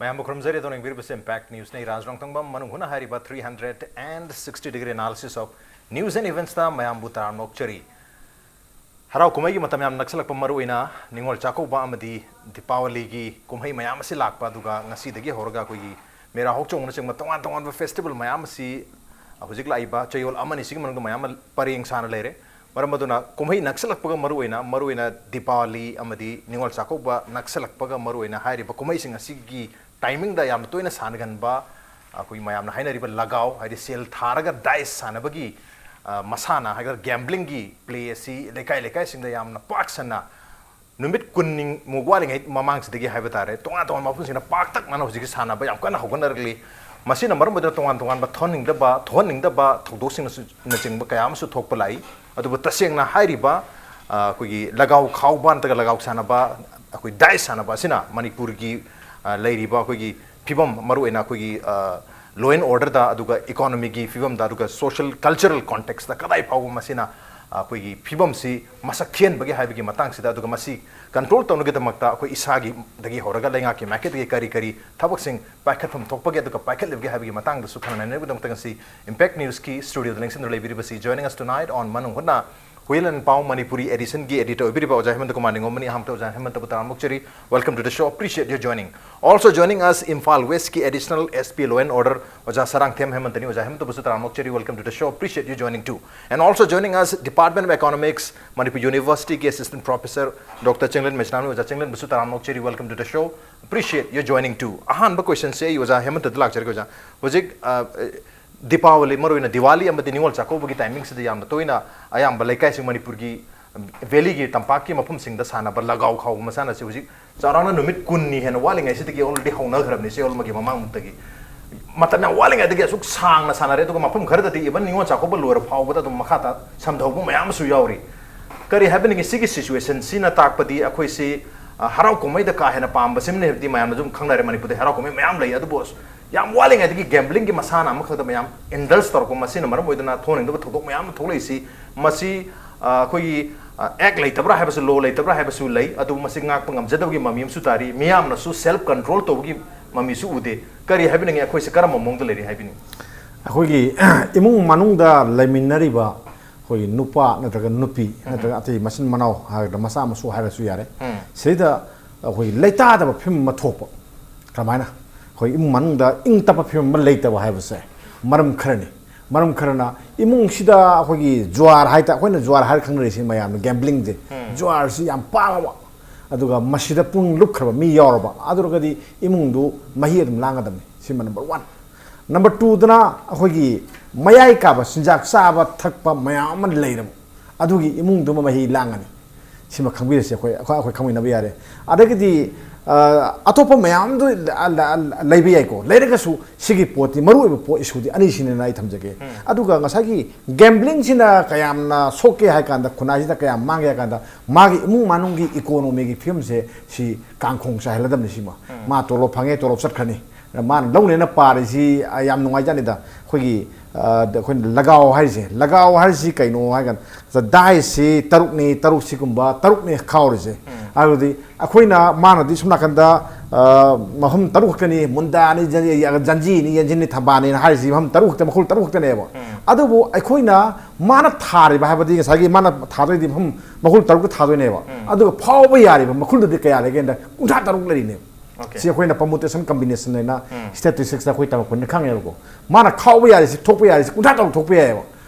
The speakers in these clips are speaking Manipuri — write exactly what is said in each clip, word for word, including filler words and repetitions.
ꯃꯌꯥꯝꯕꯨ ꯈꯨꯔꯨꯝꯖꯔꯤ꯫ ꯑꯗꯣꯝꯅ ꯌꯦꯡꯕꯤꯔꯤꯕꯁꯤ Impact Newsꯅꯤ꯫ ꯏꯔꯥꯖ ꯔꯣꯡꯊꯪꯕꯝ ꯃꯅꯨꯡ ꯍꯨꯠꯅ ꯍꯥꯏꯔꯤꯕ three hundred and sixty degree analysis of news and eventsꯇ ꯃꯌꯥꯝꯕꯨ ꯇꯔꯥꯝꯅ ꯑꯣꯛꯆꯔꯤ꯫ ꯍꯔꯥꯎ ꯀꯨꯝꯍꯩꯒꯤ ꯃꯇꯝ ꯌꯥꯝ ꯅꯛꯁꯜꯂꯛꯄ, ꯃꯔꯨꯑꯣꯏꯅ ꯅꯤꯉꯣꯜ ꯆꯥꯛꯀꯧꯕ ꯑꯃꯗꯤ ꯗꯤꯄꯥꯋꯂꯤꯒꯤ ꯀꯨꯝꯍꯩ ꯃꯌꯥꯝ ꯑꯁꯤ ꯂꯥꯛꯄ, ꯑꯗꯨꯒ ꯉꯁꯤꯗꯒꯤ ꯍꯧꯔꯒ ꯑꯩꯈꯣꯏꯒꯤ ꯃꯦꯔꯥ ꯍꯧꯆꯣꯡꯅꯆꯤꯡꯕ ꯇꯣꯉꯥꯟ ꯇꯣꯉꯥꯟꯕ festival ꯃꯌꯥꯝ ꯑꯁꯤ ꯍꯧꯖꯤꯛ ꯂꯥꯛꯏꯕ ꯆꯌꯣꯜ ꯑꯃꯅꯤꯁꯤꯒꯤ ꯃꯅꯨꯡꯗ ꯃꯌꯥꯝ ꯑꯃ ꯄꯔꯦꯡ ꯁꯥꯅ ꯂꯩꯔꯦ꯫ ꯃꯔꯝ ꯑꯗꯨꯅ ꯀꯨꯝꯍꯩ ꯅꯛꯁꯜꯂꯛꯄꯒ, ꯃꯔꯨꯑꯣꯏꯅ, ꯃꯔꯨꯑꯣꯏꯅ ꯗꯤꯄꯥꯋꯂꯤ ꯑꯃꯗꯤ ꯅꯤꯉꯣꯜ ꯆꯥꯛꯀꯧꯕ ꯅꯛꯁꯜꯂꯛꯄꯒ ꯃꯔꯨꯑꯣꯏꯅ ꯍꯥꯏꯔꯤꯕ ꯀꯨꯝꯍꯩꯁꯤꯡ ꯑꯁꯤꯒꯤ timingꯗ ꯌꯥꯝꯅ ꯇꯣꯏꯅ ꯁꯥꯟꯅꯒꯟꯕ, ꯑꯩꯈꯣꯏ ꯃꯌꯥꯝꯅ ꯍꯥꯏꯅꯔꯤꯕ ꯂꯒꯥꯎ, ꯍꯥꯏꯗꯤ ꯁꯦꯜ ꯊꯥꯔꯒ dice ꯁꯥꯟꯅꯕꯒꯤ, ꯑ, ꯃꯁꯥꯟꯅ ꯍꯥꯏꯒꯗ꯭ꯔꯥ, gamblingꯒꯤ play ꯑꯁꯤ ꯂꯩꯀꯥꯏ ꯂꯩꯀꯥꯏꯁꯤꯡꯗ ꯌꯥꯝꯅ ꯄꯥꯛ ꯁꯟꯅ ꯅꯨꯃꯤꯠ ꯀꯨꯟꯃꯨꯛ ꯋꯥꯠꯂꯤꯉꯩ ꯃꯃꯥꯡꯁꯤꯗꯒꯤ ꯍꯥꯏꯕ ꯇꯥꯔꯦ, ꯇꯣꯉꯥꯟ ꯇꯣꯉꯥꯟꯕ ꯃꯐꯝꯁꯤꯡꯗ ꯄꯥꯛꯇꯛꯅꯅ ꯍꯧꯖꯤꯛꯀꯤ ꯁꯥꯟꯅꯕ ꯌꯥꯝ ꯀꯟꯅ ꯍꯧꯒꯠꯅꯔꯛꯂꯤ꯫ ꯃꯁꯤꯅ ꯃꯔꯝ ꯑꯣꯏꯗꯨꯅ ꯇꯣꯉꯥꯟ ꯇꯣꯉꯥꯟꯕ ꯊꯣꯛꯍꯟꯅꯤꯡꯗꯕ, ꯊꯣꯛꯍꯟꯅꯤꯡꯗꯕ ꯊꯧꯗꯣꯛꯁꯤꯡꯅꯁꯨ, ꯅꯆꯤꯡꯕ ꯀꯌꯥ ꯑꯃꯁꯨ ꯊꯣꯛꯄ ꯂꯥꯛꯏ꯫ ꯑꯗꯨꯕꯨ ꯇꯁꯦꯡꯅ ꯍꯥꯏꯔꯤꯕ, ꯑ, ꯑꯩꯈꯣꯏꯒꯤ ꯂꯒꯥꯎ ꯈꯥꯎꯕ ꯅꯠꯇ꯭ꯔꯒ ꯂꯒꯥꯎ ꯁꯥꯟꯅꯕ, ꯑꯩꯈꯣꯏ dice ꯁꯥꯟꯅꯕ ꯑꯁꯤꯅ ꯃꯅꯤꯄꯨꯔꯒꯤ, ꯑ, ꯂꯩꯔꯤꯕ ꯑꯩꯈꯣꯏꯒꯤ ꯐꯤꯕꯝ, ꯃꯔꯨꯑꯣꯏꯅ ꯑꯩꯈꯣꯏꯒꯤ, ꯑ, law and orderꯗ, ꯑꯗꯨꯒ economyꯒꯤ ꯐꯤꯕꯝꯗ, ꯑꯗꯨꯒ social cultural contextꯇ ꯀꯗꯥꯏ ꯐꯥꯎꯕ ꯃꯁꯤꯅ, ꯑ, ꯑꯩꯈꯣꯏꯒꯤ ꯐꯤꯕꯝꯁꯤ ꯃꯁꯛ ꯊꯤꯍꯟꯕꯒꯦ ꯍꯥꯏꯕꯒꯤ ꯃꯇꯥꯡꯁꯤꯗ, ꯑꯗꯨꯒ ꯃꯁꯤ control ꯇꯧꯅꯕꯒꯤꯗꯃꯛꯇ ꯑꯩꯈꯣꯏ ꯏꯁꯥꯒꯤꯗꯒꯤ ꯍꯧꯔꯒ ꯂꯩꯉꯥꯛꯀꯤ ꯃꯥꯏꯀꯩꯗꯒꯤ ꯀꯔꯤ ꯀꯔꯤ ꯊꯕꯛꯁꯤꯡ ꯄꯥꯏꯈꯠꯐꯝ ꯊꯣꯛꯄꯒꯦ, ꯑꯗꯨꯒ ꯄꯥꯏꯈꯠꯂꯤꯕꯒꯦ ꯍꯥꯏꯕꯒꯤ ꯃꯇꯥꯡꯗꯁꯨ ꯈꯟꯅ ꯅꯩꯅꯕꯒꯤꯗꯃꯛꯇ ꯉꯁꯤ Impact Newsꯀꯤ studioꯗ ꯂꯦꯡꯁꯤꯟꯗꯨꯅ ꯂꯩꯕꯤꯔꯤꯕꯁꯤ, joining us tonight on ꯃꯅꯨꯡ ꯍꯨꯠꯅ ꯍꯨꯏꯂꯦꯟ ꯄꯥꯎ ꯃꯅꯤꯄꯨꯔꯤ editionꯒꯤ editor ꯑꯣꯏꯕꯤꯔꯤꯕ ꯑꯣꯖꯥ ꯍꯦꯃꯟꯇ ꯀꯨꯃꯥꯔ ꯅꯤꯉꯣꯝꯕꯅꯤ꯫ ꯑꯍꯥꯟꯕꯗ ꯑꯣꯖꯥ ꯍꯦꯃꯟꯇꯕꯨ ꯇꯔꯥꯝꯅ ꯑꯣꯛꯆꯔꯤ꯫ Welcome to the show. Appreciate your joining. Also joining us, Imphal Westꯀꯤ additional SP law and order ꯑꯣꯖꯥ ꯁꯔꯥꯡꯊꯦꯝ ꯍꯦꯃꯟꯇꯅꯤ꯫ ꯑꯣꯖꯥ ꯍꯦꯃꯟꯇꯕꯨꯁꯨ ꯇꯔꯥꯝꯅ ꯑꯣꯛꯆꯔꯤ꯫ Welcome to the show. Appreciate you joining too. And also joining us, Department of Economics, Manipur Universityꯒꯤ assistant professor Doctor Chinglen ꯃꯩꯁꯅꯥꯝꯅꯤ꯫ ꯑꯣꯖꯥ ꯆꯤꯡꯂꯦꯟꯕꯨꯁꯨ ꯇꯔꯥꯝꯅ ꯑꯣꯛꯆꯔꯤ꯫ Welcome to the show. Appreciate your joining too. ꯑꯍꯥꯟꯕ questionꯁꯦ ꯑꯩ ꯑꯣꯖꯥ ꯍꯦꯃꯟꯇꯗ ꯂꯥꯛꯆꯔꯒꯦ ꯑꯣꯖꯥ꯫ ꯍꯧꯖꯤꯛ, ꯑ, ꯗꯤꯄꯥꯋꯂꯤ, ꯃꯔꯨꯑꯣꯏꯅ ꯗꯤꯋꯥꯂꯤ ꯑꯃꯗꯤ ꯅꯤꯉꯣꯜ ꯆꯥꯛꯀꯧꯕꯒꯤ timingꯁꯤꯗ ꯌꯥꯝꯅ ꯇꯣꯏꯅ ꯑꯌꯥꯝꯕ ꯂꯩꯀꯥꯏꯁꯤꯡ ꯃꯅꯤꯄꯨꯔꯒꯤ valleyꯒꯤ ꯇꯝꯄꯥꯛꯀꯤ ꯃꯐꯝꯁꯤꯡꯗ ꯁꯥꯟꯅꯕ ꯂꯒꯥꯎ ꯈꯥꯎꯕ ꯃꯁꯥꯟꯅꯁꯤ ꯍꯧꯖꯤꯛ ꯆꯥꯎꯔꯥꯛꯅ ꯅꯨꯃꯤꯠ ꯀꯨꯟꯅꯤ ꯍꯦꯟꯅ ꯋꯥꯠꯂꯤꯉꯩꯁꯤꯗꯒꯤ already ꯍꯧꯅꯈ꯭ꯔꯕꯅꯤ, ꯆꯌꯣꯜ ꯑꯃꯒꯤ ꯃꯃꯥꯡꯃꯨꯛꯇꯒꯤ꯫ ꯃꯇꯝ ꯌꯥꯝ ꯋꯥꯠꯂꯤꯉꯩꯗꯒꯤ ꯑꯁꯨꯛ ꯁꯥꯡꯅ ꯁꯥꯟꯅꯔꯦ, ꯑꯗꯨꯒ ꯃꯐꯝ ꯈꯔꯗꯗꯤ even ꯅꯤꯉꯣꯜ ꯆꯥꯛꯀꯧꯕ ꯂꯣꯏꯔ ꯐꯥꯎꯕꯗ ꯑꯗꯨꯝ ꯃꯈꯥ ꯇꯥ ꯁꯝꯊꯍꯧꯕ ꯃꯌꯥꯝ ꯑꯃꯁꯨ ꯌꯥꯎꯔꯤ꯫ ꯀꯔꯤ ꯍꯥꯏꯕꯅꯤꯒꯦ, ꯁꯤꯒꯤ situationꯁꯤꯅ ꯇꯥꯛꯄꯗꯤ ꯑꯩꯈꯣꯏꯁꯤ, ꯑ, ꯍꯔꯥꯎ ꯀꯨꯝꯍꯩꯗ ꯀꯥ ꯍꯦꯟꯅ ꯄꯥꯝꯕꯁꯤꯃꯅꯤ ꯍꯥꯏꯕꯗꯤ ꯃꯌꯥꯝꯅ ꯑꯗꯨꯝ ꯈꯪꯅꯔꯦ, ꯃꯅꯤꯄꯨꯔꯗ ꯍꯔꯥꯎ ꯀꯨꯝꯍꯩ ꯃꯌꯥꯝ ꯂꯩ, ꯑꯗꯨꯕꯨ ꯑꯁ, ꯌꯥꯝ ꯋꯥꯠꯂꯤꯉꯩꯗꯒꯤ gamblingꯒꯤ ꯃꯁꯥꯟꯅ ꯑꯃꯈꯛꯇ ꯃꯌꯥꯝ indulge ꯇꯧꯔꯛꯄ, ꯃꯁꯤꯅ ꯃꯔꯝ ꯑꯣꯏꯗꯨꯅ ꯊꯣꯛꯍꯟꯅꯤꯡꯗꯕ ꯊꯧꯗꯣꯛ ꯃꯌꯥꯝ ꯑꯃ ꯊꯣꯛꯂꯛꯏꯁꯤ꯫ ꯃꯁꯤ, ꯑ, ꯑꯩꯈꯣꯏꯒꯤ ꯑꯦꯛ ꯂꯩꯇꯕ꯭ꯔꯥ ꯍꯥꯏꯕꯁꯨ, ꯂꯣ ꯂꯩꯇꯕ꯭ꯔꯥ ꯍꯥꯏꯕꯁꯨ ꯂꯩ꯫ ꯑꯗꯨꯕꯨ ꯃꯁꯤ ꯉꯥꯛꯄ ꯉꯝꯖꯗꯕꯒꯤ ꯃꯃꯤ ꯑꯃꯁꯨ ꯇꯥꯔꯤ꯫ ꯃꯤꯌꯥꯝꯅꯁꯨ ꯁꯦꯜꯐ ꯀꯟꯇ꯭ꯔꯣꯜ ꯇꯧꯕꯒꯤ ꯃꯃꯤꯁꯨ ꯎꯗꯦ꯫ ꯀꯔꯤ ꯍꯥꯏꯕꯤꯅꯤꯡꯉꯤ? ꯑꯩꯈꯣꯏꯁꯦ ꯀꯔꯝꯕ ꯃꯑꯣꯡꯗ ꯂꯩꯔꯤ ꯍꯥꯏꯕꯤꯅꯤꯡꯉꯤ? ꯑꯩꯈꯣꯏꯒꯤ ꯏꯃꯨꯡ ꯃꯅꯨꯡꯗ ꯂꯩꯃꯤꯟꯅꯔꯤꯕ ꯑꯩꯈꯣꯏꯒꯤ ꯅꯨꯄꯥ ꯅꯠꯇ꯭ꯔꯒ ꯅꯨꯄꯤ ꯅꯠꯇ꯭ꯔꯒ ꯑꯇꯩ ꯃꯆꯤꯟ ꯃꯅꯥꯎ ꯍꯥꯏꯒꯗ꯭ꯔꯥ, ꯃꯆꯥ ꯃꯁꯨ ꯍꯥꯏꯔꯁꯨ ꯌꯥꯔꯦ, ꯎꯝ꯫ ꯁꯤꯗ ꯑꯩꯈꯣꯏꯒꯤ ꯂꯩꯇꯥꯗꯕ ꯐꯤꯕꯝ ꯑꯃ ꯊꯣꯛꯄ꯫ ꯀꯔꯝꯍꯥꯏꯅ? ꯑꯩꯈꯣꯏ ꯏꯃꯨꯡ ꯃꯅꯨꯡꯗ ꯏꯪ ꯇꯞꯄ ꯐꯤꯕꯝ ꯑꯃ ꯂꯩꯇꯕ ꯍꯥꯏꯕꯁꯦ ꯃꯔꯝ ꯈꯔꯅꯤ꯫ ꯃꯔꯝ ꯈꯔꯅ ꯏꯃꯨꯡꯁꯤꯗ ꯑꯩꯈꯣꯏꯒꯤ ꯖꯨꯋꯥꯔ ꯍꯥꯏꯇꯥ-, ꯑꯩꯈꯣꯏꯅ ꯖꯨꯋꯥꯔ ꯍꯥꯏꯔ ꯈꯪꯅꯔꯤꯁꯤ ꯃꯌꯥꯝꯅ ꯒꯦꯝꯕ꯭ꯂꯤꯡꯁꯦ, ꯎꯝ꯫ ꯖꯨꯋꯥꯔꯁꯤ ꯌꯥꯝ ꯄꯥꯝꯃꯕ, ꯑꯗꯨꯒ ꯃꯁꯤꯗ ꯄꯨꯛꯅꯤꯡ ꯂꯨꯞꯈ꯭ꯔꯕ ꯃꯤ ꯌꯥꯎꯔꯕ, ꯑꯗꯨ ꯑꯣꯏꯔꯒꯗꯤ ꯏꯃꯨꯡꯗꯨ ꯃꯍꯤ ꯑꯗꯨꯝ ꯂꯥꯡꯒꯗꯕꯅꯤ꯫ ꯁꯤꯃ ꯅꯝꯕꯔ ꯋꯥꯟ꯫ ꯅꯝꯕꯔ ꯇꯨꯗꯅ ꯑꯩꯈꯣꯏꯒꯤ ꯃꯌꯥꯏ ꯀꯥꯕ ꯆꯤꯟꯖꯥꯛ ꯆꯥꯕ ꯊꯛꯄ ꯃꯌꯥꯝ ꯑꯃ ꯂꯩꯔꯕ, ꯑꯗꯨꯒꯤ ꯏꯃꯨꯡꯗꯨꯃ ꯃꯍꯤ ꯂꯥꯡꯒꯅꯤ꯫ ꯁꯤꯃ ꯈꯪꯕꯤꯔꯁꯤ, ꯑꯩꯈꯣꯏ, ꯑꯩꯈꯣꯏ, ꯑꯩꯈꯣꯏ ꯈꯪꯃꯤꯟꯅꯕ ꯌꯥꯔꯦ꯫ ꯑꯗꯒꯤꯗꯤ, ꯑ, ꯑꯇꯣꯞꯄ ꯃꯌꯥꯝꯗꯨ ꯂ-, ꯂ-, ꯂꯩꯕ ꯌꯥꯏꯀꯣ꯫ ꯂꯩꯔꯒꯁꯨ ꯁꯤꯒꯤ ꯄꯣꯠꯇꯤ, ꯃꯔꯨꯑꯣꯏꯕ ꯄꯣꯠ, ꯏꯁꯨꯗꯤ ꯑꯅꯤꯁꯤꯅꯦꯅ ꯑꯩ ꯊꯝꯖꯒꯦ꯫ ꯎꯝ꯫ ꯑꯗꯨꯒ ꯉꯁꯥꯏꯒꯤ ꯒꯦꯝꯕ꯭ꯂꯤꯡꯁꯤꯅ ꯀꯌꯥꯝꯅ ꯁꯣꯛꯀꯦ ꯍꯥꯏ ꯀꯥꯟꯗ, ꯈꯨꯟꯅꯥꯏꯁꯤꯗ ꯀꯌꯥꯝ ꯃꯥꯡꯒꯦ ꯍꯥꯏ ꯀꯥꯟꯗ, ꯃꯥꯒꯤ ꯏꯃꯨꯡ ꯃꯅꯨꯡꯒꯤ ꯏꯀꯣꯅꯣꯃꯤꯒꯤ ꯐꯤꯕꯝꯁꯦ ꯁꯤ ꯀꯥꯡꯈꯣꯡ ꯆꯥꯏꯍꯜꯂꯗꯕꯅꯤ꯫ ꯁꯤꯃ ꯎꯝ꯫ ꯃꯥ ꯇꯣꯂꯣꯞ ꯐꯪꯉꯦ, ꯇꯣꯂꯣꯞ ꯆꯠꯈ꯭ꯔꯅꯤ꯫ ꯃꯥꯅ ꯂꯧꯅꯦꯅ ꯄꯥꯔꯤꯁꯤ, ꯑ, ꯌꯥꯝ ꯅꯨꯡꯉꯥꯏꯖꯥꯠꯅꯤꯗ꯫ ꯑꯩꯈꯣꯏꯒꯤ, ꯑ, ꯑꯩꯈꯣꯏꯅ ꯂꯒꯥꯎ ꯍꯥꯏꯔꯤꯁꯦ, ꯂꯒꯥꯎ ꯍꯥꯏꯔꯤꯁꯤ ꯀꯩꯅꯣ ꯍꯥꯏ ꯀꯥꯟꯗ, ꯗꯥꯏꯁꯁꯤ ꯇꯔꯨꯛꯅꯤ, ꯇꯔꯨꯛꯁꯤꯒꯨꯝꯕ ꯇꯔꯨꯛꯅꯤ ꯈꯥꯎꯔꯤꯁꯦ꯫ ꯎꯝ꯫ ꯑꯗꯨꯗꯤ ꯑꯩꯈꯣꯏꯅ, ꯃꯥꯅꯗꯤ ꯁꯣꯝ ꯅꯥꯀꯟꯗ, ꯑ, ꯃꯐꯝ ꯇꯔꯨꯛ ꯈꯛꯇꯅꯤ, ꯃꯨꯟꯗꯥꯅꯤ, ꯖꯟ-, ꯖꯟꯖꯤꯅꯤ, ꯌꯦꯟꯖꯤꯟꯅꯤ, ꯊꯝꯕꯥꯜꯅꯤꯅ ꯍꯥꯏꯔꯤꯁꯤ ꯃꯐꯝ ꯇꯔꯨꯛ ꯈꯛꯇ, ꯃꯈꯨꯜ ꯇꯔꯨꯛ ꯈꯛꯇꯅꯦꯕ꯫ ꯎꯝ꯫ ꯑꯗꯨꯕꯨ ꯑꯩꯈꯣꯏꯅ ꯃꯥꯅ ꯊꯥꯔꯤꯕ ꯍꯥꯏꯕꯗꯤ ꯉꯁꯥꯏꯒꯤ ꯃꯥꯅ ꯊꯥꯗꯣꯏꯗꯤ ꯃꯐꯝ ꯃꯈꯨꯜ ꯇꯔꯨꯛꯇ ꯊꯥꯗꯣꯏꯅꯦꯕ꯫ ꯎꯝ꯫ ꯑꯗꯨꯒ ꯐꯥꯎꯕ ꯌꯥꯔꯤꯕ ꯃꯈꯨꯜꯗꯨꯗꯤ ꯀꯌꯥ ꯂꯩꯒꯦꯅ ꯀꯨꯟꯊ꯭ꯔꯥ ꯇꯔꯨꯛ ꯂꯩꯔꯤꯅꯦꯕ꯫ ꯑꯣꯀꯦ꯫ ꯁꯤ ꯑꯩꯈꯣꯏꯅ permutation combination ꯍꯥꯏꯅ ꯎꯝ꯫ Statisticsꯇ ꯑꯩꯈꯣꯏ ꯇꯝꯃꯛꯄꯅꯤꯅ ꯈꯪꯉꯦꯕꯀꯣ꯫ ꯃꯥꯅ ꯈꯥꯎꯕ ꯌꯥꯔꯤꯁꯤ, ꯊꯣꯛꯄ ꯌꯥꯔꯤꯁꯤ ꯀꯨꯟꯊ꯭ꯔꯥ ꯇꯔꯨꯛ ꯊꯣꯛꯄ ꯌꯥꯏꯑꯕ꯫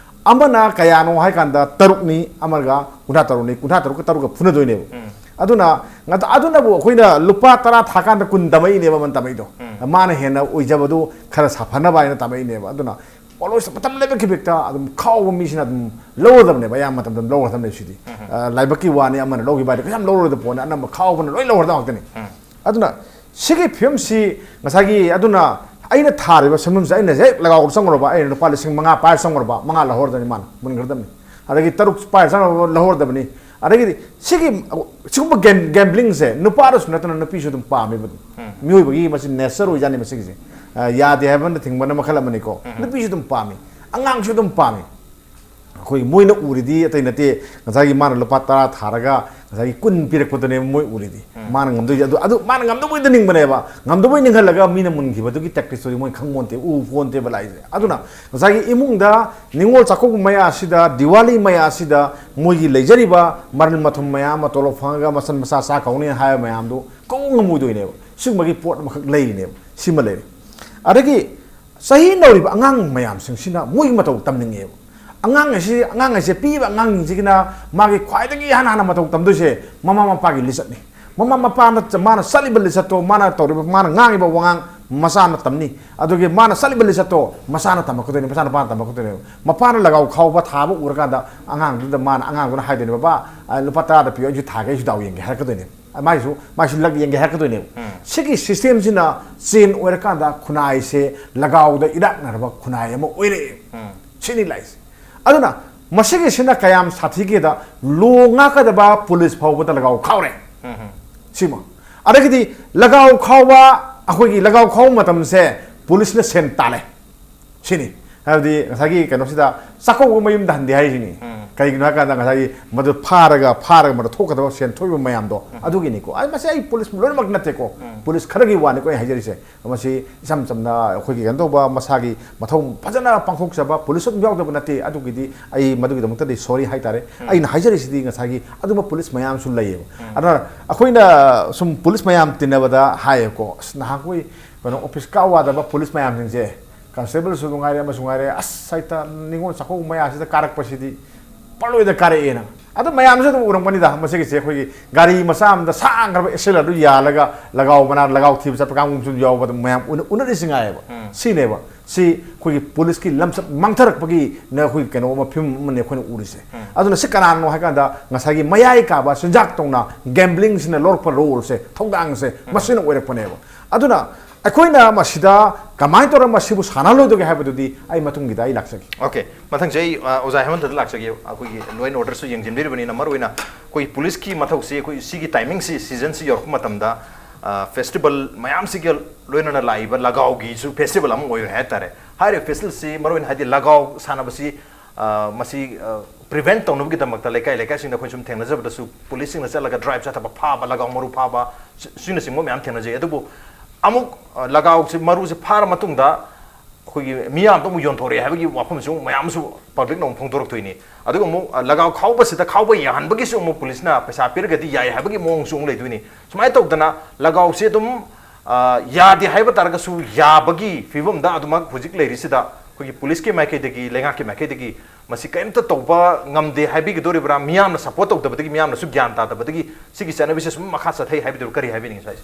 ꯑꯃꯅ ꯀꯌꯥꯅꯣ ꯍꯥꯏ ꯀꯥꯟꯗ ꯇꯔꯨꯛꯅꯤ, ꯑꯃꯒ ꯀꯨꯟꯊ꯭ꯔꯥ ꯇꯔꯨꯛꯅꯤ, ꯀꯨꯟꯊ꯭ꯔꯥ ꯇꯔꯨꯛꯀ ꯇꯔꯨꯛꯀ ꯐꯨꯅꯗꯣꯏꯅꯦꯕ꯫ ꯎꯝ꯫ ꯑꯗꯨꯅ ꯉꯥꯛꯇ-, ꯑꯗꯨꯅꯕꯨ ꯑꯩꯈꯣꯏꯅ ꯂꯨꯄꯥ ꯇꯔꯥ ꯊꯥꯀꯥꯟꯗ ꯀꯨꯟ ꯇꯝꯃꯛꯏꯅꯦꯕ ꯑꯃꯅ ꯇꯝꯃꯛꯏꯗꯣ꯫ ꯎꯝ꯫ ꯃꯥꯅ ꯍꯦꯟꯅ ꯑꯣꯏꯖꯕꯗꯨ ꯈꯔ ꯁꯥꯐꯅꯕ ꯍꯥꯏꯅ ꯇꯝꯃꯛꯏꯅꯦꯕ꯫ ꯑꯗꯨꯅ always ꯃꯇꯝ ꯂꯩꯕ ꯈꯤꯕꯤꯛꯇ ꯑꯗꯨꯝ ꯈꯥꯎꯕ ꯃꯤꯁꯤꯅ ꯑꯗꯨꯝ ꯂꯧꯔꯗꯕꯅꯦꯕ, ꯑꯌꯥꯝꯕ ꯃꯇꯝꯗ ꯑꯗꯨꯝ ꯂꯧꯔꯗꯕꯅꯦꯕ ꯁꯤꯗꯤ꯫ ꯎꯝ꯫ ꯑ, ꯂꯥꯏꯕꯛꯀꯤ ꯋꯥꯅꯤ, ꯑꯃꯅ ꯂꯧꯈꯤꯕ ꯍꯥꯏꯗꯤ ꯀꯩꯁꯨ ꯌꯥꯝ ꯂꯧꯔꯣꯏꯗꯕ ꯄꯣꯠꯅꯤ, ꯑꯅꯝꯕ ꯈꯥꯎꯕꯅ ꯂꯣꯏ ꯂꯧꯔꯗꯕ ꯉꯥꯛꯇꯅꯤ꯫ ꯎꯝ꯫ ꯑꯗꯨꯅ ꯁꯤꯒꯤ ꯐꯤꯕꯝꯁꯤ ꯉꯁꯥꯏꯒꯤ, ꯑꯗꯨꯅ ꯑꯩꯅ ꯊꯥꯔꯤꯕ ꯁꯦꯟꯐꯝꯁꯦ ꯑꯩꯅ ꯍꯦꯛ ꯂꯒꯥꯎꯗ ꯆꯪꯉꯨꯔꯕ, ꯑꯩꯅ ꯂꯨꯄꯥ ꯂꯤꯁꯤꯡ ꯃꯉꯥ ꯄꯥꯏꯔ ꯆꯪꯉꯨꯔꯕ, ꯃꯉꯥ ꯂꯧꯍꯧꯔꯗꯕꯅꯤ, ꯃꯥꯅ ꯃꯨꯟꯈ꯭ꯔꯗꯕꯅꯤ꯫ ꯑꯗꯒꯤ ꯇꯔꯨꯛ ꯄꯥꯏꯔ ꯆꯪꯉꯨꯔꯕ, ꯂꯧꯍꯧꯔꯗꯕꯅꯤ꯫ ꯑꯗꯒꯤꯗꯤ ꯁꯤꯒꯤ, ꯁꯤꯒꯨꯝꯕ ꯒꯦꯝ-, ꯒꯦꯝꯕ꯭ꯂꯤꯡꯁꯦ ꯅꯨꯄꯥꯗꯁꯨ ꯅꯠꯇꯅ ꯅꯨꯄꯤꯁꯨ ꯑꯗꯨꯝ ꯄꯥꯝꯃꯦꯕ ꯑꯗꯨꯝ꯫ ꯎꯝ꯫ ꯃꯤꯑꯣꯏꯕꯒꯤ ꯃꯁꯤ ꯅꯦꯆꯔ ꯑꯣꯏꯖꯥꯠꯅꯤ ꯃꯁꯤꯒꯤꯁꯦ꯫ ꯑ, ꯌꯥꯗꯦ ꯍꯥꯏꯕꯅ ꯊꯤꯡꯕꯅ ꯃꯈꯜ ꯑꯃꯅꯤꯀꯣ꯫ ꯎꯝ꯫ ꯅꯨꯄꯤꯁꯨ ꯑꯗꯨꯝ ꯄꯥꯝꯃꯤ, ꯑꯉꯥꯡꯁꯨ ꯑꯗꯨꯝ ꯄꯥꯝꯃꯤ꯫ ꯑꯩꯈꯣꯏ ꯃꯣꯏꯅ ꯎꯔꯤꯗꯤ ꯑꯇꯩ ꯅꯠꯇꯦ, ꯉꯁꯥꯏꯒꯤ ꯃꯥꯅ ꯂꯨꯄꯥ ꯇꯔꯥ ꯊꯥꯔꯒ ꯉꯁꯥꯏꯒꯤ ꯀꯨꯟ ꯄꯤꯔꯛꯄꯗꯨꯅꯦꯕ ꯃꯣꯏ ꯎꯔꯤꯗꯤ꯫ ꯃꯥꯅ ꯉꯝꯗꯣꯏꯁꯦ ꯑꯗꯨ, ꯑꯗꯨ ꯃꯥꯅ ꯉꯝꯗꯕꯩꯗ ꯅꯤꯡꯕꯅꯦꯕ, ꯉꯝꯗꯕꯩ ꯅꯤꯡꯍꯜꯂꯒ ꯃꯤꯅ ꯃꯨꯟꯈꯤꯕꯗꯨꯒꯤ tactics ꯇꯨꯗꯤ ꯃꯣꯏ ꯈꯪꯄꯣꯟꯇꯦ, ꯎꯄꯣꯟꯇꯦꯕ ꯂꯥꯛꯏꯁꯦ꯫ ꯑꯗꯨꯅ ꯉꯁꯥꯏꯒꯤ ꯏꯃꯨꯡꯗ ꯅꯤꯉꯣꯜ ꯆꯥꯛꯀꯧꯕ ꯃꯌꯥꯁꯤꯗ, ꯗꯤꯋꯥꯂꯤ ꯃꯌꯥꯁꯤꯗ ꯃꯣꯏꯒꯤ ꯂꯩꯖꯔꯤꯕ ꯃꯔꯟ ꯃꯊꯨꯝ ꯃꯌꯥꯝ ꯑꯃ, ꯇꯣꯂꯣꯞ ꯐꯪꯉꯒ ꯃꯆꯟ ꯃꯆꯥ ꯆꯥꯛ ꯀꯧꯅꯤ ꯍꯥꯏꯕ ꯃꯌꯥꯝꯗꯨ ꯀꯧ ꯉꯝꯃꯣꯏꯗꯣꯏꯅꯦꯕ꯫ ꯁꯤꯒꯨꯝꯕꯒꯤ ꯄꯣꯠ ꯑꯃꯈꯛ ꯂꯩꯔꯤꯅꯦꯕ꯫ ꯁꯤꯃ ꯂꯩꯔꯦ꯫ ꯑꯗꯒꯤ ꯆꯍꯤ ꯅꯧꯔꯤꯕ ꯑꯉꯥꯡ ꯃꯌꯥꯝꯁꯤꯡꯁꯤꯅ ꯃꯣꯏꯒꯤ ꯃꯇꯧ ꯇꯝꯅꯤꯡꯉꯦꯕ꯫ ꯑꯉꯥꯡ ꯑꯁꯤ, ꯑꯉꯥꯡ ꯑꯁꯦ, ꯄꯤꯛꯏꯕ ꯑꯉꯥꯡꯁꯤꯡꯁꯤꯒꯤꯅ ꯃꯥꯒꯤ ꯈ꯭ꯋꯥꯏꯗꯒꯤ ꯏꯍꯥꯟ ꯍꯥꯟꯅ ꯃꯇꯧ ꯇꯝꯗꯣꯏꯁꯦ ꯃꯃꯥ ꯃꯄꯥꯒꯤ ꯂꯤꯆꯠꯅꯤ꯫ ꯃꯃꯥ ꯃꯄꯥꯅ ꯆ-, ꯃꯥꯅ ꯆꯠꯂꯤꯕ ꯂꯤꯆꯠꯇꯣ, ꯃꯥꯅ ꯇꯧꯔꯤꯕ, ꯃꯥꯅ ꯉꯥꯡꯉꯤꯕ ꯋꯥꯉꯥꯡ ꯃꯆꯥꯅ ꯇꯝꯅꯤ꯫ ꯑꯗꯨꯒꯤ ꯃꯥꯅ ꯆꯠꯂꯤꯕ ꯂꯤꯆꯠꯇꯣ ꯃꯆꯥꯅ ꯇꯝꯃꯛꯀꯗꯣꯏꯅꯤ, ꯃꯆꯥꯅꯨꯄꯥꯅ ꯇꯝꯃꯛꯀꯗꯣꯏꯅꯦꯕ꯫ ꯃꯄꯥꯅ ꯂꯒꯥꯎ ꯈꯥꯎꯕ ꯊꯥꯕ ꯎꯔꯀꯥꯟꯗ ꯑꯉꯥꯡꯗꯨꯗ ꯃꯥꯅ, ꯑꯉꯥꯡꯗꯨꯅ ꯍꯥꯏꯗꯣꯏꯅꯦ, "ꯕꯕꯥ, ꯑ, ꯂꯨꯄꯥ ꯇꯔꯥꯗ ꯄꯤꯌꯣ, ꯑꯩꯁꯨ ꯊꯥꯒꯦ, ꯑꯩꯁꯨ ꯗꯥꯎ ꯌꯦꯡꯒꯦ" ꯍꯥꯏꯔꯛꯀꯗꯣꯏꯅꯦꯕ꯫ ꯃꯥꯏꯁꯨ, ꯃꯥꯏꯁꯨ ꯂꯛ ꯌꯦꯡꯒꯦ ꯍꯥꯏꯔꯛꯀꯗꯣꯏꯅꯦꯕ꯫ ꯁꯤꯒꯤ system ꯁꯤꯅ chain ꯑꯣꯏꯔꯀꯥꯟꯗ ꯈꯨꯟꯅꯥꯏꯁꯦ ꯂꯒꯥꯎꯗ ꯏꯔꯥꯛꯅꯔꯕ ꯈꯨꯟꯅꯥꯏ ꯑꯃ ꯑꯣꯏꯔꯛꯑꯦ꯫ ꯁꯤꯅꯤ ꯂꯥꯛꯏꯁꯦ꯫ ꯑꯗꯨꯅ ꯃꯁꯤꯒꯤꯁꯤꯅ ꯀꯌꯥꯝ ꯁꯥꯊꯤꯒꯦꯗ, ꯂꯣ ꯉꯥꯛꯀꯗꯕ ꯄꯨꯂꯤꯁ ꯐꯥꯎꯕꯗ ꯂꯒꯥꯎ ꯈꯥꯎꯔꯦ꯫ ꯁꯤꯃ꯫ ꯑꯗꯒꯤꯗꯤ ꯂꯒꯥꯎ ꯈꯥꯎꯕ, ꯑꯩꯈꯣꯏꯒꯤ ꯂꯒꯥꯎ ꯈꯥꯎꯕ ꯃꯇꯝꯁꯦ ꯄꯨꯂꯤꯁꯅ ꯁꯦꯟ ꯇꯥꯜꯂꯦ꯫ ꯁꯤꯅꯤ꯫ ꯍꯥꯏꯕꯗꯤ ꯉꯁꯥꯏꯒꯤ ꯀꯩꯅꯣꯁꯤꯗ ꯆꯥꯛꯀꯧꯕ ꯃꯌꯨꯝꯗ ꯍꯟꯗꯦ ꯍꯥꯏꯁꯤꯅꯤ꯫ ꯀꯩꯒꯤꯅꯣ ꯍꯥꯏ ꯀꯥꯟꯗ ꯉꯁꯥꯏꯒꯤ ꯃꯗꯨ ꯐꯥꯔꯒ, ꯐꯥꯔꯒ ꯃꯗꯨ ꯊꯣꯛꯀꯗꯕ ꯁꯦꯟ ꯊꯣꯛꯏꯕ ꯃꯌꯥꯝꯗꯣ ꯑꯗꯨꯒꯤꯅꯤꯀꯣ꯫ ꯑꯩ ꯃꯁꯤ ꯑꯩ ꯄꯨꯂꯤꯁ ꯂꯣꯏꯅꯃꯛ ꯅꯠꯇꯦꯀꯣ꯫ ꯄꯨꯂꯤꯁ ꯈꯔꯒꯤ ꯋꯥꯅꯤꯀꯣ ꯑꯩ ꯍꯥꯏꯖꯔꯤꯁꯦ꯫ ꯃꯁꯤ ꯏꯆꯝ ꯆꯝꯅ ꯑꯩꯈꯣꯏꯒꯤ ꯀꯩꯅꯣ ꯇꯧꯕ, ꯃꯁꯥꯒꯤ ꯃꯊꯧ ꯐꯖꯅ ꯄꯥꯡꯊꯣꯛꯆꯕ ꯄꯨꯂꯤꯁ ꯑꯗꯨꯝ ꯌꯥꯎꯗꯕ ꯅꯠꯇꯦ꯫ ꯑꯗꯨꯒꯤꯗꯤ ꯑꯩ ꯃꯗꯨꯒꯤꯗꯃꯛꯇꯗꯤ sorry ꯍꯥꯏꯇꯥꯔꯦ꯫ ꯑꯩꯅ ꯍꯥꯏꯖꯔꯤꯁꯤꯗꯤ ꯉꯁꯥꯏꯒꯤ ꯑꯗꯨꯝꯕ ꯄꯨꯂꯤꯁ ꯃꯌꯥꯝꯁꯨ ꯂꯩꯌꯦꯕ꯫ ꯑꯗꯨꯅ ꯑꯩꯈꯣꯏꯅ ꯁꯨꯝ ꯄꯨꯂꯤꯁ ꯃꯌꯥꯝ ꯇꯤꯟꯅꯕꯗ ꯍꯥꯏꯌꯦꯀꯣ, "ꯑꯁ, ꯅꯍꯥꯟꯈꯣꯏ ꯀꯩꯅꯣ ꯑꯣꯐꯤꯁ ꯀꯥ ꯋꯥꯗꯕ ꯄꯨꯂꯤꯁ ꯃꯌꯥꯝꯁꯤꯡꯁꯦ, ꯀꯟꯁꯇꯦꯕꯜꯁꯨ ꯉꯥꯏꯔꯦ, ꯑꯃꯁꯨ ꯉꯥꯏꯔꯦ, ꯑꯁ, ꯍꯦꯛꯇ ꯅꯤꯉꯣꯜ ꯆꯥꯛꯀꯧꯕ ꯃꯌꯥꯁꯤꯗ ꯀꯥꯔꯛꯄꯁꯤꯗꯤ ꯄꯪꯂꯣꯏꯗ ꯀꯥꯔꯛꯑꯦꯅ"꯫ ꯑꯗꯨ ꯃꯌꯥꯝꯁꯨ ꯑꯗꯨꯝ ꯎꯔꯝꯒꯅꯤꯗ, ꯃꯁꯤꯒꯤꯁꯦ ꯑꯩꯈꯣꯏꯒꯤ ꯒꯥꯔꯤ ꯃꯆꯥ ꯑꯃꯗ ꯁꯥꯡꯈ꯭ꯔꯕ ꯑꯦꯛꯁꯦꯂꯔꯗꯨ ꯌꯥꯜꯂꯒ ꯂꯒꯥꯎ ꯃꯅꯥ, ꯂꯒꯥꯎ ꯊꯤꯕ ꯆꯠꯄ ꯀꯥꯡꯕꯨꯁꯨ ꯌꯥꯎꯕ ꯑꯗꯨꯝ ꯃꯌꯥꯝ ꯎꯅ-, ꯎꯅꯔꯤꯁꯤ ꯉꯥꯏꯌꯦꯕ꯫ ꯁꯤꯅꯦꯕ꯫ ꯁꯤ ꯑꯩꯈꯣꯏꯒꯤ ꯄꯨꯂꯤꯁꯀꯤ ꯂꯝꯆꯠ ꯃꯥꯡꯊꯔꯛꯄꯒꯤ ꯅ ꯑꯩꯈꯣꯏꯒꯤ ꯀꯩꯅꯣ ꯑꯃ, ꯐꯤꯕꯝ ꯑꯃꯅꯤ ꯑꯩꯈꯣꯏꯅ ꯎꯔꯤꯁꯦ꯫ ꯑꯗꯨꯅ ꯁꯤ ꯀꯅꯥꯅꯣ ꯍꯥꯏ ꯀꯥꯟꯗ ꯉꯁꯥꯏꯒꯤ ꯃꯌꯥꯏ ꯀꯥꯕ ꯆꯤꯟꯖꯥꯛ ꯇꯧꯅ gambling ꯁꯤꯅ ꯂꯧꯔꯛꯄ role ꯁꯦ, ꯊꯧꯗꯥꯡꯁꯦ, ꯃꯁꯤꯅ ꯑꯣꯏꯔꯛꯄꯅꯦꯕ꯫ ꯑꯗꯨꯅ ꯑꯩꯈꯣꯏꯅ ꯃꯁꯤꯗ ꯀꯃꯥꯏꯅ ꯇꯧꯔꯒ ꯃꯁꯤꯕꯨ ꯁꯥꯟꯅꯍꯜꯂꯣꯏꯗꯒꯦ ꯍꯥꯏꯕꯗꯨꯗꯤ ꯑꯩ ꯃꯊꯪꯒꯤꯗ ꯑꯩ ꯂꯥꯛꯆꯒꯦ꯫ ꯑꯣꯀꯦ, ꯃꯊꯪꯁꯦ ꯑꯩ, ꯑ, ꯑꯣꯖꯥ ꯍꯦꯃꯟꯇꯗ ꯂꯥꯛꯆꯒꯦ꯫ ꯑꯩꯈꯣꯏꯒꯤ Law and Order ꯁꯨ ꯌꯦꯡꯁꯤꯟꯕꯤꯔꯤꯕꯅꯤꯅ, ꯃꯔꯨꯑꯣꯏꯅ ꯑꯩꯈꯣꯏ ꯄꯨꯂꯤꯁꯀꯤ ꯃꯊꯧꯁꯤ, ꯑꯩꯈꯣꯏ ꯁꯤꯒꯤ timing ꯁꯤ, season ꯁꯤ ꯌꯧꯔꯛꯄ ꯃꯇꯝꯗ, ꯑ, festival ꯃꯌꯥꯝꯁꯤꯒ ꯂꯣꯏꯅꯅ ꯂꯥꯛꯏꯕ ꯂꯒꯥꯎꯒꯤꯁꯨ festival ꯑꯃ ꯑꯣꯏꯔꯦ ꯍꯥꯏꯇꯥꯔꯦ꯫ ꯍꯥꯏꯔꯤꯕ festival ꯁꯤ ꯃꯔꯨꯑꯣꯏꯅ ꯍꯥꯏꯗꯤ ꯂꯒꯥꯎ ꯁꯥꯟꯅꯕꯁꯤ, ꯑ, ꯃꯁꯤ, ꯑ, prevent ꯇꯧꯅꯕꯒꯤꯗꯃꯛꯇ ꯂꯩꯀꯥꯏ ꯂꯩꯀꯥꯏꯁꯤꯡꯗ ꯑꯩꯈꯣꯏ ꯁꯨꯝ ꯊꯦꯡꯅꯖꯕꯗꯁꯨ ꯄꯨꯂꯤꯁꯁꯤꯡꯅ ꯆꯠꯂꯒ ꯗ꯭ꯔꯥꯏꯕ ꯆꯠꯊꯕ, ꯐꯥꯕ, ꯂꯒꯥꯎ ꯃꯔꯨ ꯐꯥꯕ, ꯁꯤ-, ꯁꯤꯅꯆꯤꯡꯕ ꯃꯌꯥꯝ ꯊꯦꯡꯅꯖꯩ꯫ ꯑꯗꯨꯕꯨ ꯑꯃꯨꯛ, ꯑ, ꯂꯒꯥꯎꯁꯦ, ꯃꯔꯨꯁꯦ ꯐꯥꯔ ꯃꯇꯨꯡꯗ ꯑꯩꯈꯣꯏꯒꯤ ꯃꯤꯌꯥꯝꯗ ꯑꯃꯨꯛ ꯌꯣꯟꯊꯣꯔꯛꯑꯦ ꯍꯥꯏꯕꯒꯤ ꯋꯥꯐꯝꯁꯨ ꯃꯌꯥꯝꯁꯨ ꯄꯕ꯭ꯂꯤꯛꯅ ꯑꯃꯨꯛ ꯐꯣꯡꯗꯣꯔꯛꯇꯣꯏꯅꯤ꯫ ꯑꯗꯨꯒ ꯑꯃꯨꯛ, ꯑ, ꯂꯒꯥꯎ ꯈꯥꯎꯕꯁꯤꯗ ꯈꯥꯎꯕ ꯌꯥꯍꯟꯕꯒꯤꯁꯨ ꯑꯃꯨꯛ ꯄꯨꯂꯤꯁꯅ ꯄꯩꯁꯥ ꯄꯤꯔꯒꯗꯤ ꯌꯥꯏ ꯍꯥꯏꯕꯒꯤ ꯃꯑꯣꯡꯁꯨ ꯑꯃꯨꯛ ꯂꯩꯗꯣꯏꯅꯤ꯫ ꯁꯨꯃꯥꯏꯅ ꯇꯧꯗꯅ ꯂꯒꯥꯎꯁꯦ ꯑꯗꯨꯝ, ꯑ, ꯌꯥꯗꯦ ꯍꯥꯏꯕ ꯇꯥꯔꯒꯁꯨ ꯌꯥꯕꯒꯤ ꯐꯤꯕꯝꯗ ꯑꯗꯨꯃꯛ ꯍꯧꯖꯤꯛ ꯂꯩꯔꯤꯁꯤꯗ ꯑꯩꯈꯣꯏꯒꯤ ꯄꯨꯂꯤꯁꯀꯤ ꯃꯥꯏꯀꯩꯗꯒꯤ, ꯂꯩꯉꯥꯛꯀꯤ ꯃꯥꯏꯀꯩꯗꯒꯤ ꯃꯁꯤ ꯀꯔꯤꯝꯇ ꯇꯧꯕ ꯉꯝꯗꯦ ꯍꯥꯏꯕꯤꯒꯗꯧꯔꯤꯕ꯭ꯔꯥ? ꯃꯤꯌꯥꯝꯅ ꯁꯄꯣꯔꯠ ꯇꯧꯗꯕꯗꯒꯤ, ꯃꯤꯌꯥꯝꯅꯁꯨ ꯒ꯭ꯌꯥꯟ ꯇꯥꯗꯕꯗꯒꯤ ꯁꯤꯒꯤ ꯆꯠꯅꯕꯤꯁꯦ ꯁꯨꯝ ꯃꯈꯥ ꯆꯠꯊꯩ ꯍꯥꯏꯕꯤꯗꯨ ꯀꯔꯤ ꯍꯥꯏꯕꯤꯅꯤꯡꯉꯤ ꯁ꯭ꯋꯥꯏꯁꯦ?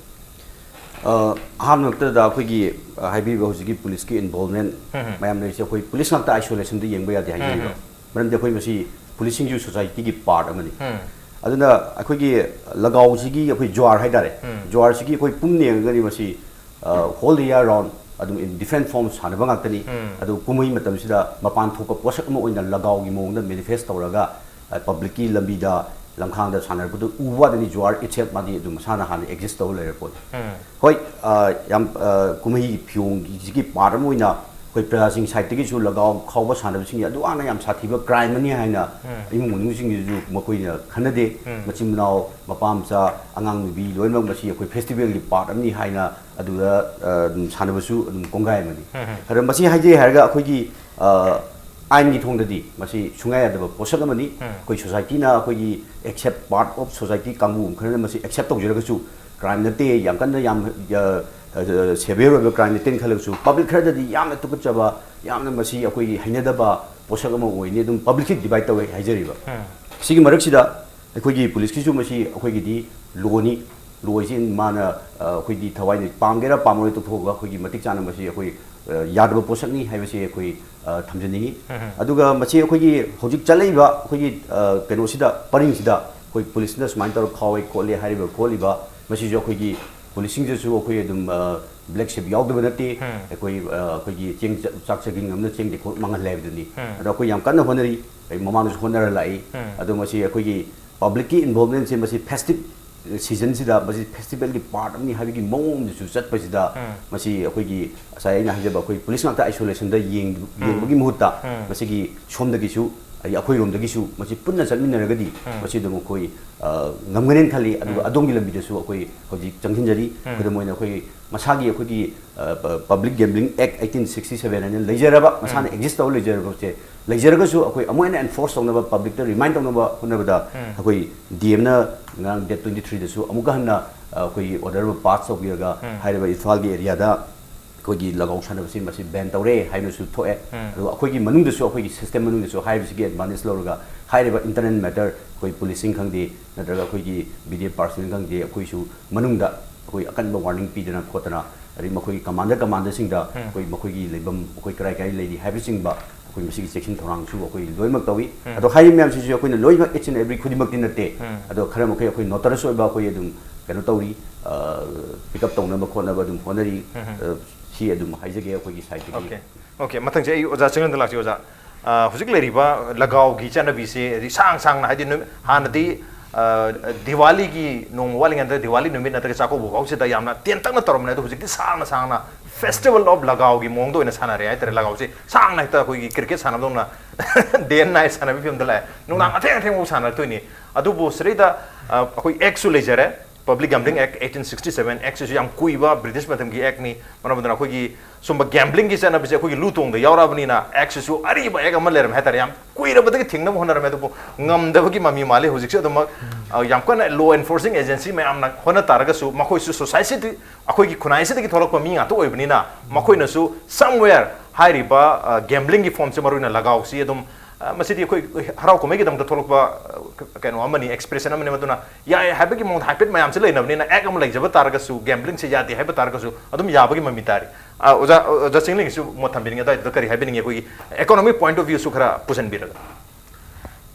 ꯑ, ꯑꯍꯥꯟꯕ ꯃꯛꯇꯗ ꯑꯩꯈꯣꯏꯒꯤ, ꯑ, ꯍꯥꯏꯕꯤꯔꯤꯕ ꯍꯧꯖꯤꯛꯀꯤ ꯄꯨꯂꯤꯁꯀꯤ ꯏꯟꯚꯣꯜꯕꯃꯦꯟ ꯎꯝ, ꯎꯝ꯫ ꯃꯌꯥꯝ ꯂꯩꯔꯤꯁꯦ, ꯑꯩꯈꯣꯏ ꯄꯨꯂꯤꯁ ꯉꯥꯛꯇ ꯑꯥꯏꯁꯣꯂꯦꯁꯟꯗ ꯌꯦꯡꯕ ꯌꯥꯗꯦ ꯍꯥꯏꯖꯔꯤꯕ꯫ ꯎꯝ, ꯃꯔꯝꯗꯤ ꯑꯩꯈꯣꯏ ꯃꯁꯤ ꯄꯨꯂꯤꯁꯁꯤꯡꯁꯨ ꯁꯣꯁꯥꯏꯇꯤꯒꯤ ꯄꯥꯔꯠ ꯑꯃꯅꯤ꯫ ꯎꯝ꯫ ꯑꯗꯨꯅ ꯑꯩꯈꯣꯏꯒꯤ ꯂꯒꯥꯎꯁꯤꯒꯤ ꯑꯩꯈꯣꯏ ꯖ꯭ꯋꯥꯔ ꯍꯥꯏꯇꯥꯔꯦ, ꯎꯝ꯫ ꯖ꯭ꯋꯥꯔꯁꯤꯒꯤ ꯑꯩꯈꯣꯏ ꯄꯨꯝ ꯌꯦꯡꯉꯒꯗꯤ ꯃꯁꯤ, ꯑ, whole year round ꯑꯗꯨꯝ in different form ꯁꯥꯟꯅꯕ ꯉꯥꯛꯇꯅꯤ꯫ ꯎꯝ꯫ ꯑꯗꯨ ꯀꯨꯝꯍꯩ ꯃꯇꯝꯁꯤꯗ ꯃꯄꯥꯟ ꯊꯣꯛꯄ ꯄꯣꯠꯁꯛ ꯑꯃ ꯑꯣꯏꯅ ꯂꯒꯥꯎꯒꯤ ꯃꯑꯣꯡꯗ ꯃꯦꯅꯤꯐꯦꯁ ꯇꯧꯔꯒ, ꯑ, ꯄꯕ꯭ꯂꯤꯛꯀꯤ ꯂꯝꯕꯤꯗ, ꯂꯝꯈꯥꯡꯗ ꯁꯥꯟꯅꯔꯛꯄꯗꯨ ꯎꯕ ꯋꯥꯗꯅꯤ꯫ ꯖ꯭ꯋꯥꯔ ꯏꯠꯁꯦꯜꯐ ꯃꯥꯗꯤ ꯑꯗꯨꯝ ꯃꯁꯥꯅ ꯍꯥꯟꯅ ꯑꯦꯛꯖꯤꯁ ꯇꯧꯔ ꯂꯩꯔ ꯄꯣꯠꯅꯤ꯫ ꯎꯝ꯫ ꯍꯣꯏ, ꯑ, ꯌꯥꯝ, ꯑ, ꯀꯨꯝꯍꯩꯒꯤ ꯐꯤꯌꯣꯡꯒꯤꯁꯤꯒꯤ ꯄꯥꯔꯠ ꯑꯃ ꯑꯣꯏꯅ ꯑꯩꯈꯣꯏ ꯄ꯭ꯔꯖꯥꯁꯤꯡ ꯁꯥꯏꯠꯇꯒꯤꯁꯨ ꯂꯒꯥꯎ ꯈꯥꯎꯕ ꯁꯥꯟꯅꯕꯁꯤꯡꯁꯦ ꯑꯗꯨ ꯍꯥꯟꯅ ꯌꯥꯝ ꯁꯥꯊꯤꯕ ꯀ꯭ꯔꯥꯏꯝ ꯑꯃꯅꯤ ꯍꯥꯏꯅ ꯎꯝ꯫ ꯏꯃꯨꯡ ꯃꯅꯨꯡꯁꯤꯡꯁꯤꯁꯨ ꯃꯈꯣꯏꯅ ꯈꯟꯅꯗꯦ꯫ ꯎꯝ꯫ ꯃꯆꯤꯟ ꯃꯅꯥꯎ, ꯃꯄꯥ ꯃꯆꯥ, ꯑꯉꯥꯡ ꯅꯨꯕꯤ ꯂꯣꯏꯅꯃꯛ ꯃꯁꯤ ꯑꯩꯈꯣꯏ ꯐꯦꯁꯇꯤꯚꯦꯜꯒꯤ ꯄꯥꯔꯠ ꯑꯃꯅꯤ ꯍꯥꯏꯅ ꯑꯗꯨꯗ, ꯑ, ꯑꯗꯨꯝ ꯁꯥꯟꯅꯕꯁꯨ ꯑꯗꯨꯝ ꯀꯣꯡꯒꯥꯏ ꯑꯃꯅꯤ꯫ ꯎꯝ, ꯎꯝ꯫ ꯑꯗꯣ ꯃꯁꯤ ꯍꯥꯏꯖꯩ ꯍꯥꯏꯔꯒ ꯑꯩꯈꯣꯏꯒꯤ, ꯑ, ꯑꯥꯏꯟꯒꯤ ꯊꯣꯡꯗꯗꯤ ꯃꯁꯤ ꯁꯨꯡꯌꯥ ꯌꯥꯗꯕ ꯄꯣꯠꯁꯛ ꯑꯃꯅꯤ꯫ ꯎꯝ꯫ ꯑꯩꯈꯣꯏ ꯁꯣꯁꯥꯏꯇꯤꯅ, ꯑꯩꯈꯣꯏꯒꯤ ꯑꯦꯛꯁꯦꯞ ꯄꯥꯔꯠ ꯑꯣꯐ ꯁꯣꯁꯥꯏꯇꯤ ꯀꯥꯡꯕꯨ ꯈꯔꯅ ꯃꯁꯤ ꯑꯦꯛꯁꯦꯞ ꯇꯧꯖꯔꯒꯁꯨ, ꯀ꯭ꯔꯥꯏꯝ ꯅꯠꯇꯦ, ꯌꯥꯝ ꯀꯟꯅ ꯌꯥꯝ, ꯑ, ꯑ, ꯁꯦꯚꯤꯌꯔ ꯑꯣꯏꯕ ꯀ꯭ꯔꯥꯏꯝ ꯅꯠꯇꯦꯅ ꯈꯜꯂꯒꯁꯨ, ꯄꯕ꯭ꯂꯤꯛ ꯈꯔꯗꯗꯤ ꯌꯥꯝꯅ ꯇꯨꯀꯠꯆꯕ, ꯌꯥꯝꯅ ꯃꯁꯤ ꯑꯩꯈꯣꯏꯒꯤ ꯍꯩꯅꯗꯕ ꯄꯣꯠꯁꯛ ꯑꯃ ꯑꯣꯏꯅꯤ꯫ ꯑꯗꯨꯝ ꯄꯕ꯭ꯂꯤꯛꯁꯤ ꯗꯤꯚꯥꯏꯠ ꯇꯧꯋꯦ ꯍꯥꯏꯖꯔꯤꯕ꯫ ꯎꯝ꯫ ꯁꯤꯒꯤ ꯃꯔꯛꯁꯤꯗ ꯑꯩꯈꯣꯏꯒꯤ ꯄꯨꯂꯤꯁꯀꯤꯁꯨ ꯃꯁꯤ ꯑꯩꯈꯣꯏꯒꯤꯗꯤ ꯂꯣꯅꯤ꯫ ꯂꯣꯁꯤ ꯃꯥꯅ, ꯑ, ꯑꯩꯈꯣꯏꯗꯤ ꯊꯋꯥꯏꯅ ꯄꯥꯝꯒꯦꯔꯥ ꯄꯥꯝꯃꯣꯏ ꯇꯣꯛꯊꯣꯛꯑꯒ ꯑꯩꯈꯣꯏꯒꯤ ꯃꯇꯤꯛ ꯆꯥꯅ ꯃꯁꯤ ꯑꯩꯈꯣꯏ, ꯑ, ꯌꯥꯗꯕ ꯄꯣꯠꯁꯛꯅꯤ ꯍꯥꯏꯕꯁꯤ ꯑꯩꯈꯣꯏ, ꯑ, ꯊꯝꯖꯅꯤꯡꯉꯤ꯫ ꯎꯝ꯫ ꯑꯗꯨꯒ ꯃꯁꯤ ꯑꯩꯈꯣꯏꯒꯤ ꯍꯧꯖꯤꯛ ꯆꯠꯂꯛꯏꯕ ꯑꯩꯈꯣꯏꯒꯤ, ꯑ, ꯀꯩꯅꯣꯁꯤꯗ, ꯄꯔꯤꯡꯁꯤꯗ ꯑꯩꯈꯣꯏ ꯄꯨꯂꯤꯁꯅ ꯁꯨꯃꯥꯏꯅ ꯇꯧꯔ ꯈꯥꯎꯋꯦ ꯈꯣꯠꯂꯦ ꯍꯥꯏꯔꯤꯕ ꯈꯣꯠꯂꯤꯕ, ꯃꯁꯤꯁꯨ ꯑꯩꯈꯣꯏꯒꯤ ꯄꯨꯂꯤꯁꯁꯤꯡꯗꯁꯨ ꯑꯩꯈꯣꯏ ꯑꯗꯨꯝ, ꯑ, ꯕ꯭ꯂꯦꯛ ꯁꯤꯞ ꯌꯥꯎꯗꯕ ꯅꯠꯇꯦ꯫ ꯎꯝ꯫ ꯑꯩꯈꯣꯏ, ꯑ, ꯑꯩꯈꯣꯏꯒꯤ ꯆꯦꯡ ꯆ-, ꯆꯥꯛ ꯆꯦꯡ ꯑꯃꯅ ꯆꯦꯡ ꯇꯦꯡꯀꯣꯠ ꯃꯥꯡꯍꯜꯂꯦ ꯍꯥꯏꯕꯗꯨꯅꯤ꯫ ꯎꯝ꯫ ꯑꯗꯣ ꯑꯩꯈꯣꯏ ꯌꯥꯝ ꯀꯟꯅ ꯍꯣꯠꯅꯔꯤ, ꯑꯩ ꯃꯃꯥꯡꯗꯁꯨ ꯍꯣꯠꯅꯔ ꯂꯥꯛꯏ꯫ ꯎꯝ꯫ ꯑꯗꯣ ꯃꯁꯤ ꯑꯩꯈꯣꯏꯒꯤ ꯄꯕ꯭ꯂꯤꯛꯀꯤ ꯏꯟꯚꯣꯜꯕꯃꯦꯟꯁꯦ ꯃꯁꯤ ꯐꯦꯁꯇꯤꯚ ꯁꯤꯖꯟꯁꯤꯗ ꯃꯁꯤ ꯐꯦꯁꯇꯤꯚꯦꯜꯒꯤ ꯄꯥꯔꯠ ꯑꯃꯅꯤ ꯍꯥꯏꯕꯒꯤ ꯃꯑꯣꯡ ꯑꯃꯗꯁꯨ ꯆꯠꯄꯁꯤꯗ, ꯃꯁꯤ ꯑꯩꯈꯣꯏꯒꯤ ꯉꯁꯥꯏ ꯑꯩꯅ ꯍꯥꯏꯖꯕ ꯑꯩꯈꯣꯏ ꯄꯨꯂꯤꯁ ꯉꯥꯛꯇ ꯑꯥꯏꯁꯣꯂꯦꯁꯟꯗ ꯌꯦꯡ- ꯌꯦꯡꯕꯒꯤ ꯃꯍꯨꯠꯇ, ꯃꯁꯤꯒꯤ ꯁꯣꯝꯗꯒꯤꯁꯨ, ꯑꯩ, ꯑꯩꯈꯣꯏꯔꯣꯝꯗꯒꯤꯁꯨ ꯃꯁꯤ ꯄꯨꯟꯅ ꯆꯠꯃꯤꯟꯅꯔꯒꯗꯤ ꯃꯁꯤ ꯑꯗꯨꯝ ꯑꯩꯈꯣꯏ, ꯑ, ꯉꯝꯒꯅꯦꯅ ꯈꯜꯂꯤ꯫ ꯑꯗꯨꯒ ꯑꯗꯣꯝꯒꯤ ꯂꯝꯕꯤꯗꯁꯨ ꯑꯩꯈꯣꯏ ꯍꯧꯖꯤꯛ ꯆꯪꯁꯤꯟꯖꯔꯤ꯫ ꯈꯨꯗꯝ ꯑꯣꯏꯅ ꯑꯩꯈꯣꯏ ꯃꯁꯥꯒꯤ ꯑꯩꯈꯣꯏꯒꯤ, ꯑ, ꯄ-, Public Gambling Act eighteen sixty seven ꯍꯥꯏꯅ ꯂꯩꯖꯔꯕ, ꯃꯁꯥꯅ ꯑꯦꯛꯖꯤꯁ ꯇꯧꯔ ꯂꯩꯖꯔꯕꯁꯦ, ꯂꯩꯖꯔꯒꯁꯨ ꯑꯩꯈꯣꯏ ꯑꯃꯨꯛ ꯍꯦꯟꯅ ꯑꯦꯟꯐꯣꯔꯁ ꯇꯧꯅꯕ, ꯄꯕ꯭ꯂꯤꯛꯇ ꯔꯤꯃꯥꯏꯟ ꯇꯧꯅꯕ ꯍꯣꯠꯅꯕꯗ ꯑꯩꯈꯣꯏ ꯗꯤ ꯑꯦꯝꯅ ꯉꯔꯥꯡ ꯗꯦꯠ twenty threeꯗꯁꯨ ꯑꯃꯨꯛꯀ ꯍꯟꯅ, ꯑ, ꯑꯩꯈꯣꯏꯒꯤ ꯑꯣꯔꯗꯔ ꯑꯃ ꯄꯥꯁ ꯇꯧꯕꯤꯔꯒ ꯍꯥꯏꯔꯤꯕ ꯏꯝꯐꯥꯜꯒꯤ ꯑꯦꯔꯤꯌꯥꯗ ꯑꯩꯈꯣꯏꯒꯤ ꯂꯒꯥꯎ ꯁꯥꯟꯅꯕꯁꯤ ꯃꯁꯤ ꯕꯦꯟ ꯇꯧꯔꯦ ꯍꯥꯏꯅꯁꯨ ꯊꯣꯛꯑꯦ꯫ ꯑꯗꯨꯒ ꯑꯩꯈꯣꯏꯒꯤ ꯃꯅꯨꯡꯗꯁꯨ, ꯑꯩꯈꯣꯏꯒꯤ ꯁꯤꯁꯇꯦꯝ ꯃꯅꯨꯡꯗꯁꯨ ꯍꯥꯏꯔꯤꯕꯁꯤꯒꯤ ꯑꯦꯗꯚꯥꯟꯇꯦꯖ ꯂꯧꯔꯒ ꯍꯥꯏꯔꯤꯕ ꯏꯟꯇꯔꯅꯦꯜ ꯃꯦꯇꯔ, ꯑꯩꯈꯣꯏ ꯄꯨꯂꯤꯁꯁꯤꯡ ꯈꯪꯗꯦ, ꯅꯠꯇ꯭ꯔꯒ ꯑꯩꯈꯣꯏꯒꯤ ꯕꯤ ꯗꯤ ꯑꯦꯐ ꯄꯥꯔꯁꯅꯦꯜ ꯈꯪꯗꯦ, ꯑꯩꯈꯣꯏꯁꯨ ꯃꯅꯨꯡꯗ ꯑꯩꯈꯣꯏ ꯑꯀꯟꯕ ꯋꯥꯔꯅꯤꯡ ꯄꯤꯗꯅ ꯈꯣꯠꯇꯅ, ꯑꯗꯩ ꯃꯈꯣꯏꯒꯤ ꯀꯃꯥꯟꯗꯔ ꯀꯃꯥꯟꯗꯔꯁꯤꯡꯗ ꯑꯩꯈꯣꯏ ꯃꯈꯣꯏꯒꯤ ꯂꯩꯐꯝ, ꯑꯩꯈꯣꯏ ꯀꯔꯥꯏ ꯀꯔꯥꯏ ꯂꯩꯔꯤ ꯍꯥꯏꯕꯆꯤꯡꯕ ꯑꯩꯈꯣꯏ ꯃꯁꯤꯒꯤ ꯆꯦꯛꯁꯤꯟ ꯊꯧꯔꯥꯡꯁꯨ ꯑꯩꯈꯣꯏ ꯂꯣꯏꯅꯃꯛ ꯇꯧꯏ꯫ ꯑꯗꯣ ꯍꯥꯏꯔꯤꯕ ꯃꯌꯥꯝꯁꯤꯁꯨ ꯑꯩꯈꯣꯏꯅ ꯂꯣꯏꯅꯃꯛ each and every ꯈꯨꯗꯤꯡꯃꯛꯇꯤ ꯅꯠꯇꯦ꯫ ꯑꯗꯣ ꯈꯔ ꯃꯈꯩ ꯑꯩꯈꯣꯏ ꯅꯣꯇꯔꯁ ꯑꯣꯏꯕ ꯑꯩꯈꯣꯏ ꯑꯗꯨꯝ ꯀꯩꯅꯣ ꯇꯧꯔꯤ, ꯄꯤꯛ ꯑꯞ ꯇꯧꯅꯕ ꯈꯣꯠꯅꯕ ꯑꯗꯨꯝ ꯍꯣꯠꯅꯔꯤ꯫ ꯑ, ꯁꯤ ꯑꯗꯨꯝ ꯍꯥꯏꯖꯒꯦ ꯑꯩꯈꯣꯏꯒꯤ ꯁꯥꯏꯠꯇꯒꯤ꯫ ꯑꯣꯀꯦ, ꯑꯣꯀꯦ, ꯃꯊꯪꯁꯦ ꯑꯩ ꯑꯣꯖꯥ ꯆꯤꯡꯂꯦꯟꯗ ꯂꯥꯛꯆꯒꯦ꯫ ꯑꯣꯖꯥ, ꯑ, ꯍꯧꯖꯤꯛ ꯂꯩꯔꯤꯕ ꯂꯒꯥꯎꯒꯤ ꯆꯠꯅꯕꯤꯁꯦ ꯍꯥꯏꯗꯤ ꯁꯥꯡ ꯁꯥꯡꯅ, ꯍꯥꯏꯗꯤ ꯅꯨꯃꯤꯠ, ꯍꯥꯟꯅꯗꯤ, ꯑ, ꯗꯤꯋꯥꯂꯤꯒꯤ ꯅꯣꯡꯃ ꯋꯥꯠꯂꯤꯉꯩꯗ, ꯗꯤꯋꯥꯂꯤ ꯅꯨꯃꯤꯠ ꯅꯠꯇ꯭ꯔꯒ ꯆꯥꯛꯀꯧꯕ ꯐꯥꯎꯁꯤꯗ ꯌꯥꯝꯅ ꯇꯦꯟꯇꯛꯅ ꯇꯧꯔꯝꯕꯅꯦ, ꯑꯗꯣ ꯍꯧꯖꯤꯛꯇꯤ ꯁꯥꯡꯅ ꯁꯥꯡꯅ Festival of ꯂꯒꯥꯎꯒꯤ ꯃꯑꯣꯡꯗ ꯑꯣꯏꯅ ꯁꯥꯟꯅꯔꯦ ꯍꯥꯏꯇꯥꯔꯦ꯫ ꯂꯒꯥꯎꯁꯦ ꯁꯥꯡꯅ ꯍꯦꯛꯇ ꯑꯩꯈꯣꯏꯒꯤ ꯀ꯭ꯔꯤꯀꯦꯠ ꯁꯥꯟꯅꯕꯗꯧꯅ day and night ꯁꯥꯟꯅꯕꯒꯤ ꯐꯤꯕꯝꯗ ꯂꯥꯛꯑꯦ꯫ ꯅꯨꯡꯗꯥꯡ ꯑꯊꯦꯡ ꯑꯊꯦꯡꯕꯐꯥꯎ ꯁꯥꯟꯅꯔꯛꯇꯣꯏꯅꯤ꯫ ꯑꯗꯨꯕꯨ ꯁꯤꯗꯩꯗ, ꯑ, ꯑꯩꯈꯣꯏ ꯑꯦꯛꯁꯨ ꯂꯩꯖꯔꯦ, Public Gambling Act eighteen sixty seven꯫ ꯑꯦꯛꯁꯤꯁꯨ ꯌꯥꯝ ꯀꯨꯏꯕ ꯕ꯭ꯔꯤꯇꯤꯁ ꯃꯇꯝꯒꯤ ꯑꯦꯛꯅꯤ꯫ ꯃꯔꯝ ꯑꯗꯨꯅ ꯑꯩꯈꯣꯏꯒꯤ ꯁꯨꯝꯕ ꯒꯦꯝꯕ꯭ꯂꯤꯡꯒꯤ ꯆꯠꯅꯕꯤꯁꯦ ꯑꯩꯈꯣꯏꯒꯤ ꯂꯨ ꯇꯣꯡꯗ ꯌꯥꯎꯔꯛꯑꯕꯅꯤꯅ, ꯑꯦꯛꯁꯤꯁꯨ ꯑꯔꯤꯕ ꯑꯦꯛ ꯑꯃ ꯂꯩꯔꯝꯃꯦ ꯍꯥꯏꯇꯥꯔꯦ꯫ ꯌꯥꯝ ꯀꯨꯏꯔꯕꯗꯒꯤ ꯊꯦꯡꯅꯕ ꯍꯣꯠꯅꯔꯝꯃꯦ, ꯑꯗꯨꯕꯨ ꯉꯝꯗꯕꯒꯤ ꯃꯃꯤ ꯃꯥꯜꯂꯤ꯫ ꯍꯧꯖꯤꯛꯁꯨ ꯑꯗꯨꯃꯛ, ꯑ, ꯌꯥꯝ ꯀꯟꯅ law enforcing agency ꯃꯌꯥꯝꯅ ꯍꯣꯠꯅ ꯇꯥꯔꯒꯁꯨ, ꯃꯈꯣꯏꯁꯨ society, ꯑꯩꯈꯣꯏꯒꯤ ꯈꯨꯟꯅꯥꯏꯁꯤꯗꯒꯤ ꯊꯣꯛꯂꯛꯄ ꯃꯤ ꯉꯥꯛꯇ ꯑꯣꯏꯕꯅꯤꯅ, ꯃꯈꯣꯏꯅꯁꯨ somewhere ꯍꯥꯏꯔꯤꯕ, ꯑ, ꯒꯦꯝꯕ꯭ꯂꯤꯡꯒꯤ ꯐꯣꯝꯁꯦ, ꯃꯔꯨꯑꯣꯏꯅ ꯂꯒꯥꯎꯁꯤ ꯑꯗꯨꯝ, ꯑ, ꯃꯁꯤꯗꯤ ꯑꯩꯈꯣꯏ ꯍꯔꯥꯎ ꯀꯨꯝꯍꯩꯒꯤꯗꯃꯛꯇ ꯊꯣꯛꯂꯛꯄ, ꯑ, ꯀꯩꯅꯣ ꯑꯃꯅꯤ, ꯑꯦꯛꯁꯄ꯭ꯔꯦꯁꯟ ꯑꯃꯅꯤ꯫ ꯃꯗꯨꯅ ꯌꯥꯏ ꯍꯥꯏꯕꯒꯤ ꯃꯑꯣꯡꯗ ꯍꯥꯏꯐꯦꯠ ꯃꯌꯥꯝꯁꯤ ꯂꯩꯅꯕꯅꯤꯅ, ꯑꯦꯛ ꯑꯃ ꯂꯩꯖꯕ ꯇꯥꯔꯒꯁꯨ, ꯒꯦꯝꯕ꯭ꯂꯤꯡꯁꯦ ꯌꯥꯗꯦ ꯍꯥꯏꯕ ꯇꯥꯔꯒꯁꯨ, ꯑꯗꯨꯝ ꯌꯥꯕꯒꯤ ꯃꯃꯤ ꯇꯥꯔꯤ꯫ ꯑ, ꯑꯣꯖꯥ, ꯑꯣꯖꯥ ꯆꯤꯡꯂꯦꯟꯒꯤꯁꯨ ꯃꯣꯠ ꯊꯝꯕꯤꯅꯤꯡꯉꯦ, ꯑꯗꯨꯋꯥꯏꯗꯨꯗ ꯀꯔꯤ ꯍꯥꯏꯕꯤꯅꯤꯡꯉꯤ? ꯑꯩꯈꯣꯏꯒꯤ economic point of viewꯁꯨ ꯈꯔ ꯄꯨꯁꯤꯟꯕꯤꯔꯒ꯫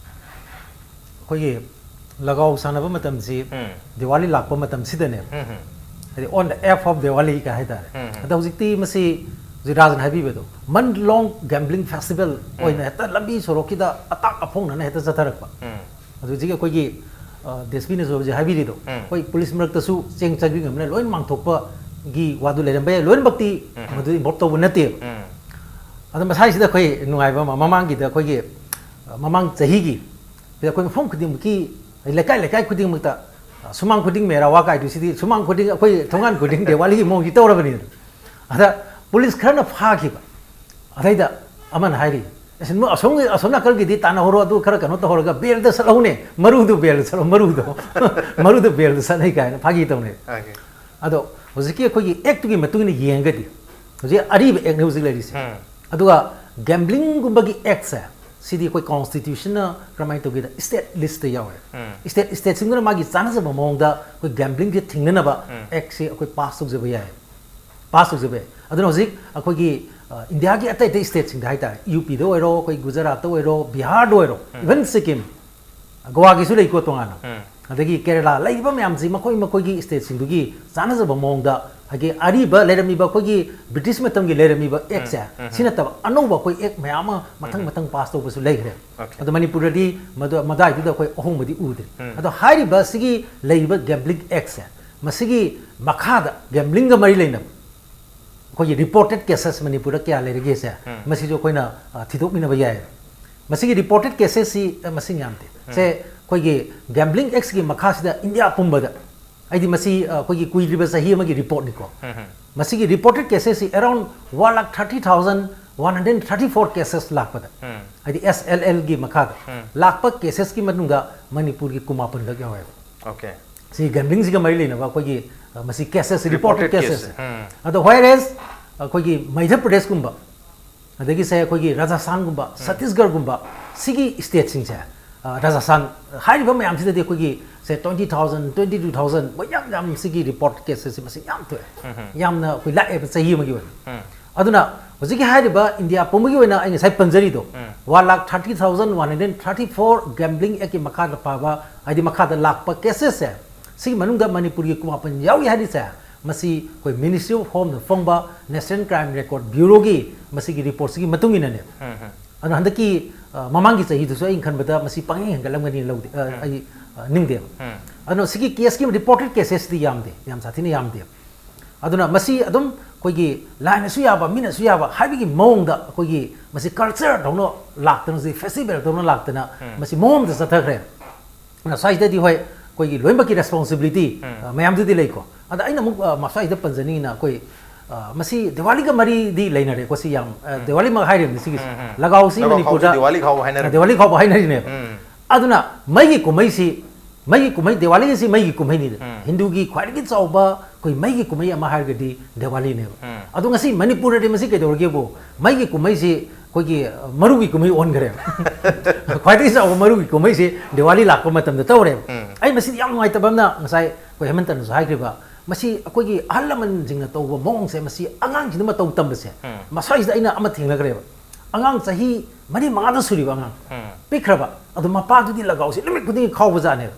ꯑꯩꯈꯣꯏꯒꯤ ꯂꯒꯥꯎ ꯁꯥꯟꯅꯕ ꯃꯇꯝꯁꯤ ꯎꯝ꯫ ꯗꯤꯋꯥꯂꯤ ꯂꯥꯛꯄ ꯃꯇꯝꯁꯤꯗꯅꯦꯕ꯫ ꯎꯝ, ꯎꯝ꯫ ꯍꯥꯏꯗꯤ on the eve of Diwali ꯀ ꯍꯥꯏꯇꯥꯔꯦ꯫ ꯎꯝ, ꯎꯝ꯫ ꯑꯗꯣ ꯍꯧꯖꯤꯛꯇꯤ ꯃꯁꯤ ꯍꯧꯖꯤꯛ ꯔꯥꯖꯅ ꯍꯥꯏꯕꯤꯕꯗꯣ, month long gambling festival ꯑꯣꯏꯅ ꯍꯦꯛꯇ ꯂꯝꯕꯤ ꯁꯣꯔꯣꯛꯀꯤꯗ ꯑꯇꯥꯛ ꯑꯐꯣꯡꯅꯅ ꯍꯦꯛꯇ ꯆꯠꯊꯔꯛꯄ꯫ ꯎꯝ꯫ ꯑꯗꯨ ꯍꯧꯖꯤꯛ ꯑꯩꯈꯣꯏꯒꯤ ꯗꯦꯁꯄꯤꯅꯁꯨ ꯍꯧꯖꯤꯛ ꯍꯥꯏꯕꯤꯔꯤꯗꯣ, ꯑꯩꯈꯣꯏ ꯄꯨꯂꯤꯁ ꯃꯔꯛꯇꯁꯨ ꯆꯦꯡ ꯆꯥꯛꯄꯤ ꯉꯝꯅ ꯂꯣꯏꯅ ꯃꯥꯡꯊꯣꯛꯄꯒꯤ ꯋꯥꯗꯨ ꯂꯩꯔꯝꯕ ꯌꯥꯏ꯫ ꯂꯣꯏꯅꯃꯛꯇꯤ ꯃꯗꯨ ꯏꯟꯚꯣꯜꯕ ꯇꯧꯕ ꯅꯠꯇꯦꯕ꯫ ꯑꯗꯣ ꯃꯁꯥꯏꯁꯤꯗ ꯑꯩꯈꯣꯏ ꯅꯨꯡꯉꯥꯏꯕ ꯑꯃ, ꯃꯃꯥꯡꯒꯤꯗ ꯑꯩꯈꯣꯏꯒꯤ, ꯑ, ꯃꯃꯥꯡ ꯆꯍꯤꯒꯤ ꯁꯤꯗ ꯑꯩꯈꯣꯏ ꯃꯐꯝ ꯈꯨꯗꯤꯡꯃꯛꯀꯤ, ꯂꯩꯀꯥꯏ ꯂꯩꯀꯥꯏ ꯈꯨꯗꯤꯡꯃꯛꯇ, ꯑ, ꯁꯨꯃꯥꯡ ꯈꯨꯗꯤꯡ ꯃꯦꯔꯥ ꯋꯥ ꯀꯥꯏꯗꯣꯏꯁꯤꯗꯤ, ꯁꯨꯃꯥꯡ ꯈꯨꯗꯤꯡ, ꯑꯩꯈꯣꯏ ꯊꯣꯡꯒꯥꯟ ꯈꯨꯗꯤꯡ ꯗꯦꯋꯥꯂꯤꯒꯤ ꯃꯑꯣꯡꯁꯤ ꯇꯧꯔꯕꯅꯤꯗꯅ꯫ ꯑꯗ ꯄꯨꯂꯤꯁ ꯈꯔꯅ ꯐꯥꯈꯤꯕ꯫ ꯑꯗꯩꯗ ꯑꯃꯅ ꯍꯥꯏꯔꯤ, "ꯑꯁ, ꯅꯣꯏ ꯑꯁꯣꯝꯒꯤ, ꯑꯁꯣꯝ ꯅꯥꯀꯜꯒꯤꯗꯤ ꯇꯥꯟꯅꯍꯧꯔꯣ, ꯑꯗꯨ ꯈꯔ ꯀꯩꯅꯣ ꯇꯧꯍꯧꯔꯒ ꯕꯦꯜꯗ ꯆꯠꯍꯧꯅꯦ, ꯃꯔꯨꯗꯨ ꯕꯦꯜꯗ ꯆꯠꯍꯧ, ꯃꯔꯨꯗꯣ, ꯃꯔꯨꯗꯨ ꯕꯦꯜꯗ ꯆꯠꯍꯩ" ꯀꯥꯏꯅ ꯐꯥꯒꯤ ꯇꯧꯅꯩ꯫ ꯑꯗꯣ ꯍꯧꯖꯤꯛꯀꯤ ꯑꯩꯈꯣꯏꯒꯤ ꯑꯦꯛꯇꯨꯒꯤ ꯃꯇꯨꯡ ꯏꯟꯅ ꯌꯦꯡꯉꯒꯗꯤ, ꯍꯧꯖꯤꯛ ꯑꯔꯤꯕ ꯑꯦꯛꯅꯤ ꯍꯧꯖꯤꯛ ꯂꯩꯔꯤꯁꯦ꯫ ꯑꯗꯨꯒ ꯒꯦꯝꯕ꯭ꯂꯤꯡꯒꯨꯝꯕꯒꯤ ꯑꯦꯛꯁꯦ, ꯁꯤꯗꯤ ꯑꯩꯈꯣꯏ ꯀꯣꯟꯁꯇꯤꯇ꯭ꯌꯨꯁꯟꯅ ꯀꯃꯥꯏꯅ ꯇꯧꯒꯦꯗ, ꯁ꯭ꯇꯦꯠ ꯂꯤꯁꯇ ꯌꯥꯎꯋꯦ꯫ ꯁ꯭ꯇꯦꯠ, ꯁ꯭ꯇꯦꯠꯁꯤꯡꯗꯨꯅ ꯃꯥꯒꯤ ꯆꯥꯟꯅꯖꯕ ꯃꯑꯣꯡꯗ ꯑꯩꯈꯣꯏ ꯒꯦꯝꯕ꯭ꯂꯤꯡꯁꯦ ꯊꯤꯡꯅꯅꯕ ꯑꯦꯛꯁꯦ ꯑꯩꯈꯣꯏ ꯄꯥꯁ ꯇꯧꯖꯕ ꯌꯥꯏ, ꯄꯥꯁ ꯇꯧꯖꯕ ꯌꯥꯏ꯫ ꯑꯗꯨꯅ ꯍꯧꯖꯤꯛ ꯑꯩꯈꯣꯏꯒꯤ, ꯑ, ꯏꯟꯗꯤꯌꯥꯒꯤ ꯑꯇꯩ ꯑꯇꯩ ꯁ꯭ꯇꯦꯠꯁꯤꯡꯗ ꯍꯥꯏꯇꯥꯔꯦ, ꯌꯨ ꯄꯤꯗ ꯑꯣꯏꯔꯣ, ꯑꯩꯈꯣꯏ ꯒꯨꯖꯔꯥꯠꯇ ꯑꯣꯏꯔꯣ, ꯕꯤꯍꯥꯔꯗ ꯑꯣꯏꯔꯣ, ꯏꯚꯟ ꯁꯤꯛꯀꯤꯝ, ꯒꯣꯋꯥꯒꯤꯁꯨ ꯂꯩꯀꯣ ꯇꯣꯉꯥꯟꯅ꯫ ꯑꯗꯒꯤ ꯀꯦꯔꯂꯥ, ꯂꯩꯔꯤꯕ ꯃꯌꯥꯝꯁꯤ ꯃꯈꯣꯏ ꯃꯈꯣꯏꯒꯤ ꯁ꯭ꯇꯦꯠꯁꯤꯡꯗꯨꯒꯤ ꯆꯥꯟꯅꯖꯕ ꯃꯑꯣꯡꯗ, ꯍꯥꯏꯗꯤ ꯑꯔꯤꯕ ꯂꯩꯔꯝꯃꯤꯕ ꯑꯩꯈꯣꯏꯒꯤ ꯕ꯭ꯔꯤꯇꯤꯁ ꯃꯇꯝꯒꯤ ꯂꯩꯔꯝꯃꯤꯕ ꯑꯦꯛꯁꯦ, ꯁꯤ ꯅꯠꯇꯕ ꯑꯅꯧꯕ ꯑꯩꯈꯣꯏ ꯑꯦꯛ ꯃꯌꯥꯝ ꯑꯃ ꯃꯊꯪ ꯃꯊꯪ ꯄꯥꯁ ꯇꯧꯕꯁꯨ ꯂꯩꯈ꯭ꯔꯦ꯫ ꯑꯗꯣ ꯃꯅꯤꯄꯨꯔꯗꯗꯤ ꯃꯗꯨ, ꯃꯗꯥꯏꯗꯨꯗ ꯑꯩꯈꯣꯏ ꯑꯍꯣꯡꯕꯗꯤ ꯎꯗ꯭ꯔꯤ꯫ ꯑꯗꯣ ꯍꯥꯏꯔꯤꯕ ꯁꯤꯒꯤ ꯂꯩꯔꯤꯕ ꯒꯦꯝꯕ꯭ꯂꯤꯡ ꯑꯦꯛꯁꯦ, ꯃꯁꯤꯒꯤ ꯃꯈꯥꯗ, ꯒꯦꯝꯕ꯭ꯂꯤꯡꯒ ꯃꯔꯤ ꯂꯩꯅꯕ ꯑꯩꯈꯣꯏꯒꯤ ꯔꯤꯄꯣꯔꯇꯦꯠ ꯀꯦꯁꯦꯁ ꯃꯅꯤꯄꯨꯔꯗ ꯀꯌꯥ ꯂꯩꯔꯒꯦꯁꯦ, ꯃꯁꯤꯁꯨ ꯑꯩꯈꯣꯏꯅ, ꯑ, ꯊꯤꯗꯣꯛꯃꯤꯟꯅꯕ ꯌꯥꯏ꯫ ꯃꯁꯤꯒꯤ ꯔꯤꯄꯣꯔꯇꯦꯠ ꯀꯦꯁꯦꯁꯁꯤ, ꯑ, ꯃꯁꯤꯡ ꯌꯥꯝꯗꯦ꯫ ꯁꯦ, ꯑꯩꯈꯣꯏꯒꯤ ꯒꯦꯝꯕ꯭ꯂꯤꯡ ꯑꯦꯛꯁꯀꯤ ꯃꯈꯥꯁꯤꯗ ꯏꯟꯗꯤꯌꯥ ꯄꯨꯝꯕꯗ, ꯍꯥꯏꯗꯤ ꯃꯁꯤ, ꯑ, ꯑꯩꯈꯣꯏꯒꯤ ꯀꯨꯏꯗ꯭ꯔꯤꯕ ꯆꯍꯤ ꯑꯃꯒꯤ ꯔꯤꯄꯣꯔꯠꯅꯤꯀꯣ꯫ ꯃꯁꯤꯒꯤ ꯔꯤꯄꯣꯔꯇꯦꯠ ꯀꯦꯁꯦꯁꯁꯤ around one lakh thirty thousand one hundred thirty four cases ꯂꯥꯛꯄꯗ, ꯍꯥꯏꯗꯤ ꯑꯦꯁ ꯑꯦꯜ ꯑꯦꯜꯒꯤ ꯃꯈꯥꯗ ꯂꯥꯛꯄ ꯀꯦꯁꯦꯁꯀꯤ ꯃꯅꯨꯡꯗ ꯃꯅꯤꯄꯨꯔꯒꯤ ꯀꯨꯟꯃꯥꯄꯟꯈꯛ ꯌꯥꯎꯋꯦꯕ꯫ ꯑꯣꯀꯦ꯫ ꯁꯤ ꯒꯦꯝꯕ꯭ꯂꯤꯡꯁꯤꯒ ꯃꯔꯤ ꯂꯩꯅꯕ ꯑꯩꯈꯣꯏꯒꯤ, ꯑ, ꯃꯁꯤ ꯀꯦꯁꯦꯁ, ꯔꯤꯄꯣꯔꯇꯦꯠ Reported ꯀꯦꯁꯦꯁ꯫ cases꯫ ꯎꯝ꯫ ꯑꯗꯣ whereas ꯑꯩꯈꯣꯏꯒꯤ ꯃꯙ꯭ꯌ ꯄ꯭ꯔꯗꯦꯁꯀꯨꯝꯕ, ꯑꯗꯒꯤ ꯁꯦ ꯑꯩꯈꯣꯏꯒꯤ ꯔꯥꯖꯁꯊꯥꯟꯒꯨꯝꯕ, ꯁꯠꯇꯤꯁꯒꯔꯒꯨꯝꯕ, ꯁꯤꯒꯤ ꯁ꯭ꯇꯦꯠꯁꯤꯡꯁꯦ, ꯑ, ꯔꯥꯖꯁꯊꯥꯟ ꯍꯥꯏꯔꯤꯕ ꯃꯌꯥꯝꯁꯤꯗꯗꯤ ꯑꯩꯈꯣꯏꯒꯤ ꯁꯦ twenty thousand, twenty two thousand, ꯃꯣꯏ ꯌꯥꯝ ꯌꯥꯝ ꯁꯤꯒꯤ ꯔꯤꯄꯣꯔꯠ ꯀꯦꯁꯦꯁꯁꯤ ꯃꯁꯤꯡ ꯌꯥꯝ ꯊꯣꯛꯑꯦ꯫ ꯌꯥꯝꯅ ꯑꯩꯈꯣꯏ ꯂꯥꯛꯑꯦꯕ ꯆꯍꯤ ꯑꯃꯒꯤ ꯑꯣꯏꯅ꯫ ꯑꯗꯨꯅ ꯍꯧꯖꯤꯛꯀꯤ ꯍꯥꯏꯔꯤꯕ ꯏꯟꯗꯤꯌꯥ ꯄꯨꯝꯕꯒꯤ ꯑꯣꯏꯅ ꯑꯩ ꯉꯁꯥꯏ ꯄꯟꯖꯔꯤꯗꯣ, one lakh thirty thousand one hundred thirty four gambling actꯀꯤ ꯃꯈꯥꯗ ꯄꯥꯕ, ꯍꯥꯏꯗꯤ ꯃꯈꯥꯗ ꯂꯥꯛꯄ ꯀꯦꯁꯦꯁꯁꯦ, ꯁꯤꯒꯤ ꯃꯅꯨꯡꯗ ꯃꯅꯤꯄꯨꯔꯒꯤ ꯀꯨꯟꯃꯥꯄꯟ ꯌꯥꯎꯔꯤ ꯍꯥꯏꯔꯤꯁꯦ, ꯃꯁꯤ ꯑꯩꯈꯣꯏ Ministry of Homeꯅ ꯐꯣꯡꯕ National Crime Record Bureauꯒꯤ ꯃꯁꯤꯒꯤ ꯔꯤꯄꯣꯔꯠꯁꯤꯒꯤ ꯃꯇꯨꯡ ꯏꯟꯅꯅꯦ꯫ ꯑꯗꯨꯅ ꯍꯟꯗꯛꯀꯤ, ꯑ, ꯃꯃꯥꯡꯒꯤ ꯆꯍꯤꯗꯨꯁꯨ ꯑꯩꯅ ꯈꯟꯕꯗ ꯃꯁꯤ ꯄꯪꯍꯦꯟ ꯍꯦꯟꯒꯠꯂꯝꯒꯅꯤꯅ ꯂꯧꯗꯦ, ꯑ, ꯑꯩ, ꯑ, ꯅꯤꯡꯗꯦꯕ꯫ ꯑꯗꯨꯅ ꯁꯤꯒꯤ ꯀꯦꯁꯀꯤ ꯔꯤꯄꯣꯔꯇꯦꯠ ꯀꯦꯁꯦꯁꯇꯤ ꯌꯥꯝꯗꯦ, ꯌꯥꯝ ꯁꯥꯊꯤꯅ ꯌꯥꯝꯗꯦ꯫ ꯑꯗꯨꯅ ꯃꯁꯤ ꯑꯗꯨꯝ ꯑꯩꯈꯣꯏꯒꯤ ꯂꯥꯏꯅꯁꯨ ꯌꯥꯕ, ꯃꯤꯅꯁꯨ ꯌꯥꯕ ꯍꯥꯏꯕꯒꯤ ꯃꯑꯣꯡꯗ ꯑꯩꯈꯣꯏꯒꯤ ꯃꯁꯤ ꯀꯜꯆꯔ ꯇꯧꯅ ꯂꯥꯛꯇꯅ, ꯍꯧꯖꯤꯛ ꯐꯦꯁꯇꯤꯚꯦꯜ ꯇꯧꯅ ꯂꯥꯛꯇꯅ ꯃꯁꯤ ꯃꯑꯣꯡ ꯑꯃꯗ ꯆꯠꯊꯈ꯭ꯔꯦ꯫ ꯑꯗꯨꯅ ꯁ꯭ꯋꯥꯏꯁꯤꯗꯗꯤ ꯍꯣꯏ, ꯑꯩꯈꯣꯏꯒꯤ ꯂꯣꯏꯅꯃꯛꯀꯤ ꯔꯦꯁꯄꯣꯟꯁꯤꯕꯤꯂꯤꯇꯤ ꯃꯌꯥꯝꯗꯨꯗꯤ ꯂꯩꯀꯣ꯫ ꯑꯗ ꯑꯩꯅ ꯑꯃꯨꯛ ꯑ, ꯃꯁ꯭ꯋꯥꯏꯁꯤꯗ ꯄꯟꯖꯅꯤꯡꯉꯤꯅ ꯑꯩꯈꯣꯏ ꯑ, ꯃꯁꯤ ꯗꯤꯋꯥꯂꯤꯒ ꯃꯔꯤꯗꯤ ꯂꯩꯅꯔꯦꯀꯣ꯫ ꯁꯤ ꯌꯥꯝ ꯑ, ꯗꯤꯋꯥꯂꯤꯃꯛ ꯍꯥꯏꯔꯤꯕꯅꯤ ꯁꯤꯒꯤꯁꯦ꯫ ꯎꯝ, ꯎꯝ꯫ ꯂꯒꯥꯎꯁꯤ ꯂꯒꯥꯎ ꯃꯅꯤꯄꯨꯔꯗ ꯈꯥꯎꯁꯤ ꯗꯤꯋꯥꯂꯤ ꯈꯥꯎꯕ ꯍꯥꯏꯅꯔꯤꯕꯅꯤ꯫ ꯗꯤꯋꯥꯂꯤ ꯈꯥꯎꯕ ꯍꯥꯏꯅꯔꯤꯅꯦꯕ꯫ ꯎꯝ꯫ ꯑꯗꯨꯅ ꯃꯩꯒꯤ ꯀꯨꯝꯍꯩꯁꯤ, ꯃꯩꯒꯤ ꯀꯨꯝꯍꯩ, ꯗꯤꯋꯥꯂꯤ ꯑꯁꯤ ꯃꯩꯒꯤ ꯀꯨꯝꯍꯩꯅꯤꯗꯅ꯫ ꯎꯝ꯫ ꯍꯤꯟꯗꯨꯒꯤ ꯈ꯭ꯋꯥꯏꯗꯒꯤ ꯆꯥꯎꯕ ꯑꯩꯈꯣꯏ ꯃꯩꯒꯤ ꯀꯨꯝꯍꯩ ꯑꯃ ꯍꯥꯏꯔꯒꯗꯤ ꯗꯤꯋꯥꯂꯤꯅꯦꯕ꯫ ꯎꯝ꯫ ꯑꯗꯣ ꯉꯁꯤ ꯃꯅꯤꯄꯨꯔꯗꯗꯤ ꯃꯁꯤ ꯀꯩꯗꯧꯔꯒꯦꯕꯨ, ꯃꯩꯒꯤ ꯀꯨꯝꯍꯩꯁꯤ ꯑꯩꯈꯣꯏꯒꯤ ꯃꯔꯨꯒꯤ ꯀꯨꯝꯍꯩ ꯑꯣꯟꯈ꯭ꯔꯦꯕ꯫ ꯈ꯭ꯋꯥꯏꯗꯒꯤ ꯆꯥꯎꯕ ꯃꯔꯨꯒꯤ ꯀꯨꯝꯍꯩꯁꯤ ꯗꯤꯋꯥꯂꯤ ꯂꯥꯛꯄ ꯃꯇꯝꯗ ꯇꯧꯔꯦꯕ꯫ ꯎꯝ꯫ ꯑꯩ ꯃꯁꯤꯗꯤ ꯌꯥꯝ ꯅꯨꯡꯉꯥꯏꯇꯕ ꯑꯃꯅ, ꯉꯁꯥꯏ ꯑꯩꯈꯣꯏ ꯍꯦꯃꯟꯇꯅꯁꯨ ꯍꯥꯏꯈ꯭ꯔꯤꯕ, ꯃꯁꯤ ꯑꯩꯈꯣꯏꯒꯤ ꯑꯍꯜ ꯂꯃꯟꯁꯤꯡꯅ ꯇꯧꯕ ꯃꯑꯣꯡꯁꯦ, ꯃꯁꯤ ꯑꯉꯥꯡꯁꯤꯡꯗ ꯃꯇꯧ ꯇꯝꯕꯁꯦ, ꯎꯝ꯫ ꯃꯁ꯭ꯋꯥꯏꯁꯤꯗ ꯑꯩꯅ ꯑꯃ ꯊꯦꯡꯅꯈ꯭ꯔꯦꯕ꯫ ꯑꯉꯥꯡ ꯆꯍꯤ ꯃꯔꯤ ꯃꯉꯥꯗ ꯁꯨꯔꯤꯕ ꯑꯉꯥꯡ, ꯎꯝ꯫ ꯄꯤꯛꯈ꯭ꯔꯕ, ꯑꯗꯣ ꯃꯄꯥꯗꯨꯗꯤ ꯂꯒꯥꯎꯁꯦ ꯅꯨꯃꯤꯠ ꯈꯨꯗꯤꯡꯒꯤ ꯈꯥꯎꯕꯖꯥꯠꯅꯦꯕ꯫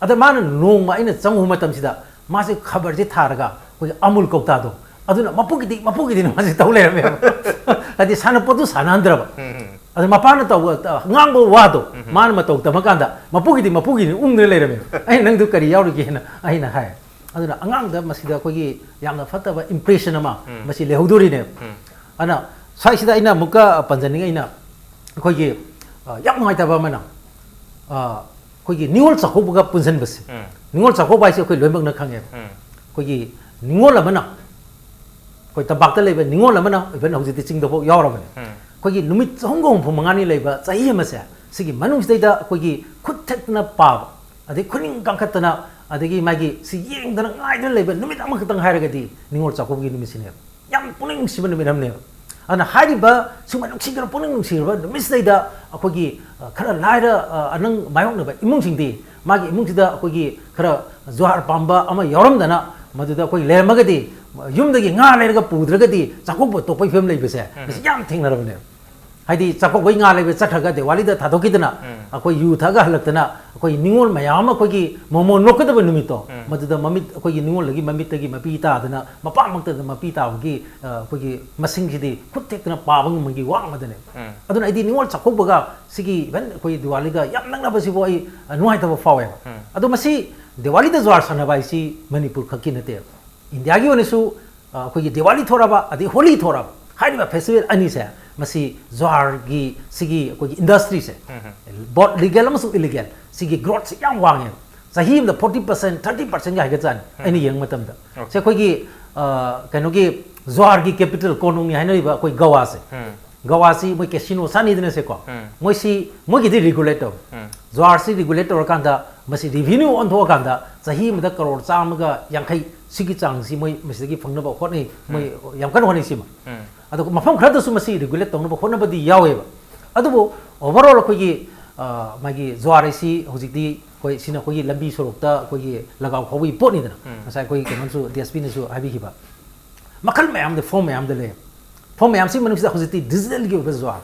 ꯑꯗ ꯃꯥꯅ ꯅꯣꯡꯃ ꯑꯩꯅ ꯆꯪꯉꯨꯕ ꯃꯇꯝꯁꯤꯗ ꯃꯥꯁꯦ ꯈꯕꯔꯁꯦ ꯊꯥꯔꯒ ꯑꯩꯈꯣꯏꯒꯤ ꯑꯃꯨꯜ ꯀꯧꯇꯥꯗꯣ, ꯑꯗꯨꯅ ꯃꯄꯨꯒꯤꯗꯤ, ꯃꯄꯨꯒꯤꯗꯤꯅ ꯃꯥꯁꯦ ꯇꯧ ꯂꯩꯔꯝꯃꯦꯕ꯫ ꯍꯥꯏꯗꯤ ꯁꯥꯟꯅꯄꯣꯠꯇꯨ ꯁꯥꯟꯅꯍꯟꯗ꯭ꯔꯕ꯫ ꯎꯝ, ꯎꯝ꯫ ꯑꯗ ꯃꯄꯥꯅ ꯇꯧꯕ, ꯉꯥꯡꯕ ꯋꯥꯗꯣ ꯎꯝ, ꯎꯝ꯫ ꯃꯥꯅ ꯃꯇꯧ ꯇꯝꯃꯀꯥꯟꯗ ꯃꯄꯨꯒꯤꯗꯤ, ꯃꯄꯨꯒꯤꯅꯤ ꯎꯪꯗꯅ ꯂꯩꯔꯝꯃꯦꯕ꯫ ꯑꯩꯅ, "ꯅꯪꯗꯨ ꯀꯔꯤ ꯌꯥꯎꯔꯤꯒꯦꯅ?" ꯑꯩꯅ ꯍꯥꯏ꯫ ꯑꯗꯨꯅ ꯑꯉꯥꯡꯗ ꯃꯁꯤꯗ ꯑꯩꯈꯣꯏꯒꯤ ꯌꯥꯝꯅ ꯐꯠꯇꯕ ꯏꯝꯄ꯭ꯔꯦꯁꯟ ꯑꯃ ꯎꯝ꯫ ꯃꯁꯤ ꯂꯩꯍꯧꯗꯣꯔꯤꯅꯦꯕ꯫ ꯎꯝ꯫ ꯑꯗꯨꯅ ꯁ꯭ꯋꯥꯏꯁꯤꯗ ꯑꯩꯅ ꯑꯃꯨꯛꯀ ꯄꯟꯖꯅꯤꯡꯉꯤ, ꯑꯩꯅ ꯑꯩꯈꯣꯏꯒꯤ, ꯑ, ꯌꯥꯝ ꯅꯨꯡꯉꯥꯏꯇꯕ ꯑꯃꯅ, ꯑ, ꯑꯩꯈꯣꯏꯒꯤ ꯅꯤꯉꯣꯜ ꯆꯥꯛꯀꯧꯕꯒ ꯄꯨꯟꯁꯤꯟꯕꯁꯦ꯫ ꯎꯝ꯫ ꯅꯤꯉꯣꯜ ꯆꯥꯛꯀꯧꯕ ꯍꯥꯏꯁꯦ ꯑꯩꯈꯣꯏ ꯂꯣꯏꯅꯃꯛꯅ ꯈꯪꯉꯦꯕ꯫ ꯎꯝ꯫ ꯑꯩꯈꯣꯏꯒꯤ ꯅꯤꯉꯣꯜ ꯑꯃꯅ, ꯑꯩꯈꯣꯏ ꯇꯝꯄꯥꯛꯇ ꯂꯩꯕ ꯅꯤꯉꯣꯜ ꯑꯃꯅ, even ꯍꯧꯖꯤꯛꯇꯤ ꯆꯤꯡꯗꯐꯥꯎ ꯌꯥꯎꯔꯕꯅꯦ꯫ ꯎꯝ꯫ ꯑꯩꯈꯣꯏꯒꯤ ꯅꯨꯃꯤꯠ ꯆꯍꯨꯝꯒ ꯍꯨꯝꯐꯨ ꯃꯉꯥꯅꯤ ꯂꯩꯕ ꯆꯍꯤ ꯑꯃꯁꯦ, ꯁꯤꯒꯤ ꯃꯅꯨꯡꯁꯤꯗꯩꯗ ꯑꯩꯈꯣꯏꯒꯤ ꯈꯨꯠ ꯊꯦꯛꯇꯅ ꯄꯥꯕ, ꯑꯗꯩ ꯈꯨꯅꯤꯡ ꯀꯥꯡꯈꯠꯇꯅ, ꯑꯗꯒꯤ ꯃꯥꯒꯤ ꯁꯤ ꯌꯦꯡꯗꯅ ꯉꯥꯏꯗꯨꯅ ꯂꯩꯕ ꯅꯨꯃꯤꯠ ꯑꯃꯈꯛꯇꯪ ꯍꯥꯏꯔꯒꯗꯤ ꯅꯤꯉꯣꯜ ꯆꯥꯛꯀꯧꯕꯒꯤ ꯅꯨꯃꯤꯠꯁꯤꯅꯦꯕ꯫ ꯌꯥꯝ ꯄꯨꯛꯅꯤꯡ ꯅꯨꯡꯁꯤꯕ ꯅꯨꯃꯤꯠ ꯑꯃꯅꯦꯕ꯫ ꯑꯗꯨꯅ ꯍꯥꯏꯔꯤꯕ ꯁꯨꯝꯕ ꯅꯨꯡꯁꯤꯈ꯭ꯔꯕ, ꯄꯨꯛꯅꯤꯡ ꯅꯨꯡꯁꯤꯈ꯭ꯔꯕ ꯅꯨꯃꯤꯠꯁꯤꯗꯩꯗ ꯑꯩꯈꯣꯏꯒꯤ, ꯑ, ꯈꯔ ꯂꯥꯏꯔ, ꯑ, ꯑꯅꯪ ꯃꯥꯌꯣꯛꯅꯕ ꯏꯃꯨꯡꯁꯤꯡꯗꯤ ꯃꯥꯒꯤ ꯏꯃꯨꯡꯁꯤꯗ ꯑꯩꯈꯣꯏꯒꯤ ꯈꯔ ꯖꯨꯍꯥꯔ ꯄꯥꯝꯕ ꯑꯃ ꯌꯥꯎꯔꯝꯗꯅ ꯃꯗꯨꯗ ꯑꯩꯈꯣꯏ ꯂꯩꯔꯝꯃꯒꯗꯤ, ꯌꯨꯝꯗꯒꯤ ꯉꯥ ꯂꯩꯔꯒ ꯄꯨꯗ꯭ꯔꯒꯗꯤ ꯆꯥꯛꯀꯧꯕ ꯇꯣꯛꯄꯒꯤ ꯐꯤꯕꯝ ꯂꯩꯕꯁꯦ, ꯎꯝ꯫ ꯃꯁꯤ ꯌꯥꯝ ꯊꯦꯡꯅꯔꯕꯅꯦꯕ꯫ ꯍꯥꯏꯗꯤ ꯆꯥꯛꯀꯧꯕꯩ ꯉꯥ ꯂꯩꯕ ꯆꯠꯈ꯭ꯔꯒ ꯗꯤꯋꯥꯂꯤꯗ ꯊꯥꯗꯣꯛꯈꯤꯗꯅ, ꯎꯝ꯫ ꯑꯩꯈꯣꯏ ꯌꯨ ꯊꯛꯑꯒ ꯍꯜꯂꯛꯇꯅ ꯑꯩꯈꯣꯏ ꯅꯤꯉꯣꯜ ꯃꯌꯥꯝ ꯑꯃ ꯑꯩꯈꯣꯏꯒꯤ ꯃꯣꯃꯣꯟ ꯅꯣꯛꯀꯗꯕ ꯅꯨꯃꯤꯠꯇꯣ, ꯎꯝ꯫ ꯃꯗꯨꯗ ꯃꯃꯤꯠ, ꯑꯩꯈꯣꯏꯒꯤ ꯅꯤꯉꯣꯜꯗꯒꯤ ꯃꯃꯤꯠꯇꯒꯤ ꯃꯄꯤ ꯇꯥꯗꯅ ꯃꯄꯥꯃꯛꯇꯗ ꯃꯄꯤ ꯇꯥꯕꯒꯤ, ꯑ, ꯑꯩꯈꯣꯏꯒꯤ ꯃꯁꯤꯡꯁꯤꯗꯤ ꯈꯨꯠ ꯊꯦꯛꯇꯅ ꯄꯥꯕ ꯉꯝꯕꯒꯤ ꯋꯥꯡꯃꯗꯅꯦ꯫ ꯎꯝ꯫ ꯑꯗꯨꯅ ꯑꯩꯗꯤ ꯅꯤꯉꯣꯜ ꯆꯥꯛꯀꯧꯕꯒ ꯁꯤꯒꯤ even ꯑꯩꯈꯣꯏ ꯗꯤꯋꯥꯂꯤꯒ ꯌꯥꯝ ꯅꯛꯅꯕꯁꯤꯕꯨ ꯑꯩ, ꯑ, ꯅꯨꯡꯉꯥꯏꯇꯕ ꯐꯥꯎꯋꯦꯕ꯫ ꯎꯝ꯫ ꯑꯗꯣ ꯃꯁꯤ ꯗꯤꯋꯥꯂꯤꯗ ꯖ꯭ꯋꯥꯔ ꯁꯥꯟꯅꯕ ꯍꯥꯏꯁꯤ ꯃꯅꯤꯄꯨꯔ ꯈꯛꯀꯤ ꯅꯠꯇꯦꯕ꯫ ꯏꯟꯗꯤꯌꯥꯒꯤ ꯑꯣꯏꯅꯁꯨ, ꯑ, ꯑꯩꯈꯣꯏꯒꯤ ꯗꯤꯋꯥꯂꯤ ꯊꯣꯔꯛꯑꯕ, ꯑꯗꯩ ꯍꯣꯂꯤ ꯊꯣꯔꯛꯑꯕ, ꯍꯥꯏꯔꯤꯕ festival ꯑꯅꯤꯁꯦ, ꯃꯁꯤ ꯖ꯭ꯋꯥꯔꯒꯤ ꯁꯤꯒꯤ ꯑꯩꯈꯣꯏꯒꯤ industryꯁꯦ, ꯎꯝ꯫ Both legal ꯑꯃꯁꯨꯡ illegal, ꯁꯤꯒꯤ growthꯁꯦ ꯌꯥꯝ ꯋꯥꯡꯉꯦꯕ꯫ ꯆꯍꯤ ꯑꯃꯗ forty percent, thirty percentꯒ ꯍꯥꯏꯒꯠꯆꯥꯅꯤ, ꯎꯝ꯫ ꯑꯩꯅ ꯌꯦꯡꯕ ꯃꯇꯝꯗ꯫ Okay꯫ ꯁꯦ ꯑꯩꯈꯣꯏꯒꯤ, ꯑ, ꯀꯩꯅꯣꯒꯤ ꯖ꯭ꯋꯥꯔꯒꯤ capital ꯀꯣꯅꯨꯡꯅꯤ ꯍꯥꯏꯅꯔꯤꯕ ꯑꯩꯈꯣꯏ ꯒꯋꯥꯁꯦ꯫ ꯎꯝ꯫ ꯒꯋꯥꯁꯤ ꯃꯣꯏ casino ꯁꯥꯟꯅꯤꯗꯅꯁꯦꯀꯣ꯫ ꯎꯝ꯫ ꯃꯣꯏꯁꯤ, ꯃꯣꯏꯒꯤꯗꯤ regulate ꯇꯧꯋꯦ꯫ ꯎꯝ꯫ ꯖ꯭ꯋꯥꯔꯁꯤ regulate ꯇꯧꯔꯀꯥꯟꯗ ꯃꯁꯤ revenue ꯑꯣꯟꯊꯣꯛꯑꯀꯥꯟꯗ ꯆꯍꯤ ꯑꯃꯗ ꯀꯔꯣꯔ ꯆꯥꯝꯃꯒ ꯌꯥꯡꯈꯩ ꯁꯤꯒꯤ ꯆꯥꯡꯁꯤ ꯃꯣꯏ ꯃꯁꯤꯗꯒꯤ ꯐꯪꯅꯕ ꯍꯣꯠꯅꯩ꯫ ꯃꯣꯏ ꯎꯝ꯫ ꯌꯥꯝ ꯀꯟꯅ ꯍꯣꯠꯅꯩ ꯁꯤꯃ꯫ ꯎꯝ꯫ ꯑꯗꯨꯒ ꯃꯐꯝ ꯈꯔꯗꯁꯨ ꯃꯁꯤ regulate ꯇꯧꯅꯕ ꯍꯣꯠꯅꯕꯗꯤ ꯌꯥꯎꯋꯦꯕ꯫ ꯑꯗꯨꯕꯨ overall ꯑꯩꯈꯣꯏꯒꯤ, ꯑ, ꯃꯥꯒꯤ ꯖ꯭ꯋꯥꯔ ꯍꯥꯏꯁꯤ ꯍꯧꯖꯤꯛꯇꯤ ꯑꯩꯈꯣꯏ, ꯁꯤꯅ ꯑꯩꯈꯣꯏꯒꯤ ꯂꯝꯕꯤ ꯁꯣꯔꯣꯛꯇ ꯑꯩꯈꯣꯏꯒꯤ ꯂꯒꯥꯎ ꯈꯥꯎꯕꯒꯤ ꯄꯣꯠꯅꯤꯗꯅ꯫ ꯎꯝ꯫ ꯉꯁꯥꯏ ꯑꯩꯈꯣꯏꯒꯤ ꯀꯩꯅꯣꯁꯨ, DSPꯅꯁꯨ ꯍꯥꯏꯕꯤꯈꯤꯕ꯫ ꯃꯈꯜ ꯃꯌꯥꯝꯗ, form ꯃꯌꯥꯝꯗ ꯂꯩ꯫ Form ꯃꯌꯥꯝꯁꯤ ꯃꯅꯨꯡꯁꯤꯗ ꯍꯧꯖꯤꯛꯇꯤ digitalꯒꯤ ꯑꯣꯏꯕ ꯖ꯭ꯋꯥꯔ,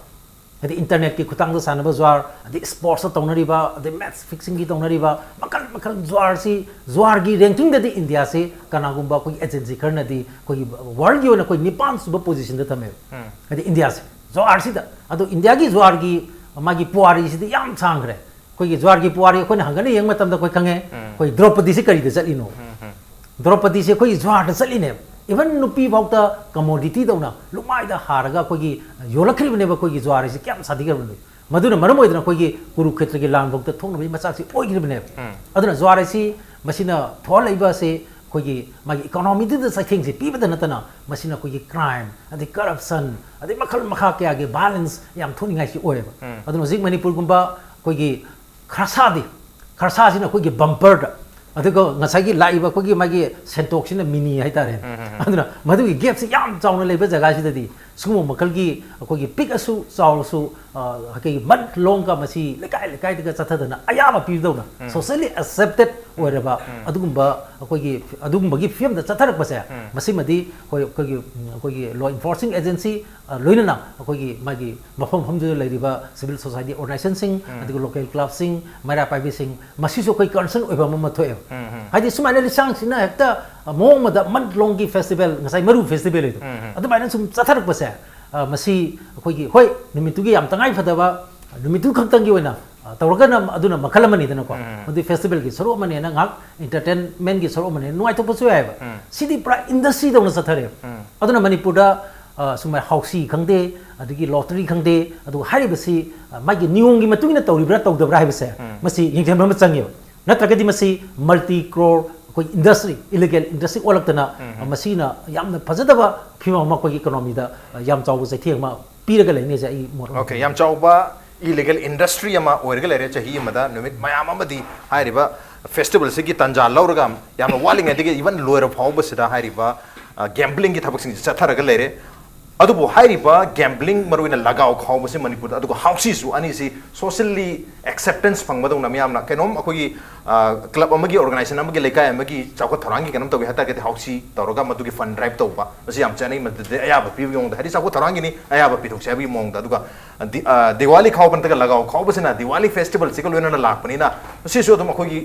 ꯍꯥꯏꯗꯤ internetꯀꯤ ꯈꯨꯠꯊꯥꯡꯗ ꯁꯥꯟꯅꯕ ꯖ꯭ꯋꯥꯔ, ꯑꯗꯩ sportsꯇ ꯇꯧꯅꯔꯤꯕ, ꯑꯗꯩ match fixingꯒꯤ ꯇꯧꯅꯔꯤꯕ, ꯃꯈꯜ ꯃꯈꯜ ꯖ꯭ꯋꯥꯔꯁꯤ, ꯖ꯭ꯋꯥꯔꯒꯤ rankingꯗꯗꯤ ꯏꯟꯗꯤꯌꯥꯁꯤ ꯀꯅꯥꯒꯨꯝꯕ ꯑꯩꯈꯣꯏꯒꯤ agency ꯈꯔꯅꯗꯤ ꯑꯩꯈꯣꯏꯒꯤ worldꯒꯤ ꯑꯣꯏꯅ ꯑꯩꯈꯣꯏ ꯅꯤꯄꯥꯟ ꯁꯨꯕ positionꯗ ꯊꯝꯃꯦꯕ꯫ ꯎꯝ꯫ ꯍꯥꯏꯗꯤ ꯏꯟꯗꯤꯌꯥꯁꯦ ꯖ꯭ꯋꯥꯔꯁꯤꯗ꯫ ꯑꯗꯣ ꯏꯟꯗꯤꯌꯥꯒꯤ ꯖ꯭ꯋꯥꯔꯒꯤ ꯃꯥꯒꯤ ꯄꯨꯋꯥꯔꯤꯁꯤꯗꯤ ꯌꯥꯝ ꯁꯥꯡꯈ꯭ꯔꯦ꯫ ꯑꯩꯈꯣꯏꯒꯤ ꯖ꯭ꯋꯥꯔꯒꯤ ꯄꯨꯋꯥꯔꯤ ꯑꯩꯈꯣꯏꯅ ꯍꯪꯒꯠꯅ ꯌꯦꯡꯕ ꯃꯇꯝꯗ ꯑꯩꯈꯣꯏ ꯈꯪꯉꯦ, ꯎꯝ꯫ ꯑꯩꯈꯣꯏ ꯗ꯭ꯔꯧꯄꯗꯤꯁꯤ ꯀꯔꯤꯗ ꯆꯠꯂꯤꯅꯣ? ꯎꯝ, ꯎꯝ꯫ ꯗ꯭ꯔꯧꯄꯗꯤꯁꯤ ꯑꯩꯈꯣꯏꯒꯤ ꯖ꯭ꯋꯥꯔꯗ ꯆꯠꯂꯤꯅꯦꯕ꯫ Even ꯅꯨꯄꯤ ꯐꯥꯎꯗ commodityꯗꯧꯅ ꯂꯨꯃꯥꯏꯗ ꯍꯥꯔꯒ ꯑꯩꯈꯣꯏꯒꯤ ꯌꯣꯜꯂꯛꯈ꯭ꯔꯤꯕꯅꯦꯕ, ꯑꯩꯈꯣꯏꯒꯤ ꯖ꯭ꯋꯥꯔ ꯍꯥꯏꯁꯤ ꯀꯌꯥꯝ ꯁꯥꯊꯤꯈ꯭ꯔꯕꯅꯣ꯫ ꯃꯗꯨꯅ ꯃꯔꯝ ꯑꯣꯏꯗꯅ ꯑꯩꯈꯣꯏꯒꯤ ꯀꯨꯔꯨꯈꯦꯇ꯭ꯔꯒꯤ ꯂꯥꯟꯐꯥꯎꯗ ꯊꯣꯛꯅꯕꯒꯤ ꯃꯆꯥꯛꯁꯤ ꯑꯣꯏꯈ꯭ꯔꯤꯕꯅꯦꯕ꯫ ꯎꯝ꯫ ꯑꯗꯨꯅ ꯖ꯭ꯋꯥꯔ ꯍꯥꯏꯁꯤ ꯃꯁꯤꯅ ꯊꯣꯛꯍꯜꯂꯛꯏꯕ ꯑꯁꯤ ꯑꯩꯈꯣꯏꯒꯤ ꯃꯥꯒꯤ economyꯗꯨꯗ ꯆꯩꯊꯦꯡꯁꯦ ꯄꯤꯕꯗ ꯅꯠꯇꯅ ꯃꯁꯤꯅ ꯑꯩꯈꯣꯏꯒꯤ crime, ꯑꯗꯩ corruption, ꯑꯗꯩ ꯃꯈꯜ ꯃꯈꯥ ꯀꯌꯥꯒꯤ violence ꯌꯥꯝ ꯊꯣꯛꯅꯤꯡꯉꯥꯏꯁꯤ ꯑꯣꯏꯌꯦꯕ꯫ ꯎꯝ꯫ ꯑꯗꯨꯅ ꯍꯧꯖꯤꯛ ꯃꯅꯤꯄꯨꯔꯒꯨꯝꯕ ꯑꯩꯈꯣꯏꯒꯤ ꯈꯔꯁꯥꯗꯤ, ꯈꯔꯁꯥꯁꯤꯅ ꯑꯩꯈꯣꯏꯒꯤ bumperꯗ, ꯑꯗꯨꯒ ꯉꯁꯥꯏꯒꯤ ꯂꯥꯛꯏꯕ ꯑꯩꯈꯣꯏꯒꯤ ꯃꯥꯒꯤ ꯁꯦꯟꯇꯣꯛꯁꯤꯅ mini ꯍꯥꯏꯇꯥꯔꯦ꯫ ꯎꯝ, ꯎꯝ, ꯎꯝ꯫ ꯑꯗꯨꯅ ꯃꯗꯨꯒꯤ gapꯁꯤ ꯌꯥꯝ ꯆꯥꯎꯅ ꯂꯩꯕ ꯖꯒꯥꯁꯤꯗꯗꯤ ꯁꯤꯒꯨꯝꯕ ꯃꯈꯜꯒꯤ ꯑꯩꯈꯣꯏꯒꯤ ꯄꯤꯛꯑꯁꯨ ꯆꯥꯎꯔꯁꯨ ꯑꯩꯈꯣꯏꯒꯤ ꯃꯟ ꯂꯣꯡꯒ ꯃꯁꯤ ꯂꯩꯀꯥꯏ ꯂꯩꯀꯥꯏꯗꯒ ꯆꯠꯊꯗꯅ ꯑꯌꯥꯕ ꯄꯤꯕꯗꯧꯅ ꯁꯣꯁꯤꯌꯦꯜꯂꯤ ꯑꯦꯛꯁꯦꯞꯇꯦꯠ ꯑꯣꯏꯔꯕ ꯑꯗꯨꯒꯨꯝꯕ ꯑꯩꯈꯣꯏꯒꯤ ꯑꯗꯨꯒꯨꯝꯕꯒꯤ ꯐꯤꯕꯝꯗ ꯆꯠꯊꯔꯛꯄꯁꯦ, ꯃꯁꯤꯃꯗꯤ ꯑꯩꯈꯣꯏ ꯑꯩꯈꯣꯏꯒꯤ ꯑꯩꯈꯣꯏꯒꯤ ꯂꯣ ꯏꯟꯐꯣꯔꯁꯤꯡ ꯑꯦꯖꯦꯟꯁꯤ ꯂꯣꯏꯅꯅ ꯑꯩꯈꯣꯏꯒꯤ ꯃꯥꯒꯤ ꯃꯐꯝ ꯃꯐꯝꯗꯨꯗ ꯂꯩꯔꯤꯕ ꯁꯤꯚꯤꯜ ꯁꯣꯁꯥꯏꯇꯤ ꯑꯣꯔꯒꯅꯥꯏꯖꯦꯁꯟꯁꯤꯡ, ꯑꯗꯨꯒ ꯂꯣꯀꯦꯜ ꯀ꯭ꯂꯕꯁꯤꯡ, ꯃꯩꯔꯥ ꯄꯥꯏꯕꯤꯁꯤꯡ, ꯃꯁꯤꯁꯨ ꯑꯩꯈꯣꯏ ꯀꯟꯁꯔꯟ ꯑꯣꯏꯕ ꯑꯃ ꯊꯣꯛꯑꯦꯕ꯫ ꯍꯥꯏꯗꯤ ꯁꯨꯃꯥꯏꯅ ꯂꯤꯁꯥꯡꯁꯤꯅ ꯍꯦꯛꯇ ꯃꯑꯣꯡ ꯑꯃꯗ ꯃꯟ ꯂꯣꯡꯒꯤ ꯐꯦꯁꯇꯤꯚꯦꯜ, ꯉꯁꯥꯏ ꯃꯔꯨ ꯐꯦꯁꯇꯤꯚꯦꯜ ꯍꯥꯏꯗꯣ, ꯑꯗꯨꯃꯥꯏꯅ ꯁꯨꯝ ꯆꯠꯊꯔꯛꯄꯁꯦ, ꯃꯁꯤ ꯑꯩꯈꯣꯏꯒꯤ, ꯍꯣꯏ, ꯅꯨꯃꯤꯠꯇꯨꯒꯤ ꯌꯥꯝ ꯇꯉꯥꯏ ꯐꯗꯕ ꯅꯨꯃꯤꯠꯇꯨ ꯈꯛꯇꯪꯒꯤ ꯑꯣꯏꯅ ꯇꯧꯔꯒꯅ ꯑꯗꯨꯅ ꯃꯈꯜ ꯑꯃꯅꯤꯗꯅꯀꯣ꯫ ꯃꯗꯨ ꯐꯦꯁꯇꯤꯚꯦꯜꯒꯤ ꯁꯔꯨꯛ ꯑꯃꯅꯦꯅ, ꯉꯥꯏꯍꯥꯛ ꯏꯟꯇꯔꯇꯦꯟꯃꯦꯟꯒꯤ ꯁꯔꯨꯛ ꯑꯃꯅꯦꯅ ꯅꯨꯡꯉꯥꯏꯊꯣꯛꯄꯁꯨ ꯌꯥꯏꯑꯕ꯫ ꯁꯤꯗꯤ ꯄꯨꯔꯥ ꯏꯟꯗꯁꯇ꯭ꯔꯤꯗꯧꯅ ꯆꯠꯊꯔꯦꯕ꯫ ꯑꯗꯨꯅ ꯃꯅꯤꯄꯨꯔꯗ ꯁꯨꯃꯥꯏꯅ ꯍꯥꯎꯁꯤ ꯈꯪꯗꯦ, ꯑꯗꯒꯤ ꯂꯣꯇꯔꯤ ꯈꯪꯗꯦ, ꯑꯗꯨꯒ ꯍꯥꯏꯔꯤꯕꯁꯤ ꯃꯥꯒꯤ ꯅꯤꯌꯣꯝꯒꯤ ꯃꯇꯨꯡ ꯏꯟꯅ ꯇꯧꯔꯤꯕ꯭ꯔꯥ ꯇꯧꯗꯕ꯭ꯔꯥ ꯍꯥꯏꯕꯁꯦ ꯃꯁꯤ ꯌꯦꯡꯁꯤꯟꯕ ꯑꯃ ꯆꯪꯉꯦꯕ꯫ ꯅꯠꯇ꯭ꯔꯒꯗꯤ ꯃꯁꯤ ꯃꯜꯇꯤ ꯀ꯭ꯔꯣꯔ ꯑꯩꯈꯣꯏ ꯏꯟꯗꯁꯇ꯭ꯔꯤ, ꯏꯂꯤꯒꯦꯜ ꯏꯟꯗꯁꯇ꯭ꯔꯤ ꯑꯣꯜꯂꯛꯇꯅ ꯃꯁꯤꯅ ꯌꯥꯝꯅ ꯐꯖꯗꯕ ꯐꯤꯕꯝ ꯑꯃ ꯑꯩꯈꯣꯏꯒꯤ ꯏꯀꯣꯅꯣꯃꯤꯗ ꯌꯥꯝ ꯆꯥꯎꯕ ꯆꯩꯊꯦꯡ ꯑꯃ ꯄꯤꯔꯒ ꯂꯩꯅꯤꯁꯦ ꯑꯩ ꯃꯣꯠ ꯑꯃ꯫ ꯑꯣꯀꯦ, ꯌꯥꯝ ꯆꯥꯎꯕ ꯏꯂꯤꯒꯦꯜ ꯏꯟꯗꯁꯇ꯭ꯔꯤ ꯑꯃ ꯑꯣꯏꯔꯒ ꯂꯩꯔꯦ꯫ ꯆꯍꯤ ꯑꯃꯗ ꯅꯨꯃꯤꯠ ꯃꯌꯥꯝ ꯑꯃꯗꯤ ꯍꯥꯏꯔꯤꯕ ꯐꯦꯁꯇꯤꯚꯦꯜꯁꯤꯒꯤ ꯇꯥꯟꯖꯥ ꯂꯧꯔꯒ ꯌꯥꯝꯅ ꯋꯥꯠꯂꯤꯉꯩꯗꯒꯤ ꯏꯚꯟ ꯂꯣꯏꯔ ꯐꯥꯎꯕꯁꯤꯗ ꯍꯥꯏꯔꯤꯕ ꯒꯦꯝꯕ꯭ꯂꯤꯡꯒꯤ ꯊꯕꯛꯁꯤꯡꯁꯤ ꯆꯠꯊꯔꯒ ꯂꯩꯔꯦ꯫ ꯑꯗꯨꯕꯨ ꯍꯥꯏꯔꯤꯕ ꯒꯦꯝꯕ꯭ꯂꯤꯡ, ꯃꯔꯨꯑꯣꯏꯅ ꯂꯒꯥꯎ ꯈꯥꯎꯕꯁꯤ ꯃꯅꯤꯄꯨꯔꯗ, ꯑꯗꯨꯒ ꯍꯥꯎꯁꯤꯁꯨ, ꯑꯅꯤꯁꯤ ꯁꯣꯁꯤꯌꯦꯜꯂꯤ ꯑꯦꯛꯁꯦꯞꯇꯦꯟꯁ ꯐꯪꯕꯗꯧꯅ ꯃꯤꯌꯥꯝꯅ ꯀꯩꯅꯣꯝ ꯑꯩꯈꯣꯏꯒꯤ ꯀ꯭ꯂꯕ ꯑꯃꯒꯤ, ꯑꯣꯔꯒꯅꯥꯏꯖꯦꯁꯟ ꯑꯃꯒꯤ, ꯂꯩꯀꯥꯏ ꯑꯃꯒꯤ ꯆꯥꯎꯈꯠ ꯊꯧꯔꯥꯡꯒꯤ ꯀꯩꯅꯣꯝ ꯇꯧꯒꯦ ꯍꯥꯏ ꯇꯥꯔꯒꯗꯤ ꯍꯥꯎꯁꯤ ꯇꯧꯔꯒ ꯃꯗꯨꯒꯤ ꯐꯟ ꯗ꯭ꯔꯥꯏꯚ ꯇꯧꯕ, ꯃꯁꯤ ꯌꯥꯝ ꯆꯠꯅꯩ꯫ ꯃꯗꯨꯗꯤ ꯑꯌꯥꯕ ꯄꯤꯕꯒꯤ ꯃꯑꯣꯡꯗ, ꯍꯥꯏꯗꯤ ꯆꯥꯎꯈꯠ ꯊꯧꯔꯥꯡꯒꯤꯅꯤ, ꯑꯌꯥꯕ ꯄꯤꯊꯣꯛꯁꯦ ꯍꯥꯏꯕꯒꯤ ꯃꯑꯣꯡꯗ꯫ ꯑꯗꯨꯒ ꯗꯤ-, ꯑ, ꯗꯤꯋꯥꯂꯤ ꯈꯥꯎꯕ ꯅꯠꯇ꯭ꯔꯒ ꯂꯒꯥꯎ ꯈꯥꯎꯕꯁꯤꯅ ꯗꯤꯋꯥꯂꯤ ꯐꯦꯁꯇꯤꯚꯦꯜꯁꯤꯒ ꯂꯣꯏꯅꯅ ꯂꯥꯛꯄꯅꯤꯅ ꯃꯁꯤꯁꯨ ꯑꯗꯨꯝ ꯑꯩꯈꯣꯏꯒꯤ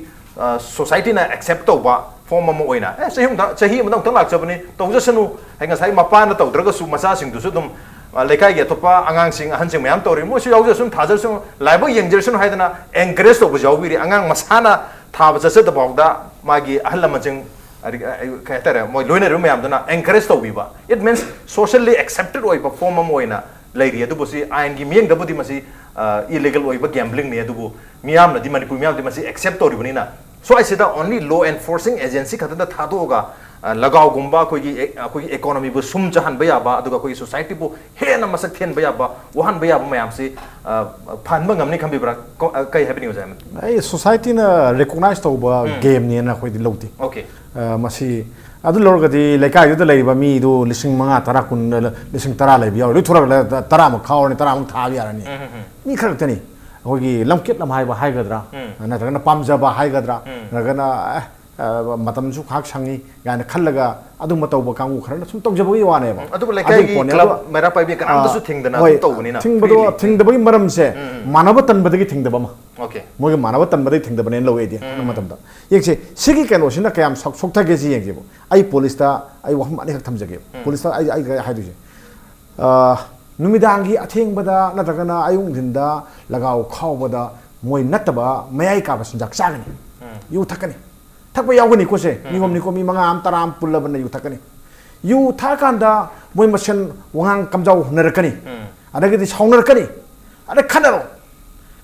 ꯁꯣꯁꯥꯏꯇꯤꯅ ꯑꯦꯛꯁꯦꯞ ꯇꯧꯕ ꯐꯣꯔꯝ ꯑꯃ ꯑꯣꯏꯅ, ꯑꯦ, ꯆꯍꯤ ꯑꯃꯗ, ꯆꯍꯤ ꯑꯃꯗ ꯑꯃꯨꯛꯇꯪ ꯂꯥꯛꯆꯕꯅꯤ, ꯇꯧꯖꯁꯅꯨ, ꯑꯩ ꯉꯁꯥꯏ ꯃꯄꯥꯅ ꯇꯧꯗ꯭ꯔꯒꯁꯨ ꯃꯆꯥꯁꯤꯡꯗꯨꯁꯨ ꯑꯗꯨꯝ, ꯑ, ꯂꯩꯀꯥꯏꯒꯤ ꯑꯇꯣꯞꯄ ꯑꯉꯥꯡꯁꯤꯡ, ꯑꯍꯟꯁꯤꯡ ꯃꯌꯥꯝ ꯇꯧꯔꯤ, ꯃꯣꯏꯁꯨ ꯌꯥꯎꯖꯁꯅꯨ, ꯊꯥꯖꯁꯅꯨ, ꯂꯥꯏꯕꯛ ꯌꯦꯡꯖꯔꯁꯅꯨ ꯍꯥꯏꯗꯅ ꯑꯦꯟꯀꯔꯦꯖ ꯇꯧꯕꯁꯨ ꯌꯥꯎꯕꯤꯔꯤ꯫ ꯑꯉꯥꯡ ꯃꯁꯥꯅ ꯊꯥꯕ ꯆꯠꯆꯗꯕ ꯐꯥꯎꯗ ꯃꯥꯒꯤ ꯑꯍꯜ ꯂꯃꯟꯁꯤꯡ, ꯑꯗꯒꯤ, ꯑ, ꯀꯩ ꯍꯥꯏꯇꯥꯔꯦ, ꯃꯣꯏ ꯂꯣꯏꯅꯔꯤꯕ ꯃꯌꯥꯝꯗꯨꯅ ꯑꯦꯟꯀꯔꯦꯖ ꯇꯧꯕꯤꯕ, it means socially accepted ꯑꯣꯏꯕ ꯐꯣꯔꯝ ꯑꯃ ꯑꯣꯏꯅ ꯂꯩꯔꯤ꯫ ꯑꯗꯨꯕꯨ ꯁꯤ ꯑꯥꯏꯟꯒꯤ ꯃꯤꯠꯌꯦꯡꯗꯕꯨꯗꯤ ꯃꯁꯤ ꯏꯂꯤꯒꯦꯜ ꯑꯣꯏꯕ ꯒꯦꯝꯕ꯭ꯂꯤꯡꯅꯤ꯫ ꯑꯗꯨꯕꯨ ꯃꯤꯌꯥꯝꯅꯗꯤ, ꯃꯅꯤꯄꯨꯔ ꯃꯤꯌꯥꯝꯗꯤ ꯃꯁꯤ ꯑꯦꯛꯁꯦꯞ ꯇꯧꯔꯤꯕꯅꯤꯅ, ꯁ꯭ꯋꯥꯏꯁꯤꯗ only law enforcing agency ꯈꯛꯇꯗ ꯊꯥꯗꯣꯛꯑꯒ, ꯑ, ꯂꯒꯥꯎꯒꯨꯝꯕ ꯑꯩꯈꯣꯏꯒꯤ ꯑꯦ-, ꯑꯩꯈꯣꯏꯒꯤ ꯏꯀꯣꯅꯣꯃꯤꯕꯨ ꯁꯨꯝ ꯆꯍꯟꯕ ꯌꯥꯕ, ꯑꯗꯨꯒ ꯑꯩꯈꯣꯏꯒꯤ ꯁꯣꯁꯥꯏꯇꯤꯕꯨ ꯍꯦꯟꯅ ꯃꯁꯛ ꯊꯦꯟꯕ ꯌꯥꯕ, ꯋꯥꯍꯟꯕ ꯌꯥꯕ ꯃꯌꯥꯝꯁꯤ, ꯑ, ꯐꯍꯟꯕ ꯉꯝꯅꯤ ꯈꯟꯕꯤꯕ꯭ꯔꯥ? ꯀꯣ-, ꯑ, ꯀꯩ ꯍꯥꯏꯕꯤꯅꯤꯡꯉꯤ, ꯑꯣꯖꯥ? ꯑꯩ ꯁꯣꯁꯥꯏꯇꯤꯅ ꯔꯤꯀꯣꯛꯅꯥꯏꯖ ꯇꯧꯕ ꯎꯝ꯫ ꯒꯦꯝꯅꯦꯅ ꯑꯩꯈꯣꯏꯗꯤ ꯂꯧꯗꯦ꯫ ꯑꯣꯀꯦ꯫ ꯑ, ꯃꯁꯤ ꯑꯗꯨ ꯂꯧꯔꯒꯗꯤ ꯂꯩꯀꯥꯏꯗꯨꯗ ꯂꯩꯔꯤꯕ ꯃꯤꯗꯨ ꯂꯤꯁꯤꯡ ꯃꯉꯥ, ꯇꯔꯥ, ꯀꯨꯟ, ꯂꯤꯁꯤꯡ ꯇꯔꯥ ꯂꯩꯕ ꯌꯥꯎꯔꯤ, ꯂꯣꯏ ꯊꯣꯔꯛꯂꯒ ꯇꯔꯥꯃꯨꯛ ꯈꯥꯎꯔꯅꯤ, ꯇꯔꯥꯃꯨꯛ ꯊꯥꯕ ꯌꯥꯔꯅꯤ꯫ ꯎꯝ, ꯎꯝ, ꯎꯝ꯫ ꯃꯤ ꯈꯔ ꯈꯛꯇꯅꯤ꯫ ꯑꯩꯈꯣꯏꯒꯤ ꯂꯝꯀꯦꯠ ꯂꯝꯍꯥꯏꯕ ꯍꯥꯏꯒꯗ꯭ꯔꯥ, ꯎꯝ꯫ ꯅꯠꯇ꯭ꯔꯒꯅ ꯄꯥꯝꯖꯕ ꯍꯥꯏꯒꯗ꯭ꯔꯥ, ꯎꯝ꯫ ꯅꯠꯇ꯭ꯔꯒꯅ, ꯑꯦ, ꯑ, ꯃꯇꯝꯁꯨ ꯉꯥꯏꯍꯥꯛ ꯁꯪꯉꯤ ꯀꯥꯏꯅ ꯈꯜꯂꯒ ꯑꯗꯨꯝꯕ ꯇꯧꯕ ꯀꯥꯡꯕꯨ ꯈꯔꯅ ꯁꯨꯝ ꯇꯧꯖꯕꯒꯤ ꯋꯥꯅꯦꯕ꯫ ꯎꯝ, ꯑꯗꯨꯕꯨ ꯑꯗꯨꯒꯤ ꯂꯩꯀꯥꯏꯒꯤ ꯄꯣꯠꯅꯦ꯫ ꯀ꯭ꯂꯕ, ꯑꯗꯣ, ꯃꯩꯔꯥ ꯄꯥꯏꯕꯤ ꯀꯅꯥꯝꯇꯁꯨ ꯑ, ꯊꯤꯡꯗꯅ ꯍꯣꯏ, ꯑꯗꯨꯝ ꯇꯧꯕꯅꯤꯅ, ꯊꯤꯡꯕꯗꯣ, freely꯫ ꯊꯤꯡꯗꯕꯒꯤ ꯃꯔꯝꯁꯦ, ꯎꯝ, ꯎꯝ꯫ ꯃꯥꯟꯅꯕ ꯇꯟꯕꯗꯒꯤ ꯊꯤꯡꯗꯕ ꯑꯃ꯫ ꯑꯣꯀꯦ꯫ ꯃꯣꯏꯒꯤ ꯃꯥꯟꯅꯕ ꯇꯟꯕꯗꯒꯤ ꯊꯤꯡꯗꯕꯅꯦꯅ ꯂꯧꯋꯦ ꯑꯩꯗꯤ, ꯎꯝ, ꯑꯗꯨ ꯎꯝ꯫ ꯃꯇꯝꯗ꯫ ꯌꯦꯡꯁꯦ, ꯁꯤꯒꯤ ꯀꯩꯅꯣꯁꯤꯅ ꯀꯌꯥꯝ ꯁꯣꯛ-, ꯁꯣꯛꯊꯒꯦ ꯁꯤ ꯌꯦꯡꯁꯦꯕ꯫ ꯑꯩ ꯄꯨꯂꯤꯁꯇ ꯑꯩ ꯋꯥꯐꯝ ꯑꯅꯤꯈꯛ ꯊꯝꯖꯒꯦꯕ꯫ ꯎꯝ꯫ ꯄꯨꯂꯤꯁꯇ ꯑꯩ, ꯑꯩ ꯀꯩ ꯍꯥꯏꯗꯣꯏꯁꯦ, ꯑ, ꯅꯨꯃꯤꯗꯥꯡꯒꯤ ꯑꯊꯦꯡꯕꯗ ꯅꯠꯇ꯭ꯔꯒꯅ ꯑꯌꯨꯛ ꯅꯨꯡꯊꯤꯟꯗ ꯂꯒꯥꯎ ꯈꯥꯎꯕꯗ ꯃꯣꯏ ꯅꯠꯇꯕ ꯃꯌꯥꯏ ꯀꯥꯕ ꯆꯤꯟꯖꯥꯛ ꯆꯥꯒꯅꯤ꯫ ꯎꯝ꯫ ꯌꯨ ꯊꯛꯀꯅꯤ꯫ ꯊꯛꯄ ꯌꯥꯎꯒꯅꯤꯀꯣ ꯁꯦ꯫ ꯎꯝ꯫ ꯅꯤꯌꯣꯝꯅꯤꯀꯣ, ꯃꯤ ꯃꯉꯥ ꯑꯃ, ꯇꯔꯥ ꯑꯃ ꯄꯨꯜꯂꯕꯅ ꯌꯨ ꯊꯛꯀꯅꯤ꯫ ꯌꯨ ꯊꯛꯑꯀꯥꯟꯗ ꯃꯣꯏ ꯃꯁꯦꯟ ꯋꯥꯉꯥꯡ ꯀꯝꯖꯥꯎ ꯍꯨꯟꯅꯔꯛꯀꯅꯤ꯫ ꯎꯝ꯫ ꯑꯗꯒꯤꯗꯤ ꯁꯥꯎꯅꯔꯛꯀꯅꯤ꯫ ꯑꯗꯩ ꯈꯠꯅꯔꯣ꯫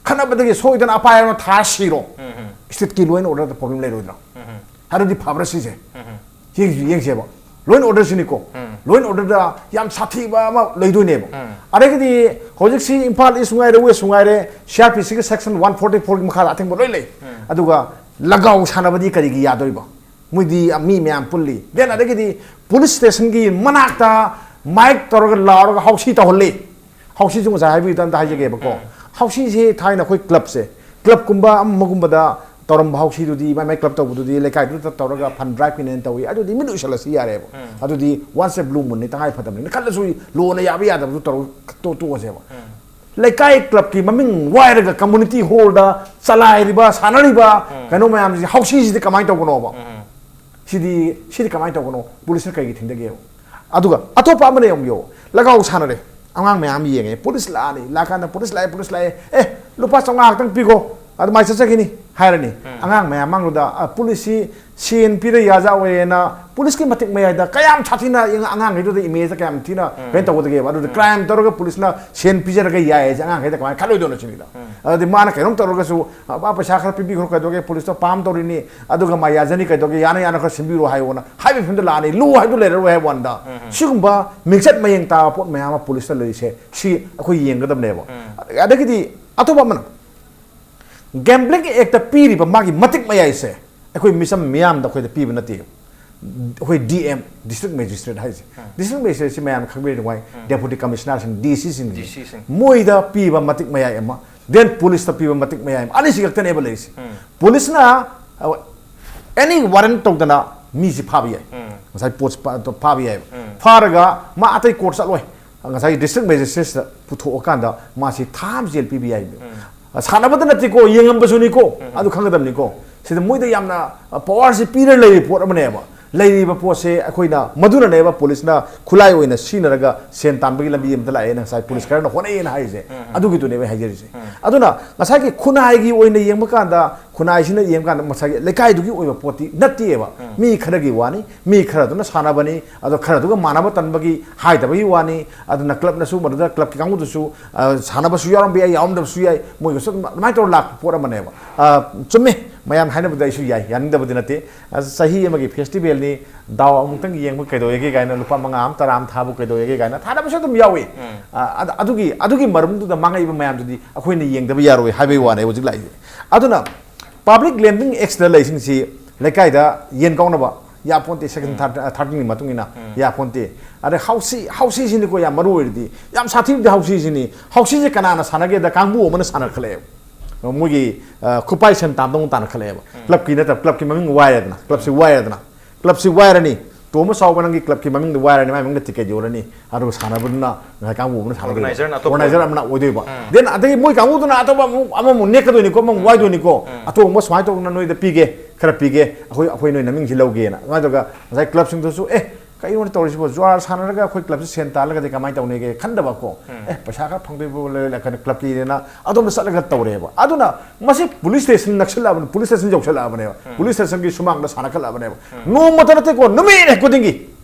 ꯈꯠꯅꯕꯗꯒꯤ ꯁꯣꯏꯗꯅ ꯑꯄꯥꯏ ꯑꯃ ꯊꯥꯔ ꯁꯤꯔꯣ꯫ ꯎꯝ, ꯎꯝ꯫ ꯁ꯭ꯇꯦꯠꯀꯤ ꯂꯣ ꯑꯦꯟ ꯑꯣꯔꯗꯔꯗ ꯄ꯭ꯔꯣꯕ꯭ꯂꯦꯝ ꯂꯩꯔꯣꯏꯗ꯭ꯔꯣ? ꯎꯝ, ꯎꯝ꯫ ꯑꯗꯨꯗꯤ ꯐꯕ꯭ꯔꯥ ꯁꯤꯁꯦ? ꯎꯝ, ꯎꯝ꯫ ꯌꯦꯡꯁꯤ, ꯌꯦꯡꯁꯦꯕ꯫ Law and ꯑꯣꯔꯗꯔꯁꯤꯅꯤꯀꯣ꯫ Um. Law and ꯑꯣꯔꯗꯔꯗ ꯌꯥꯝ ꯁꯥꯊꯤꯕ ꯑꯃ ꯂꯩꯗꯣꯏꯅꯦꯕ꯫ ꯎꯝ꯫ ꯑꯗꯒꯤꯗꯤ ꯍꯧꯖꯤꯛꯁꯤ ꯏꯝꯐꯥꯜ ꯏꯁ ꯉꯥꯏꯔꯦ, ꯋꯦꯁ ꯉꯥꯏꯔꯦ, ꯁꯤ ꯑꯥꯔ ꯄꯤ ꯁꯤꯒꯤ ꯁꯦꯛꯁꯟ ꯋꯥꯟ ꯐꯣꯔꯇꯤ ꯐꯣꯔꯒꯤ ꯃꯈꯥꯗ ꯑꯊꯤꯡꯕ ꯂꯣꯏ ꯂꯩ꯫ ꯎꯝ꯫ ꯑꯗꯨꯒ ꯂꯒꯥꯎ ꯁꯥꯟꯅꯕꯗꯤ ꯀꯔꯤꯒꯤ ꯌꯥꯗꯣꯏꯕ? ꯃꯣꯏꯗꯤ ꯃꯤ ꯃꯌꯥꯝ ꯄꯨꯜꯂꯤ꯫ Then ꯑꯗꯒꯤꯗꯤ ꯄꯨꯂꯤꯁ ꯁ꯭ꯇꯦꯁꯟꯒꯤ ꯃꯅꯥꯛꯇ ꯃꯥꯏꯛ ꯇꯧꯔꯒ ꯂꯥꯎꯔꯒ ꯍꯥꯎꯁꯤ ꯇꯧꯍꯜꯂꯤ꯫ ꯍꯥꯎꯁꯤꯁꯨ ꯉꯁꯥꯏ ꯍꯥꯏꯕꯤꯗꯨꯗ ꯑꯝꯇ ꯍꯥꯏꯖꯒꯦꯕꯀꯣ꯫ ꯎꯝ꯫ ꯍꯥꯎꯁꯤꯁꯤ ꯊꯥꯏꯅ ꯑꯩꯈꯣꯏ ꯀ꯭ꯂꯕꯁꯦ, ꯀ꯭ꯂꯕꯀꯨꯝꯕ ꯑꯃꯒꯨꯝꯕꯗ ꯇꯧꯔꯝꯕ ꯍꯥꯎꯁꯤꯗꯨꯗꯤ, ꯃꯥꯏ ꯃꯥꯏ ꯀ꯭ꯂꯕ ꯇꯧꯕꯗꯨꯗꯤ ꯂꯩꯀꯥꯏꯗꯨꯗ ꯇꯧꯔꯒ ꯐꯟ ꯗ꯭ꯔꯥꯏꯚꯀꯤꯅꯦꯅ ꯇꯧꯏ꯫ ꯑꯗꯨꯗꯤ ꯃꯤꯠ ꯎꯏꯁꯜꯂꯁꯤ ꯌꯥꯔꯦꯕ꯫ ꯎꯝ꯫ ꯑꯗꯨꯗꯤ once a blue moonꯅꯤ, ꯇꯉꯥꯏ ꯐꯗꯕꯅꯤ꯫ ꯈꯜꯂꯁꯨ ꯂꯣꯅ ꯌꯥꯕ ꯌꯥꯗꯕꯗꯨ ꯇꯧꯔ ꯇꯣ-, ꯇꯣꯛꯑꯁꯦꯕ꯫ ꯎꯝ꯫ ꯂꯩꯀꯥꯏ ꯀ꯭ꯂꯕꯀꯤ ꯃꯃꯤꯡ ꯋꯥꯏꯔꯒ ꯀꯝꯃꯨꯅꯤꯇꯤ ꯍꯣꯜꯗ ꯆꯂꯥꯏꯔꯤꯕ, ꯁꯥꯟꯅꯔꯤꯕ ꯎꯝ꯫ ꯀꯩꯅꯣ ꯃꯌꯥꯝꯁꯤ, ꯍꯥꯎꯁꯤꯁꯤꯗꯤ ꯀꯃꯥꯏꯅ ꯇꯧꯕꯅꯣꯕ? ꯎꯝ꯫ ꯁꯤꯗꯤ, ꯁꯤꯗꯤ ꯀꯃꯥꯏꯅ ꯇꯧꯕꯅꯣ? ꯄꯨꯂꯤꯁꯅ ꯀꯩꯒꯤ ꯊꯤꯡꯗꯒꯦꯕ? ꯑꯗꯨꯒ ꯑꯇꯣꯞꯄ ꯑꯃꯅ ꯌꯦꯡꯕꯤꯌꯣ, ꯂꯒꯥꯎ ꯁꯥꯟꯅꯔꯦ, ꯑꯉꯥꯡ ꯃꯌꯥꯝ ꯌꯦꯡꯉꯦ, ꯄꯨꯂꯤꯁ ꯂꯥꯛꯑꯅꯤ, ꯂꯥꯛꯀꯥꯟꯗ ꯄꯨꯂꯤꯁ ꯂꯥꯛꯑꯦ, ꯄꯨꯂꯤꯁ ꯂꯥꯛꯑꯦ, "ꯑꯦ, ꯂꯨꯄꯥ ꯆꯥꯝꯃꯉꯥ ꯈꯛꯇꯪ ꯄꯤꯈꯣ, ꯑꯗꯨꯃꯥꯏꯅ ꯆꯠꯆꯈꯤꯅꯤ" ꯍꯥꯏꯔꯅꯤ꯫ ꯎꯝ꯫ ꯑꯉꯥꯡ ꯃꯌꯥꯝ ꯃꯥꯡꯗꯨꯗ, ꯑ, ꯄꯨꯂꯤꯁꯁꯤ ꯁꯦꯟ ꯄꯤꯔ ꯌꯥꯖꯥ ꯑꯣꯏꯌꯦꯅ ꯄꯨꯂꯤꯁꯀꯤ ꯃꯇꯤꯛ ꯃꯌꯥꯏꯗ ꯀꯌꯥꯝ ꯁꯥꯊꯤꯅ ꯑꯉꯥꯡꯈꯩꯗꯨꯗ ꯏꯃꯦꯖꯇ ꯀꯌꯥꯝ ꯊꯤꯅ ꯀꯩꯅꯣ ꯇꯧꯒꯗꯒꯦꯕ? ꯑꯗꯨꯗ ꯀ꯭ꯔꯥꯏꯝ ꯇꯧꯔꯒ ꯄꯨꯂꯤꯁꯅ ꯁꯦꯟ ꯄꯤꯖꯔꯒ ꯌꯥꯏ ꯍꯥꯏꯁꯦ ꯑꯉꯥꯡꯈꯩꯗ ꯀꯃꯥꯏꯅ ꯈꯜꯂꯣꯏꯗꯣꯏꯅꯣ ꯁꯤꯅꯤꯗ꯫ ꯑꯗꯨꯗꯤ ꯃꯥꯅ ꯀꯩꯅꯣꯝ ꯇꯧꯔꯒꯁꯨ, "ꯑ, ꯄꯩꯁꯥ ꯈꯔ ꯄꯤꯕꯤꯈ꯭ꯔꯣ, ꯀꯩꯗꯧꯒꯦ, ꯄꯨꯂꯤꯁꯇꯣ ꯄꯥꯝ ꯇꯧꯔꯤꯅꯤ, ꯑꯗꯨꯒ ꯃꯥ ꯌꯥꯖꯅꯤ, ꯀꯩꯗꯧꯒꯦ, ꯌꯥꯅ ꯌꯥꯅ ꯈꯔ ꯁꯤꯟꯕꯤꯔꯣ" ꯍꯥꯏꯌꯣꯅ ꯍꯥꯏꯕꯒꯤ ꯐꯤꯕꯝꯗ ꯂꯥꯛꯑꯅꯤ꯫ ꯂꯣ ꯍꯥꯏꯗꯨ ꯂꯩꯔꯔꯣꯏ ꯍꯥꯏꯕ ꯋꯥꯅꯤꯗ꯫ ꯁꯤꯒꯨꯝꯕ ꯃꯤꯡꯆꯠ ꯃꯌꯦꯡ ꯇꯥꯕ ꯄꯣꯠ ꯃꯌꯥꯝ ꯑꯃ ꯄꯨꯂꯤꯁꯇ ꯂꯩꯔꯤꯁꯦ ꯁꯤ ꯑꯩꯈꯣꯏ ꯌꯦꯡꯒꯗꯕꯅꯦꯕ꯫ ꯑꯗꯒꯤꯗꯤ ꯑꯇꯣꯞꯄ ꯑꯃꯅ, ꯒꯦꯝꯕ꯭ꯂꯤꯡ ꯑꯦꯛꯇ ꯄꯤꯔꯤꯕ ꯃꯥꯒꯤ ꯃꯇꯤꯛ ꯃꯌꯥꯏꯁꯦ ꯑꯩꯈꯣꯏ ꯃꯤꯆꯝ ꯃꯤꯌꯥꯝꯗ ꯑꯩꯈꯣꯏꯗ ꯄꯤꯕ ꯅꯠꯇꯦ꯫ ꯑꯩꯈꯣꯏ ꯗꯤ ꯑꯦꯝ, ꯗꯤꯁꯇ꯭ꯔꯤꯛ ꯃꯦꯖꯤꯁꯇ꯭ꯔꯦꯠ ꯍꯥꯏꯁꯦ, ꯗꯤꯁꯇ꯭ꯔꯤꯛ ꯃꯦꯖꯤꯁꯇ꯭ꯔꯦꯠꯁꯤ ꯃꯌꯥꯝꯅ ꯈꯪꯕꯤꯔꯗꯤ ꯅꯨꯡꯉꯥꯏ꯫ ꯗꯦꯄꯨꯇꯤ ꯀꯃꯤꯁꯅꯔꯁꯤꯡ, ꯗꯤ ꯁꯤꯁꯤꯡꯁꯦ, ꯃꯣꯏꯗ ꯄꯤꯕ ꯃꯇꯤꯛ ꯃꯌꯥꯏ ꯑꯃ, ꯗꯦꯟ ꯄꯨꯂꯤꯁꯇ ꯄꯤꯕ ꯃꯇꯤꯛ ꯃꯌꯥꯏ ꯑꯃ, ꯑꯅꯤꯁꯤ ꯈꯛꯇꯅꯦꯕ ꯂꯩꯔꯤꯁꯦ꯫ ꯄꯨꯂꯤꯁꯅ ꯑꯦꯅꯤ ꯋꯥꯔꯦꯟ ꯇꯧꯗꯅ ꯃꯤꯁꯤ ꯐꯥꯕ ꯌꯥꯏ, ꯉꯁꯥꯏ ꯄꯣꯠꯁꯤ ꯐꯥꯕ ꯌꯥꯏꯕ꯫ ꯐꯥꯔꯒ ꯃꯥ ꯑꯇꯩ ꯀꯣꯔꯠ ꯆꯠꯂꯣꯏ, ꯉꯁꯥꯏꯒꯤ ꯗꯤꯁꯇ꯭ꯔꯤꯛ ꯃꯦꯖꯤꯁꯇ꯭ꯔꯦꯠꯁꯤꯗ ꯄꯨꯊꯣꯛꯑꯀꯥꯟꯗ ꯃꯥꯁꯤ ꯊꯥ ꯑꯃ ꯖꯦꯜ ꯄꯤꯕ ꯌꯥꯏꯕ꯫ ꯁꯥꯟꯅꯕꯗ ꯅꯠꯇꯦꯀꯣ, ꯌꯦꯡꯉꯝꯕꯁꯨꯅꯤꯀꯣ, ꯑꯗꯨ ꯈꯪꯒꯗꯕꯅꯤꯀꯣ꯫ ꯁꯤꯗ ꯃꯣꯏꯗ ꯌꯥꯝꯅ ꯄꯋꯥꯔꯁꯤ ꯄꯤꯔ ꯂꯩꯔꯤꯕ ꯄꯣꯠ ꯑꯃꯅꯦꯕ꯫ ꯂꯩꯔꯤꯕ ꯄꯣꯠꯁꯦ ꯑꯩꯈꯣꯏꯅ, ꯃꯗꯨꯅꯅꯦꯕ ꯄꯨꯂꯤꯁꯅ ꯈꯨꯠꯂꯥꯏ ꯑꯣꯏꯅ ꯁꯤꯖꯤꯟꯅꯔꯒ ꯁꯦꯟ ꯇꯥꯟꯕꯒꯤ ꯂꯝꯕꯤ ꯑꯃꯗ ꯂꯥꯛꯑꯦꯅ ꯉꯁꯥꯏ ꯄꯨꯂꯤꯁ ꯈꯔꯅ ꯍꯣꯠꯅꯩꯌꯦꯅ ꯍꯥꯏꯔꯤꯁꯦ꯫ ꯑꯗꯨꯒꯤꯗꯨꯅꯦꯕ ꯑꯩ ꯍꯥꯏꯖꯔꯤꯁꯦ꯫ ꯑꯗꯨꯅ ꯉꯁꯥꯏꯒꯤ ꯈꯨꯟꯅꯥꯏꯒꯤ ꯑꯣꯏꯅ ꯌꯦꯡꯕ ꯀꯥꯟꯗ, ꯈꯨꯟꯅꯥꯏꯁꯤꯅ ꯌꯦꯡꯕ ꯀꯥꯟꯗ ꯉꯁꯥꯏꯒꯤ ꯂꯩꯀꯥꯏꯗꯨꯒꯤ ꯑꯣꯏꯕ ꯄꯣꯠꯇꯤ ꯅꯠꯇꯦꯕ꯫ ꯃꯤ ꯈꯔꯒꯤ ꯋꯥꯅꯤ, ꯃꯤ ꯈꯔꯗꯨꯅ ꯁꯥꯟꯅꯕꯅꯤ, ꯑꯗꯣ ꯈꯔꯗꯨꯒ ꯃꯥꯟꯅꯕ ꯇꯟꯕꯒꯤ ꯍꯥꯏꯗꯕꯒꯤ ꯋꯥꯅꯤ꯫ ꯑꯗꯨꯅ ꯀ꯭ꯂꯕꯅꯁꯨ ꯃꯗꯨꯗ ꯀ꯭ꯂꯕꯀꯤ ꯀꯥꯡꯕꯨꯗꯨꯁꯨ, ꯑ, ꯁꯥꯟꯅꯕꯁꯨ ꯌꯥꯎꯔꯝꯕ ꯌꯥꯏ, ꯌꯥꯎꯔꯝꯗꯕꯁꯨ ꯌꯥꯏ, ꯃꯣꯏꯒꯁꯨ ꯑꯗꯨꯝ ꯑꯗꯨꯃꯥꯏꯅ ꯇꯧꯔ ꯂꯥꯛꯄ ꯄꯣꯠ ꯑꯃꯅꯦꯕ꯫ ꯑ, ꯆꯨꯝꯃꯦ, ꯃꯌꯥꯝ ꯍꯥꯏꯅꯕꯗ ꯑꯩꯁꯨ ꯌꯥꯏ, ꯌꯥꯅꯤꯡꯗꯕꯗꯤ ꯅꯠꯇꯦ꯫ ꯑ, ꯆꯍꯤ ꯑꯃꯒꯤ ꯐꯦꯁꯇꯤꯚꯦꯜꯅꯤ, ꯗꯥꯎ ꯑꯃꯨꯛꯇꯪ ꯌꯦꯡꯕ ꯀꯩꯗꯧꯋꯦꯒꯦ ꯀꯥꯏꯅ, ꯂꯨꯄꯥ ꯃꯉꯥ ꯑꯃ, ꯇꯔꯥ ꯑꯃ ꯊꯥꯕꯨ ꯀꯩꯗꯧꯋꯦꯒꯦ ꯀꯥꯏꯅ ꯊꯥꯅꯕꯁꯨ ꯑꯗꯨꯝ ꯌꯥꯎꯏ꯫ ꯑ, ꯑꯗ-, ꯑꯗꯨꯒꯤ, ꯑꯗꯨꯒꯤ ꯃꯔꯨꯝꯗꯨꯗ ꯃꯥꯡꯉꯛꯏꯕ ꯃꯌꯥꯝꯗꯨꯗꯤ ꯑꯩꯈꯣꯏꯅ ꯌꯦꯡꯗꯕ ꯌꯥꯔꯣꯏ ꯍꯥꯏꯕꯒꯤ ꯋꯥꯅꯦ ꯍꯧꯖꯤꯛ ꯂꯥꯛꯏꯁꯦ꯫ ꯑꯗꯨꯅ ꯄꯕ꯭ꯂꯤꯛ ꯂꯦꯝꯕꯤꯡ ꯑꯦꯛꯁꯇ ꯂꯩꯁꯤꯡꯁꯤ ꯂꯩꯀꯥꯏꯗ ꯌꯦꯟ ꯀꯥꯎꯅꯕ ꯌꯥꯄꯣꯟꯇꯦ, ꯁꯦꯛꯁꯟ ꯊꯥꯔꯇꯤꯟꯒꯤ ꯃꯇꯨꯡ ꯏꯟꯅ ꯌꯥꯄꯣꯟꯇꯦ꯫ ꯑꯗꯩ ꯍꯥꯎꯁꯤ, ꯍꯥꯎꯁꯤꯁꯤꯅꯤꯀꯣ ꯌꯥꯝ ꯃꯔꯨ ꯑꯣꯏꯔꯤꯗꯤ, ꯌꯥꯝ ꯁꯥꯊꯤꯕꯗꯤ ꯍꯥꯎꯁꯤꯁꯤꯅꯤ꯫ ꯍꯥꯎꯁꯤꯁꯦ ꯀꯅꯥꯅ ꯁꯥꯟꯅꯒꯦꯗ ꯀꯥꯡꯕꯨ ꯑꯃꯅ ꯁꯥꯟꯅꯈꯠꯂꯛꯑꯦꯕ꯫ ꯃꯣꯏꯒꯤ, ꯑ, ꯈꯨꯄꯥꯏ ꯁꯟ ꯇꯥꯟꯗꯧꯅ ꯇꯥꯟꯅꯈꯠꯂꯛꯑꯦꯕ꯫ ꯀ꯭ꯂꯕꯀꯤ ꯅꯠꯇꯕ, ꯀ꯭ꯂꯕꯀꯤ ꯃꯃꯤꯡ ꯋꯥꯏꯔꯦꯗꯅ, ꯀ꯭ꯂꯕꯁꯤ ꯋꯥꯏꯔꯦꯗꯅ, ꯀ꯭ꯂꯕꯁꯤ ꯋꯥꯏꯔꯅꯤ, ꯇꯣꯝꯕ ꯆꯥꯎꯕ ꯅꯪꯒꯤ ꯀ꯭ꯂꯕꯀꯤ ꯃꯃꯤꯡꯗ ꯋꯥꯏꯔꯅꯤ, ꯃꯥꯏ ꯃꯃꯤꯡꯗ ꯇꯤꯀꯦꯠ ꯌꯣꯜꯂꯅꯤ, ꯑꯗꯨꯒ ꯁꯥꯟꯅꯕꯗꯨꯅ ꯉꯁꯥꯏ ꯀꯥꯡꯕꯨ ꯑꯃꯅ ꯁꯥꯟꯅꯗꯣꯏꯕ꯫ Organizer-ꯅ ꯑꯇꯣꯞꯄ organizer ꯑꯣꯏꯕ꯫ ꯑꯃꯅ ꯑꯣꯏꯗꯣꯏꯕ꯫ Then ꯑꯗꯒꯤ ꯃꯣꯏ ꯀꯥꯡꯕꯨꯗꯨꯅ ꯑꯇꯣꯞꯄ ꯑꯃꯨꯛ, ꯑꯃꯃꯨꯛ ꯅꯦꯛꯀꯗꯣꯏꯅꯤꯀꯣ, ꯑꯃꯃꯨꯛ ꯋꯥꯏꯗꯣꯏꯅꯤꯀꯣ꯫ ꯑꯇꯣꯡꯕ ꯁꯨꯃꯥꯏꯅ ꯇꯧꯗꯅ ꯅꯣꯏꯗ ꯄꯤꯒꯦ, ꯈꯔ ꯄꯤꯒꯦ, ꯑꯩꯈꯣꯏ, ꯑꯩꯈꯣꯏ ꯅꯣꯏ ꯅꯃꯤꯡꯁꯤ ꯂꯧꯒꯦꯅ꯫ ꯑꯗꯨꯃꯥꯏꯅ ꯇꯧꯔꯒ ꯉꯁꯥꯏ ꯀ꯭ꯂꯕꯁꯤꯡꯗꯨꯁꯨ, "ꯑꯦ, ꯀꯩꯅꯣꯅ ꯇꯧꯔꯤꯁꯤꯕꯣ? ꯖꯨꯋꯥꯔ ꯁꯥꯟꯅꯔꯒ ꯑꯩꯈꯣꯏ ꯀ꯭ꯂꯕꯁꯦ ꯁꯦꯟ ꯇꯥꯜꯂꯒꯗꯤ ꯀꯃꯥꯏꯅ ꯇꯧꯅꯤꯒꯦ ꯈꯟꯗꯕꯀꯣ꯫ ꯑꯦ, ꯄꯩꯁꯥ ꯈꯔ ꯐꯪꯗꯣꯏꯕꯨ ꯂꯩꯔ ꯀꯩꯅꯣ ꯀ꯭ꯂꯕꯀꯤꯅꯦꯅ ꯑꯗꯣꯝꯗ ꯆꯠꯂꯒ ꯇꯧꯔꯦꯕ꯫ ꯑꯗꯨꯅ ꯃꯁꯤ ꯄꯨꯂꯤꯁ ꯁ꯭ꯇꯦꯁꯟ ꯅꯛꯁꯤꯜꯂꯛꯑꯕꯅꯤ, ꯄꯨꯂꯤꯁ ꯁ꯭ꯇꯦꯁꯟ ꯌꯧꯁꯤꯜꯂꯛꯑꯕꯅꯦꯕ, ꯄꯨꯂꯤꯁ ꯁ꯭ꯇꯦꯁꯟꯒꯤ ꯁꯨꯃꯥꯡꯗ ꯁꯥꯟꯅꯈꯠꯂꯛꯑꯕꯅꯦꯕ꯫ ꯅꯣꯡꯃꯇ ꯅꯠꯇꯦꯀꯣ, ꯅꯨꯃꯤꯠ ꯈꯨꯗꯤꯡꯒꯤ,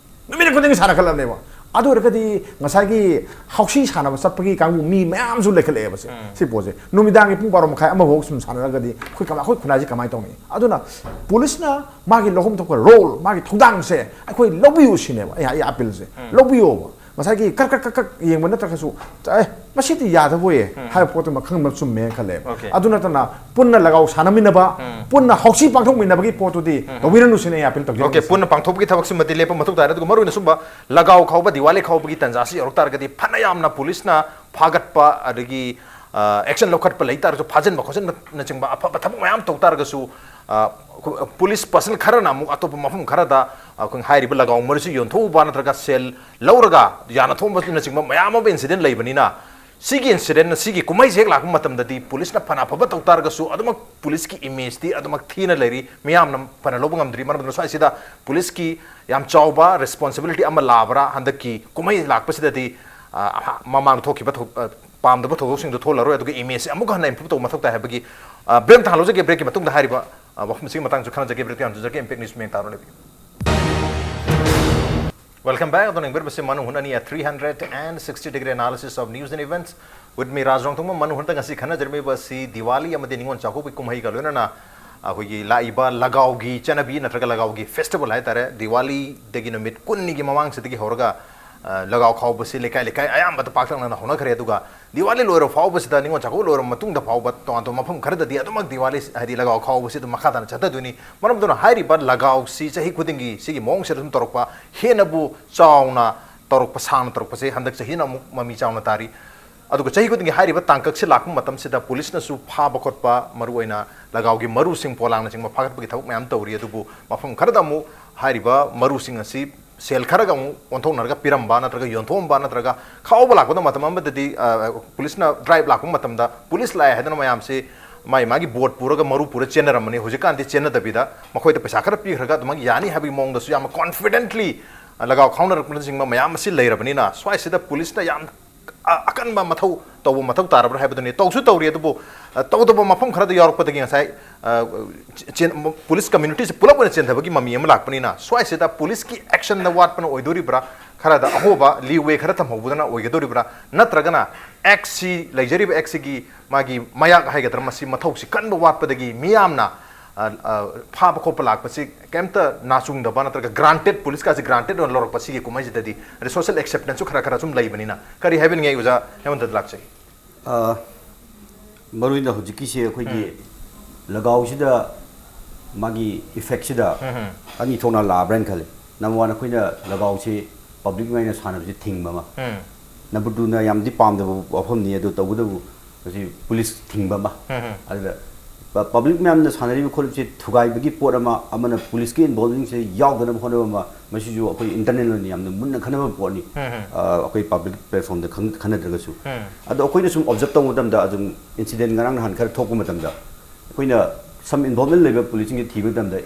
ꯅꯨꯃꯤꯠ ꯈꯨꯗꯤꯡꯒꯤ ꯁꯥꯟꯅꯈꯠꯂꯛꯑꯕꯅꯦꯕ꯫ ꯑꯗꯨ ꯑꯣꯏꯔꯒꯗꯤ ꯉꯁꯥꯏꯒꯤ ꯍꯧꯁꯤ ꯁꯥꯟꯅꯕ ꯆꯠꯄꯒꯤ ꯀꯥꯡꯕꯨ ꯃꯤ ꯃꯌꯥꯝꯁꯨ ꯂꯩꯈꯠꯂꯛꯑꯦꯕ ꯁꯦ꯫ ꯁꯤ ꯄꯣꯠꯁꯦ ꯅꯨꯃꯤꯗꯥꯡꯒꯤ ꯄꯨꯡ ꯕꯥꯔꯣ ꯃꯈꯥꯏ, ꯑꯃ ꯐꯥꯎ ꯁꯨꯝ ꯁꯥꯟꯅꯔꯒꯗꯤ ꯑꯩꯈꯣꯏ ꯀꯃꯥꯏ-, ꯑꯩꯈꯣꯏ ꯈꯨꯟꯅꯥꯏꯁꯦ ꯀꯃꯥꯏꯅ ꯇꯧꯅꯤ? ꯑꯗꯨꯅ ꯄꯨꯂꯤꯁꯅ ꯃꯥꯒꯤ ꯂꯧꯐꯝ ꯊꯣꯛꯄ ꯔꯣꯜ, ꯃꯥꯒꯤ ꯊꯧꯗꯥꯡꯁꯦ ꯑꯩꯈꯣꯏ ꯂꯧꯕꯤꯌꯨ ꯁꯤꯅꯦꯕ ꯑꯩ, ꯑꯩ ꯑꯄꯤꯜꯁꯦ꯫ ꯂꯧꯕꯤꯌꯣꯕ꯫ ꯉꯁꯥꯏꯒꯤ ꯀꯛ ꯀꯛ ꯀꯛ ꯀꯛ ꯌꯦꯡꯕ ꯅꯠꯇ꯭ꯔꯒꯁꯨ, ꯑꯦ, ꯃꯁꯤꯗꯤ ꯌꯥꯗꯕ ꯑꯣꯏꯌꯦ ꯍꯥꯏꯕ ꯄꯣꯠꯇꯨꯃ ꯈꯪꯕ ꯆꯨꯝꯃꯦꯅ ꯈꯜꯂꯦꯕ꯫ ꯑꯣꯀꯦ꯫ ꯑꯗꯨ ꯅꯠꯇꯅ ꯄꯨꯟꯅ ꯂꯒꯥꯎ ꯁꯥꯟꯅꯃꯤꯟꯅꯕ, ꯄꯨꯟꯅ ꯍꯧꯁꯤ ꯄꯥꯡꯊꯣꯛꯃꯤꯟꯅꯕꯒꯤ ꯄꯣꯠꯇꯨꯗꯤ ꯇꯧꯕꯤꯔꯅꯨ ꯁꯤꯅꯦ ꯑꯩ ꯑꯄꯤꯜ ꯇꯧꯖꯔꯤꯁꯦ꯫ ꯑꯣꯀꯦ, ꯄꯨꯟꯅ ꯄꯥꯡꯊꯣꯛꯄꯒꯤ ꯊꯕꯛꯁꯤꯃꯗꯤ ꯂꯦꯞꯄ ꯃꯊꯧ ꯇꯥꯔꯦ꯫ ꯑꯗꯨꯒ ꯃꯔꯨꯑꯣꯏꯅ ꯁꯨꯝꯕ ꯂꯒꯥꯎ ꯈꯥꯎꯕ, ꯗꯤꯋꯥꯂꯤ ꯈꯥꯎꯕꯒꯤ ꯇꯥꯟꯖꯥꯁꯤ ꯌꯧꯔꯛ ꯇꯥꯔꯒꯗꯤ ꯐꯅ ꯌꯥꯝꯅ ꯄꯨꯂꯤꯁꯅ ꯐꯥꯒꯠꯄ ꯑꯗꯒꯤ, ꯑ, ꯑꯦꯛꯁꯟ ꯂꯧꯈꯠꯄ ꯂꯩ ꯇꯥꯔꯒꯁꯨ, ꯐꯥꯖꯤꯟꯕ ꯈꯣꯠꯆꯤꯟꯕꯅꯆꯤꯡꯕ ꯑꯐꯕ ꯊꯕꯛ ꯃꯌꯥꯝ ꯇꯧ ꯇꯥꯔꯒꯁꯨ, ꯑ, ꯄꯨꯂꯤꯁ ꯄꯥꯔꯁꯟ ꯈꯔꯅ ꯑꯃꯨꯛ ꯑꯇꯣꯞꯄ ꯃꯐꯝ ꯈꯔꯗ ꯑꯩꯈꯣꯏ ꯍꯥꯏꯔꯤꯕ ꯂꯒꯥꯎ ꯃꯔꯨꯁꯤ ꯌꯣꯟꯊꯣꯛꯎꯕ ꯅꯠꯇ꯭ꯔꯒ ꯁꯦꯜ ꯂꯧꯔꯒ ꯌꯥꯅ ꯊꯣꯛꯎꯕꯅꯆꯤꯡꯕ ꯃꯌꯥꯝ ꯑꯃ ꯏꯟꯁꯤꯗꯦꯟ ꯂꯩꯕꯅꯤꯅ, ꯁꯤꯒꯤ ꯏꯟꯁꯤꯗꯦꯟ, ꯁꯤꯒꯤ ꯀꯨꯝꯍꯩꯁꯦ ꯍꯦꯛ ꯂꯥꯛꯄ ꯃꯇꯝꯗꯗꯤ ꯄꯨꯂꯤꯁꯅ ꯐꯅ ꯑꯐꯕ ꯇꯧ ꯇꯥꯔꯒꯁꯨ ꯑꯗꯨꯃꯛ ꯄꯨꯂꯤꯁꯀꯤ ꯏꯃꯦꯖꯇꯤ ꯑꯗꯨꯃꯛ ꯊꯤꯅ ꯂꯩꯔꯤ, ꯃꯤꯌꯥꯝꯅ ꯐꯅ ꯂꯧꯕ ꯉꯝꯗ꯭ꯔꯤ꯫ ꯃꯔꯝ ꯑꯗꯨꯅ ꯁ꯭ꯋꯥꯏꯁꯤꯗ ꯄꯨꯂꯤꯁꯀꯤ ꯌꯥꯝ ꯆꯥꯎꯕ ꯔꯦꯁꯄꯣꯟꯁꯤꯕꯤꯂꯤꯇꯤ ꯑꯃ ꯂꯥꯛꯄ꯭ꯔꯥ ꯍꯟꯗꯛꯀꯤ ꯀꯨꯝꯍꯩ ꯂꯥꯛꯄꯁꯤꯗꯗꯤ, ꯑ, ꯃꯃꯥꯡꯗ ꯊꯣꯛꯈꯤꯕ ꯊꯧ-, ꯑ, ꯄꯥꯝꯗꯕ ꯊꯧꯗꯣꯛꯁꯤꯡꯗꯣ ꯊꯣꯛꯂꯔꯣꯏ, ꯑꯗꯨꯒ ꯏꯃꯦꯖꯁꯦ ꯑꯃꯨꯛꯀ ꯍꯟꯅ ꯏꯝꯄ꯭ꯔꯨꯚ ꯇꯧꯕ ꯃꯊꯧ ꯇꯥꯏ ꯍꯥꯏꯕꯒꯤ, ꯑ, ꯕ꯭ꯔꯦꯛ ꯑꯃ ꯊꯥꯡꯂꯧꯖꯒꯦ꯫ ꯕ꯭ꯔꯦꯛꯀꯤ ꯃꯇꯨꯡꯗ ꯍꯥꯏꯔꯤꯕ, ꯑ, ꯋꯥꯐꯝꯁꯤꯒꯤ ꯃꯇꯥꯡꯁꯨ ꯈꯟꯅꯖꯒꯦ꯫ ꯕ꯭ꯔꯦꯛꯇ ꯌꯥꯝ ꯊꯨꯖꯒꯦ꯫ ꯏꯝꯄꯦꯛ ꯅ꯭ꯌꯨꯁ ꯃꯤꯌꯦꯡ ꯇꯥꯔꯣ ꯂꯩꯕꯤꯌꯨ꯫ Welcome back. ꯑꯗꯣ ꯌꯦꯡꯕꯤꯔꯤꯕꯁꯤ ꯃꯅꯨ ꯍꯨꯟ ꯑꯅꯤ, three hundred and sixty degree analysis of news and events with me, ꯔꯥꯖ ꯔꯣꯡꯊꯣꯡꯕꯝ꯫ ꯃꯅꯨ ꯍꯨꯟꯗ ꯉꯁꯤ ꯈꯟꯅꯖꯔꯝꯃꯤꯕ ꯑꯁꯤ ꯗꯤꯋꯥꯂꯤ ꯑꯃꯗꯤ ꯅꯤꯉꯣꯜ ꯆꯥꯛꯀꯧꯕꯒꯤ ꯀꯨꯝꯍꯩꯒ ꯂꯣꯏꯅꯅ ꯑꯩꯈꯣꯏꯒꯤ ꯂꯥꯛꯏꯕ ꯂꯒꯥꯎꯒꯤ ꯆꯠꯅꯕꯤ ꯅꯠꯇ꯭ꯔꯒ ꯂꯒꯥꯎꯒꯤ ꯐꯦꯁꯇꯤꯚꯦꯜ ꯍꯥꯏꯇꯥꯔꯦ, ꯗꯤꯋꯥꯂꯤꯗꯒꯤ ꯅꯨꯃꯤꯠ ꯀꯨꯟꯅꯤꯒꯤ ꯃꯃꯥꯡꯁꯤꯗꯒꯤ ꯍꯧꯔꯒ, ꯑ, ꯂꯒꯥꯎ ꯈꯥꯎꯕꯁꯤ ꯂꯩꯀꯥꯏ ꯂꯩꯀꯥꯏ ꯑꯌꯥꯝꯕꯗ ꯄꯥꯛꯇꯛꯅꯅ ꯍꯧꯅꯈ꯭ꯔꯦ꯫ ꯑꯗꯨꯒ ꯗꯤꯋꯥꯂꯤ ꯂꯣꯏꯔ ꯐꯥꯎꯕꯁꯤꯗ, ꯅꯤꯉꯣꯜ ꯆꯥꯛꯀꯧꯕ ꯂꯣꯏꯔ ꯃꯇꯨꯡꯗ ꯐꯥꯎꯕ ꯇꯣꯉꯥꯟ ꯇꯣꯉꯥꯟꯕ ꯃꯐꯝ ꯈꯔꯗꯗꯤ ꯑꯗꯨꯃꯛ ꯗꯤꯋꯥꯂꯤ, ꯍꯥꯏꯗꯤ ꯂꯒꯥꯎ ꯈꯥꯎꯕꯁꯤ ꯑꯗꯨꯝ ꯃꯈꯥ ꯇꯥꯅ ꯆꯠꯊꯗꯣꯏꯅꯤ꯫ ꯃꯔꯝ ꯑꯗꯨꯅ ꯍꯥꯏꯔꯤꯕ ꯂꯒꯥꯎꯁꯤ ꯆꯍꯤ ꯈꯨꯗꯤꯡꯒꯤ ꯁꯤꯒꯤ ꯃꯑꯣꯡꯁꯤꯗ ꯑꯗꯨꯝ ꯇꯧꯔꯛꯄ, ꯍꯦꯟꯅꯕꯨ ꯆꯥꯎꯅ ꯇꯧꯔꯛꯄ, ꯁꯥꯡꯅ ꯇꯧꯔꯛꯄꯁꯦ ꯍꯟꯗꯛ ꯆꯍꯤꯅ ꯑꯃꯨꯛ ꯃꯃꯤ ꯆꯥꯎꯅ ꯇꯥꯔꯤ꯫ ꯑꯗꯨꯒ ꯆꯍꯤ ꯈꯨꯗꯤꯡꯒꯤ ꯍꯥꯏꯔꯤꯕ ꯇꯥꯡꯀꯛꯁꯤ ꯂꯥꯛꯄ ꯃꯇꯝꯁꯤꯗ ꯄꯨꯂꯤꯁꯅꯁꯨ ꯐꯥꯕ ꯈꯣꯠꯄ, ꯃꯔꯨꯑꯣꯏꯅ ꯂꯒꯥꯎꯒꯤ ꯃꯔꯨꯁꯤꯡ, ꯄꯣꯂꯥꯡꯅꯆꯤꯡꯕ ꯐꯥꯒꯠꯄꯒꯤ ꯊꯕꯛ ꯃꯌꯥꯝ ꯇꯧꯔꯤ꯫ ꯑꯗꯨꯕꯨ ꯃꯐꯝ ꯈꯔꯗ ꯑꯃꯨꯛ ꯍꯥꯏꯔꯤꯕ ꯃꯔꯨꯁꯤꯡ ꯑꯁꯤ ꯁꯦꯜ ꯈꯔꯒ ꯑꯃꯨꯛ ꯑꯣꯟꯊꯣꯛꯅꯔꯒ ꯄꯤꯔꯝꯕ ꯅꯠꯇ꯭ꯔꯒ ꯌꯣꯟꯊꯣꯛꯑꯝꯕ ꯅꯠꯇ꯭ꯔꯒ ꯈꯥꯎꯕ ꯂꯥꯛꯄꯗ ꯃꯇꯝ ꯑꯃꯗꯗꯤ, ꯑ, ꯄꯨꯂꯤꯁꯅ ꯗ꯭ꯔꯥꯏꯚ ꯂꯥꯛꯄ ꯃꯇꯝꯗ ꯄꯨꯂꯤꯁ ꯂꯥꯛꯑꯦ ꯍꯥꯏꯗꯅ ꯃꯌꯥꯝꯁꯤ ꯃꯥꯏ ꯃꯥꯒꯤ ꯕꯣꯠ ꯄꯨꯔꯒ ꯃꯔꯨ ꯄꯨꯔ ꯆꯦꯟꯅꯔꯝꯕꯅꯤ꯫ ꯍꯧꯖꯤꯛꯀꯥꯟꯗꯤ ꯆꯦꯟꯅꯗꯕꯤꯗ ꯃꯈꯣꯏꯗ ꯄꯩꯁꯥ ꯈꯔ ꯄꯤꯈ꯭ꯔꯒ ꯑꯗꯨꯃꯛ ꯌꯥꯅꯤ ꯍꯥꯏꯕꯒꯤ ꯃꯑꯣꯡꯗꯁꯨ ꯌꯥꯝꯅ ꯀꯣꯟꯐꯤꯗꯦꯟꯠꯂꯤ ꯂꯒꯥꯎ ꯈꯥꯎꯅꯔꯛꯄꯅꯆꯤꯡꯕ ꯃꯌꯥꯝ ꯑꯁꯤ ꯂꯩꯔꯕꯅꯤꯅ, ꯁ꯭ꯋꯥꯏꯁꯤꯗ ꯄꯨꯂꯤꯁꯅ ꯌꯥꯝ ꯑ- ꯑꯀꯟꯕ ꯃꯊꯧ ꯇꯧꯕ ꯃꯊꯧ ꯇꯥꯔꯕ꯭ꯔꯥ ꯍꯥꯏꯕꯗꯨꯅꯤ꯫ ꯇꯧꯁꯨ ꯇꯧꯔꯤ, ꯑꯗꯨꯕꯨ ꯑ, ꯇꯧꯗꯕ ꯃꯐꯝ ꯈꯔꯗ ꯌꯥꯎꯔꯛꯄꯗꯒꯤ ꯉꯁꯥꯏ ꯑ, ꯆꯦꯟ- ꯄꯨꯂꯤꯁ ꯀꯝꯃ꯭ꯌꯨꯅꯤꯇꯤꯁꯤ ꯄꯨꯂꯞ ꯑꯣꯏꯅ ꯆꯦꯟꯊꯕꯒꯤ ꯃꯃꯤ ꯑꯃ ꯂꯥꯛꯄꯅꯤꯅ, ꯁ꯭ꯋꯥꯏꯁꯤꯗ ꯄꯨꯂꯤꯁꯀꯤ ꯑꯦꯛꯁꯟꯗ ꯋꯥꯠꯄꯅ ꯑꯣꯏꯗꯣꯔꯤꯕ꯭ꯔꯥ, ꯈꯔꯗ ꯑꯍꯣꯕ ꯂꯤꯋꯦ ꯈꯔ ꯊꯝꯍꯧꯕꯗꯅ ꯑꯣꯏꯒꯗꯣꯔꯤꯕ꯭ꯔꯥ, ꯅꯠꯇ꯭ꯔꯒꯅ ꯑꯦꯛꯁꯤ, ꯂꯩꯖꯔꯤꯕ ꯑꯦꯛꯁꯤꯒꯤ ꯃꯥꯒꯤ ꯃꯌꯥꯛ ꯍꯥꯏꯒꯗ꯭ꯔꯥ, ꯃꯁꯤ ꯃꯊꯧꯁꯤ ꯀꯟꯕ ꯋꯥꯠꯄꯗꯒꯤ ꯃꯤꯌꯥꯝꯅ ꯑ, ꯑ, ꯐꯥꯕ ꯈꯣꯠꯄ ꯂꯥꯛꯄꯁꯤ ꯀꯩꯝꯇ ꯅꯥꯆꯨꯡꯗꯕ, ꯅꯠꯇ꯭ꯔꯒ ꯒ꯭ꯔꯥꯟꯇꯦꯠ, ꯄꯨꯂꯤꯁꯀꯥꯁꯦ ꯒ꯭ꯔꯥꯟꯇꯦꯠ ꯑꯣꯏꯅ ꯂꯧꯔꯛꯄ ꯁꯤꯒꯤ ꯀꯨꯝꯍꯩꯁꯤꯗꯗꯤ ꯔꯤꯁꯣꯁꯦꯜ ꯑꯦꯛꯁꯦꯞꯇꯦꯟꯁꯁꯨ ꯈꯔ ꯈꯔ ꯁꯨꯝ ꯂꯩꯕꯅꯤꯅ, ꯀꯔꯤ ꯍꯥꯏꯕꯤꯅꯤꯡꯉꯤ ꯑꯣꯖꯥ ꯍꯦꯃꯟꯇꯗ ꯂꯥꯛꯆꯩ? ꯑ, ꯃꯔꯨꯑꯣꯏꯅ ꯍꯧꯖꯤꯛꯀꯤꯁꯦ ꯑꯩꯈꯣꯏꯒꯤ ꯂꯒꯥꯎꯁꯤꯗ ꯃꯥꯒꯤ ꯏꯐꯦꯛꯁꯤꯗ ꯑꯅꯤ ꯊꯣꯛꯅ ꯂꯥꯛꯑꯕ꯭ꯔꯥ ꯍꯥꯏꯅ ꯈꯜꯂꯤ꯫ ꯅꯝꯕꯔ ꯋꯥꯟ, ꯑꯩꯈꯣꯏꯅ ꯂꯒꯥꯎꯁꯤ ꯄꯕ꯭ꯂꯤꯛ ꯑꯣꯏꯅ ꯁꯥꯟꯅꯕꯁꯤ ꯊꯤꯡꯕ ꯑꯃ꯫ ꯅꯝꯕꯔ ꯇꯨꯅ ꯌꯥꯝꯗꯤ ꯄꯥꯝꯗꯕ ꯋꯥꯐꯝꯅꯤ, ꯑꯗꯨ ꯇꯧꯕꯇꯕꯨ ꯃꯁꯤ ꯄꯨꯂꯤꯁ ꯊꯤꯡꯕ ꯑꯃ꯫ ꯑꯗꯨꯗ ꯄ- ꯄꯕ꯭ꯂꯤꯛ ꯃꯌꯥꯝꯅ ꯁꯥꯟꯅꯔꯤꯕ ꯈꯣꯠꯂꯤꯕꯁꯤ ꯊꯨꯒꯥꯏꯕꯒꯤ ꯄꯣꯠ ꯑꯃ, ꯑꯃꯅ ꯄꯨꯂꯤꯁꯀꯤ ꯏꯟꯚꯣꯜꯚꯃꯦꯟꯁꯦ ꯌꯥꯎꯗꯅꯕ ꯍꯣꯠꯅꯕ ꯑꯃ, ꯃꯁꯤꯁꯨ ꯑꯩꯈꯣꯏ ꯏꯟꯇꯔꯅꯦꯜ ꯑꯣꯏꯅ ꯌꯥꯝꯅ ꯃꯨꯟꯅ ꯈꯟꯅꯕ ꯄꯣꯠꯅꯤ꯫ ꯑ, ꯑꯩꯈꯣꯏ ꯄꯕ꯭ꯂꯤꯛ ꯄ꯭ꯂꯦꯠꯐꯣꯔꯝꯗ ꯈꯟ- ꯈꯟꯅꯗ꯭ꯔꯒꯁꯨ꯫ ꯑꯗꯣ ꯑꯩꯈꯣꯏꯅ ꯁꯨꯝ ꯑꯣꯕꯖꯔꯞ ꯇꯧꯕ ꯃꯇꯝꯗ, ꯑꯗꯨꯝ ꯏꯟꯁꯤꯗꯦꯟ ꯉꯔꯥꯡ ꯅꯍꯥꯟ ꯈꯔ ꯊꯣꯛꯄ ꯃꯇꯝꯗ, ꯑꯩꯈꯣꯏꯅ ꯁꯝ ꯏꯟꯚꯣꯜꯚꯃꯦꯟ ꯂꯩꯕ ꯄꯨꯂꯤꯁꯁꯤꯡꯁꯦ ꯊꯤꯕ ꯃꯇꯝꯗ,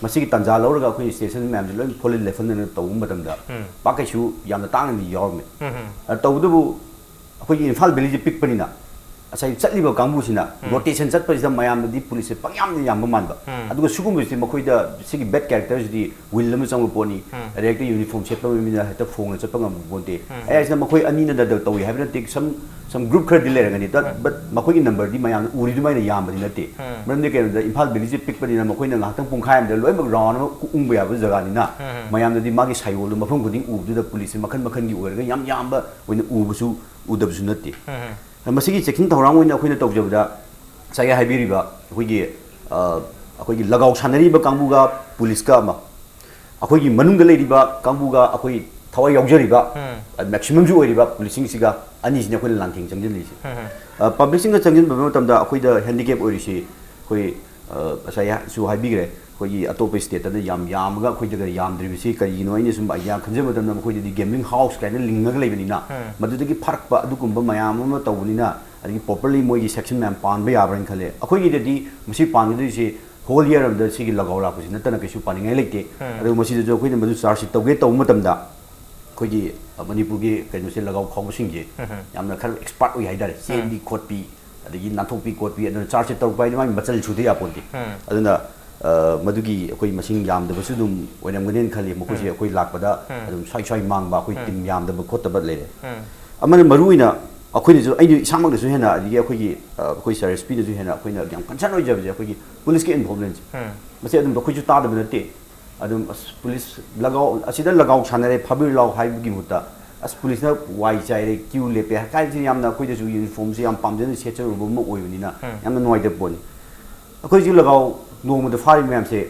ꯃꯁꯤꯒꯤ ꯇꯥꯟꯖꯥ ꯂꯧꯔꯒ ꯑꯩꯈꯣꯏ ꯁ꯭ꯇꯦꯁꯟ ꯃꯌꯥꯝꯁꯦ ꯂꯣꯏ ꯐꯣꯜꯂ ꯂꯦꯞꯍꯟꯗꯅ ꯇꯧꯕ ꯃꯇꯝꯗ, ꯄꯥꯛ ꯀꯩꯁꯨ ꯌꯥꯝꯅ ꯇꯥꯡꯅꯗꯤ ꯌꯥꯎꯔꯝꯃꯦ꯫ ꯑ, ꯇꯧꯕꯇꯕꯨ ꯑꯩꯈꯣꯏꯒꯤ ꯏꯝꯐꯥꯜ ꯚꯦꯂꯤꯁꯦ ꯄꯤꯛꯄꯅꯤꯅ, ꯉꯁꯥꯏ ꯆꯠꯂꯤꯕ ꯀꯥꯡꯕꯨꯁꯤꯅ ꯔꯣꯇꯦꯁꯟ ꯆꯠꯄꯁꯤꯗ ꯃꯌꯥꯝꯗꯗꯤ ꯄꯨꯂꯤꯁꯁꯦ ꯄꯪꯌꯥꯝꯗ ꯌꯥꯝꯕ ꯃꯥꯟꯕ꯫ ꯑꯗꯨꯒ ꯁꯤꯒꯨꯝꯕꯁꯤꯗꯤ ꯃꯈꯣꯏꯗ ꯁꯤꯒꯤ ꯕꯦꯗ ꯀꯦꯔꯦꯛꯇꯔꯁꯤꯗꯤ ꯋꯤꯜ ꯑꯃ ꯆꯪꯕ ꯄꯣꯠꯅꯤ꯫ ꯑꯗꯩ ꯍꯦꯛꯇ ꯌꯨꯅꯤꯐꯣꯔꯝ ꯁꯦꯠꯄ ꯃꯤꯅ ꯍꯦꯛꯇ ꯐꯣꯡꯅ ꯆꯠꯄ ꯉꯝꯕ ꯄꯣꯠꯇꯦ꯫ ꯑꯩ ꯍꯥꯏꯁꯤꯅ ꯃꯈꯣꯏ ꯑꯅꯤꯅ ꯗ- ꯇꯧꯏ ꯍꯥꯏꯕ ꯅꯠꯇꯦ, ꯁꯝ ꯁꯝ ꯒ꯭ꯔꯨꯞ ꯈꯔꯗꯤ ꯂꯩꯔꯝꯒꯅꯤ꯫ ꯕꯠ ꯃꯈꯣꯏꯒꯤ ꯅꯝꯕꯔꯗꯤ ꯃꯌꯥꯝꯅ ꯎꯔꯤ ꯑꯗꯨꯃꯥꯏꯅ ꯌꯥꯝꯕꯗꯤ ꯅꯠꯇꯦ꯫ ꯃꯔꯝꯗꯤ ꯀꯩꯅꯣꯗ ꯏꯝꯐꯥꯜ ꯚꯦꯂꯤꯁꯦ ꯄꯤꯛꯄꯅꯤꯅ ꯃꯈꯣꯏꯅ ꯉꯥꯏꯍꯥꯛꯇꯪ ꯄꯨꯡꯈꯥꯏ ꯑꯃꯗ ꯂꯣꯏꯅꯃꯛ ꯔꯥꯎꯟ ꯑꯃ ꯎ- ꯎꯪꯕ ꯌꯥꯕ ꯖꯒꯥꯅꯤꯅ, ꯃꯌꯥꯝꯗꯗꯤ ꯃꯥꯒꯤ ꯁꯥꯏꯑꯣꯜꯗꯣ ꯃꯐꯝ ꯈꯨꯗꯤꯡ ꯎꯕꯗꯨꯗ ꯄꯨꯂꯤꯁꯁꯦ ꯃꯈꯜ ꯃꯈꯜꯒꯤ ꯑꯣꯏꯔꯒ ꯌꯥꯝ ꯌꯥꯝꯕ ꯑꯣꯏꯅ ꯎꯕꯁꯨ ꯎꯗꯕꯁꯨ ꯅꯠꯇꯦ꯫ ꯃꯁꯤꯒꯤ ꯆꯦꯛꯁꯤꯟ ꯊꯧꯔꯥꯡ ꯑꯣꯏꯅ ꯑꯩꯈꯣꯏꯅ ꯇꯧꯖꯕꯗ ꯉꯁꯥꯏꯒꯤ ꯍꯥꯏꯕꯤꯔꯤꯕ ꯑꯩꯈꯣꯏꯒꯤ, ꯑ, ꯑꯩꯈꯣꯏꯒꯤ ꯂꯒꯥꯎ ꯁꯥꯟꯅꯔꯤꯕ ꯀꯥꯡꯕꯨꯒ ꯄꯨꯂꯤꯁꯀ ꯑꯃ, ꯑꯩꯈꯣꯏꯒꯤ ꯃꯅꯨꯡꯗ ꯂꯩꯔꯤꯕ ꯀꯥꯡꯕꯨꯒ ꯑꯩꯈꯣꯏ ꯊꯋꯥꯏ ꯌꯥꯎꯖꯔꯤꯕ, ꯃꯦꯛꯁꯤꯃꯝꯁꯨ ꯑꯣꯏꯔꯤꯕ ꯄꯨꯂꯤꯁꯁꯤꯡꯁꯤꯒ ꯑꯅꯤꯁꯤꯅꯦ ꯑꯩꯈꯣꯏꯅ ꯂꯥꯟꯊꯦꯡ ꯆꯪꯁꯤꯜꯂꯤꯁꯦ꯫ ꯑ, ꯄꯕ꯭ꯂꯤꯛꯁꯤꯡꯒ ꯆꯪꯁꯤꯟꯕ ꯃꯇꯝꯗ ꯑꯩꯈꯣꯏꯗ ꯍꯦꯟꯗꯤꯀꯦꯞ ꯑꯣꯏꯔꯤꯁꯤ ꯑꯩꯈꯣꯏ, ꯑ, ꯉꯁꯥꯏꯁꯨ ꯍꯥꯏꯕꯤꯈ꯭ꯔꯦ, ꯑꯩꯈꯣꯏꯒꯤ ꯑꯇꯣꯞꯄ ꯁ꯭ꯇꯦꯠꯇꯅ ꯌꯥꯝ ꯌꯥꯝꯃꯒ ꯑꯩꯈꯣꯏꯗꯒ ꯌꯥꯝꯗ꯭ꯔꯤꯕꯁꯤ ꯀꯔꯤꯒꯤꯅꯣ? ꯑꯩꯅ ꯁꯨꯝ ꯑꯥꯏꯗꯤꯌꯥ ꯈꯟꯖꯕ ꯃꯇꯝꯗ ꯃꯈꯣꯏꯗꯗꯤ ꯒꯦꯝꯕ꯭ꯂꯤꯡ ꯍꯥꯎꯁ ꯀꯥꯏꯅ ꯂꯤꯡꯉꯒ ꯂꯩꯕꯅꯤꯅ, ꯃꯗꯨꯗꯒꯤ ꯐꯔꯛꯄ ꯑꯗꯨꯒꯨꯝꯕ ꯃꯌꯥꯝ ꯑꯃ ꯇꯧꯕꯅꯤꯅ, ꯑꯗꯒꯤ ꯄ꯭ꯔꯣꯄꯔꯂꯤ ꯃꯣꯏꯒꯤ ꯁꯦꯛꯁꯟ ꯃꯌꯥꯝ ꯄꯥꯟꯕ ꯌꯥꯕ꯭ꯔꯥꯅ ꯈꯜꯂꯦ꯫ ꯑꯩꯈꯣꯏꯒꯤꯗꯗꯤ ꯃꯁꯤ ꯄꯥꯟꯒꯗꯣꯏꯁꯦ ꯍꯣꯜ ꯏꯌꯔ ꯑꯃꯗ ꯁꯤꯒꯤ ꯂꯒꯥꯎ ꯂꯥꯛꯄꯁꯤ ꯅꯠꯇꯅ ꯀꯩꯁꯨ ꯄꯥꯅꯤꯡꯉꯥꯏ ꯂꯩꯇꯦ꯫ ꯑꯗꯨ ꯃꯁꯤꯗꯁꯨ ꯑꯩꯈꯣꯏꯅ ꯃꯗꯨ ꯆꯥꯔꯖ ꯇꯧꯒꯦ ꯇꯧꯕ ꯃꯇꯝꯗ ꯑꯩꯈꯣꯏꯒꯤ, ꯑ, ꯃꯅꯤꯄꯨꯔꯒꯤ ꯀꯩꯅꯣꯁꯦ, ꯂꯒꯥꯎ ꯈꯥꯎꯕꯁꯤꯡꯁꯦ ꯌꯥꯝꯅ ꯈꯔ ꯑꯦꯛꯁꯄꯥꯔꯠ ꯑꯣꯏ ꯍꯥꯏꯇꯥꯔꯦ꯫ ꯆꯦꯟꯕꯤ ꯈꯣꯠꯄꯤ, ꯑꯗꯒꯤ ꯅꯥꯟꯊꯣꯛꯄꯤ ꯈꯣꯠꯄꯤ, ꯑꯗꯨꯅ ꯆꯥꯔꯖꯁꯦ ꯇꯧꯔꯛꯄ ꯍꯥꯏꯗꯤ ꯃꯥꯒꯤ ꯃꯆꯜ ꯁꯨꯗ ꯌꯥꯄꯣꯟꯇꯦ꯫ ꯑꯗꯨꯅ, ꯑ, ꯃꯗꯨꯒꯤ ꯑꯩꯈꯣꯏ ꯃꯁꯤꯡ ꯌꯥꯝꯗꯕꯁꯨ ꯑꯗꯨꯝ ꯑꯣꯏꯔꯝꯒꯅꯦꯅ ꯈꯜꯂꯤ꯫ ꯃꯈꯣꯏꯁꯦ ꯑꯩꯈꯣꯏ ꯂꯥꯛꯄꯗ ꯑꯗꯨꯝ ꯁ꯭ꯋꯥꯏ ꯁ꯭ꯋꯥꯏ ꯃꯥꯡꯕ, ꯑꯩꯈꯣꯏ ꯇꯤꯝ ꯌꯥꯝꯗꯕ ꯈꯣꯠꯇꯕ ꯂꯩꯔꯦ꯫ ꯑꯃꯅ ꯃꯔꯨ ꯑꯣꯏꯅ ꯑꯩꯈꯣꯏꯅꯁꯨ, ꯑꯩꯅ ꯏꯁꯥꯃꯛꯅꯁꯨ ꯍꯦꯟꯅ, ꯑꯗꯒꯤ ꯑꯩꯈꯣꯏꯒꯤ, ꯑ, ꯑꯩꯈꯣꯏ ꯁꯥꯔ ꯑꯦꯁ ꯄꯤꯅꯁꯨ ꯍꯦꯟꯅ ꯑꯩꯈꯣꯏꯅ ꯌꯥꯝ ꯀꯟꯁꯔꯟ ꯑꯣꯏꯖꯕꯁꯦ ꯑꯩꯈꯣꯏꯒꯤ ꯄꯨꯂꯤꯁꯀꯤ ꯏꯟꯚꯣꯜꯕꯃꯦꯟꯁꯦ꯫ ꯃꯁꯤ ꯑꯗꯨꯝ ꯑꯩꯈꯣꯏꯁꯨ ꯇꯥꯗꯕ ꯅꯠꯇꯦ꯫ ꯑꯗꯨꯝ, "ꯑꯁ, ꯄꯨꯂꯤꯁ ꯂꯒꯥꯎ, ꯑꯁꯤꯗ ꯂꯒꯥꯎ ꯁꯥꯟꯅꯔꯦ, ꯐꯥꯕꯤꯔꯨ ꯂꯥꯎ" ꯍꯥꯏꯕꯒꯤ ꯃꯍꯨꯠꯇ, "ꯑꯁ, ꯄꯨꯂꯤꯁꯅ ꯋꯥꯏ ꯆꯥꯏꯔꯦ, ꯀ꯭ꯌꯨ ꯂꯦꯞꯄꯦ" ꯍꯥꯏꯕꯁꯤ ꯌꯥꯝꯅ ꯑꯩꯈꯣꯏꯗꯁꯨ ꯌꯨꯅꯤꯐꯣꯔꯝꯁꯦ ꯌꯥꯝ ꯄꯥꯝꯖꯅ ꯁꯦꯠꯆꯔꯨꯕ ꯑꯃ ꯑꯣꯏꯕꯅꯤꯅ ꯌꯥꯝꯅ ꯅꯨꯡꯉꯥꯏꯇꯕ ꯄꯣꯠꯅꯤ꯫ ꯑꯩꯈꯣꯏ ꯍꯧꯖꯤꯛ ꯂꯒꯥꯎ ꯅꯣꯡꯃꯗ ꯐꯥꯔꯤꯕ ꯃꯌꯥꯝꯁꯦ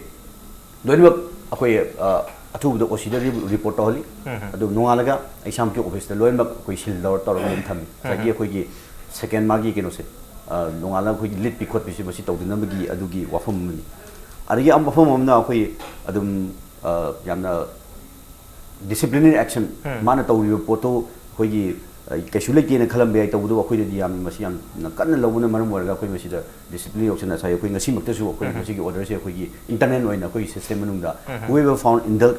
ꯂꯣꯏꯅꯃꯛ ꯑꯩꯈꯣꯏ, ꯑ, ꯑꯊꯨꯕꯗ ꯑꯣ ꯁꯤꯗ ꯔꯤ-, ꯔꯤꯄꯣꯔꯠ ꯇꯧꯍꯜꯂꯤ꯫ ꯑꯗꯨ ꯅꯣꯡꯉꯥꯜꯂꯒ ꯑꯩ ꯏꯁꯥꯃꯛꯀꯤ ꯑꯣꯐꯤꯁꯇ ꯂꯣꯏꯅꯃꯛ ꯑꯩꯈꯣꯏ ꯁꯤꯜ ꯇꯧꯔ, ꯇꯧꯔꯒ ꯑꯗꯨꯝ ꯊꯝꯃꯤ꯫ ꯉꯁꯥꯏꯒꯤ ꯑꯩꯈꯣꯏꯒꯤ ꯁꯦꯀꯦꯟ ꯃꯥꯒꯤ ꯀꯩꯅꯣꯁꯦ, ꯑ, ꯅꯣꯡꯉꯥꯜꯂꯒ ꯑꯩꯈꯣꯏꯒꯤ ꯂꯤꯠꯄꯤ ꯈꯣꯠꯄꯤꯁꯦ ꯃꯁꯤ ꯇꯧꯗꯅꯕꯒꯤ ꯑꯗꯨꯒꯤ ꯋꯥꯐꯝ ꯑꯃꯅꯤ꯫ ꯑꯗꯒꯤ ꯑꯃ, ꯃꯐꯝ ꯑꯃꯅ ꯑꯩꯈꯣꯏ ꯑꯗꯨꯝ, ꯑ, ꯌꯥꯝꯅ ꯗꯤꯁꯤꯄ꯭ꯂꯤꯅꯔꯤ ꯑꯦꯛꯁꯟ, ꯃꯥꯅ ꯇꯧꯔꯤꯕ ꯄꯣꯠꯇꯣ ꯑꯩꯈꯣꯏꯒꯤ, ꯑ, ꯀꯩꯁꯨ ꯂꯩꯇꯦꯅ ꯈꯜꯂꯝꯕ ꯌꯥꯏ, ꯇꯧꯕꯇꯕꯨ ꯑꯩꯈꯣꯏꯗꯗꯤ ꯌꯥꯝ, ꯃꯁꯤ ꯌꯥꯝꯅ ꯀꯟꯅ ꯂꯧꯕꯅ ꯃꯔꯝ ꯑꯣꯏꯔꯒ ꯑꯩꯈꯣꯏ ꯃꯁꯤꯗ ꯗꯤꯁꯤꯄ꯭ꯂꯤꯟ ꯌꯥꯎꯁꯟꯅ ꯉꯁꯥꯏ ꯑꯩꯈꯣꯏ ꯉꯁꯤꯃꯛꯇꯁꯨ ꯑꯩꯈꯣꯏ ꯃꯁꯤꯒꯤ ꯑꯣꯔꯗꯔꯁꯦ ꯑꯩꯈꯣꯏꯒꯤ ꯏꯟꯇꯔꯅꯦꯜ ꯑꯣꯏꯅ ꯑꯩꯈꯣꯏꯒꯤ ꯁꯤꯁꯇꯦꯝ ꯃꯅꯨꯡꯗ whoever found in the,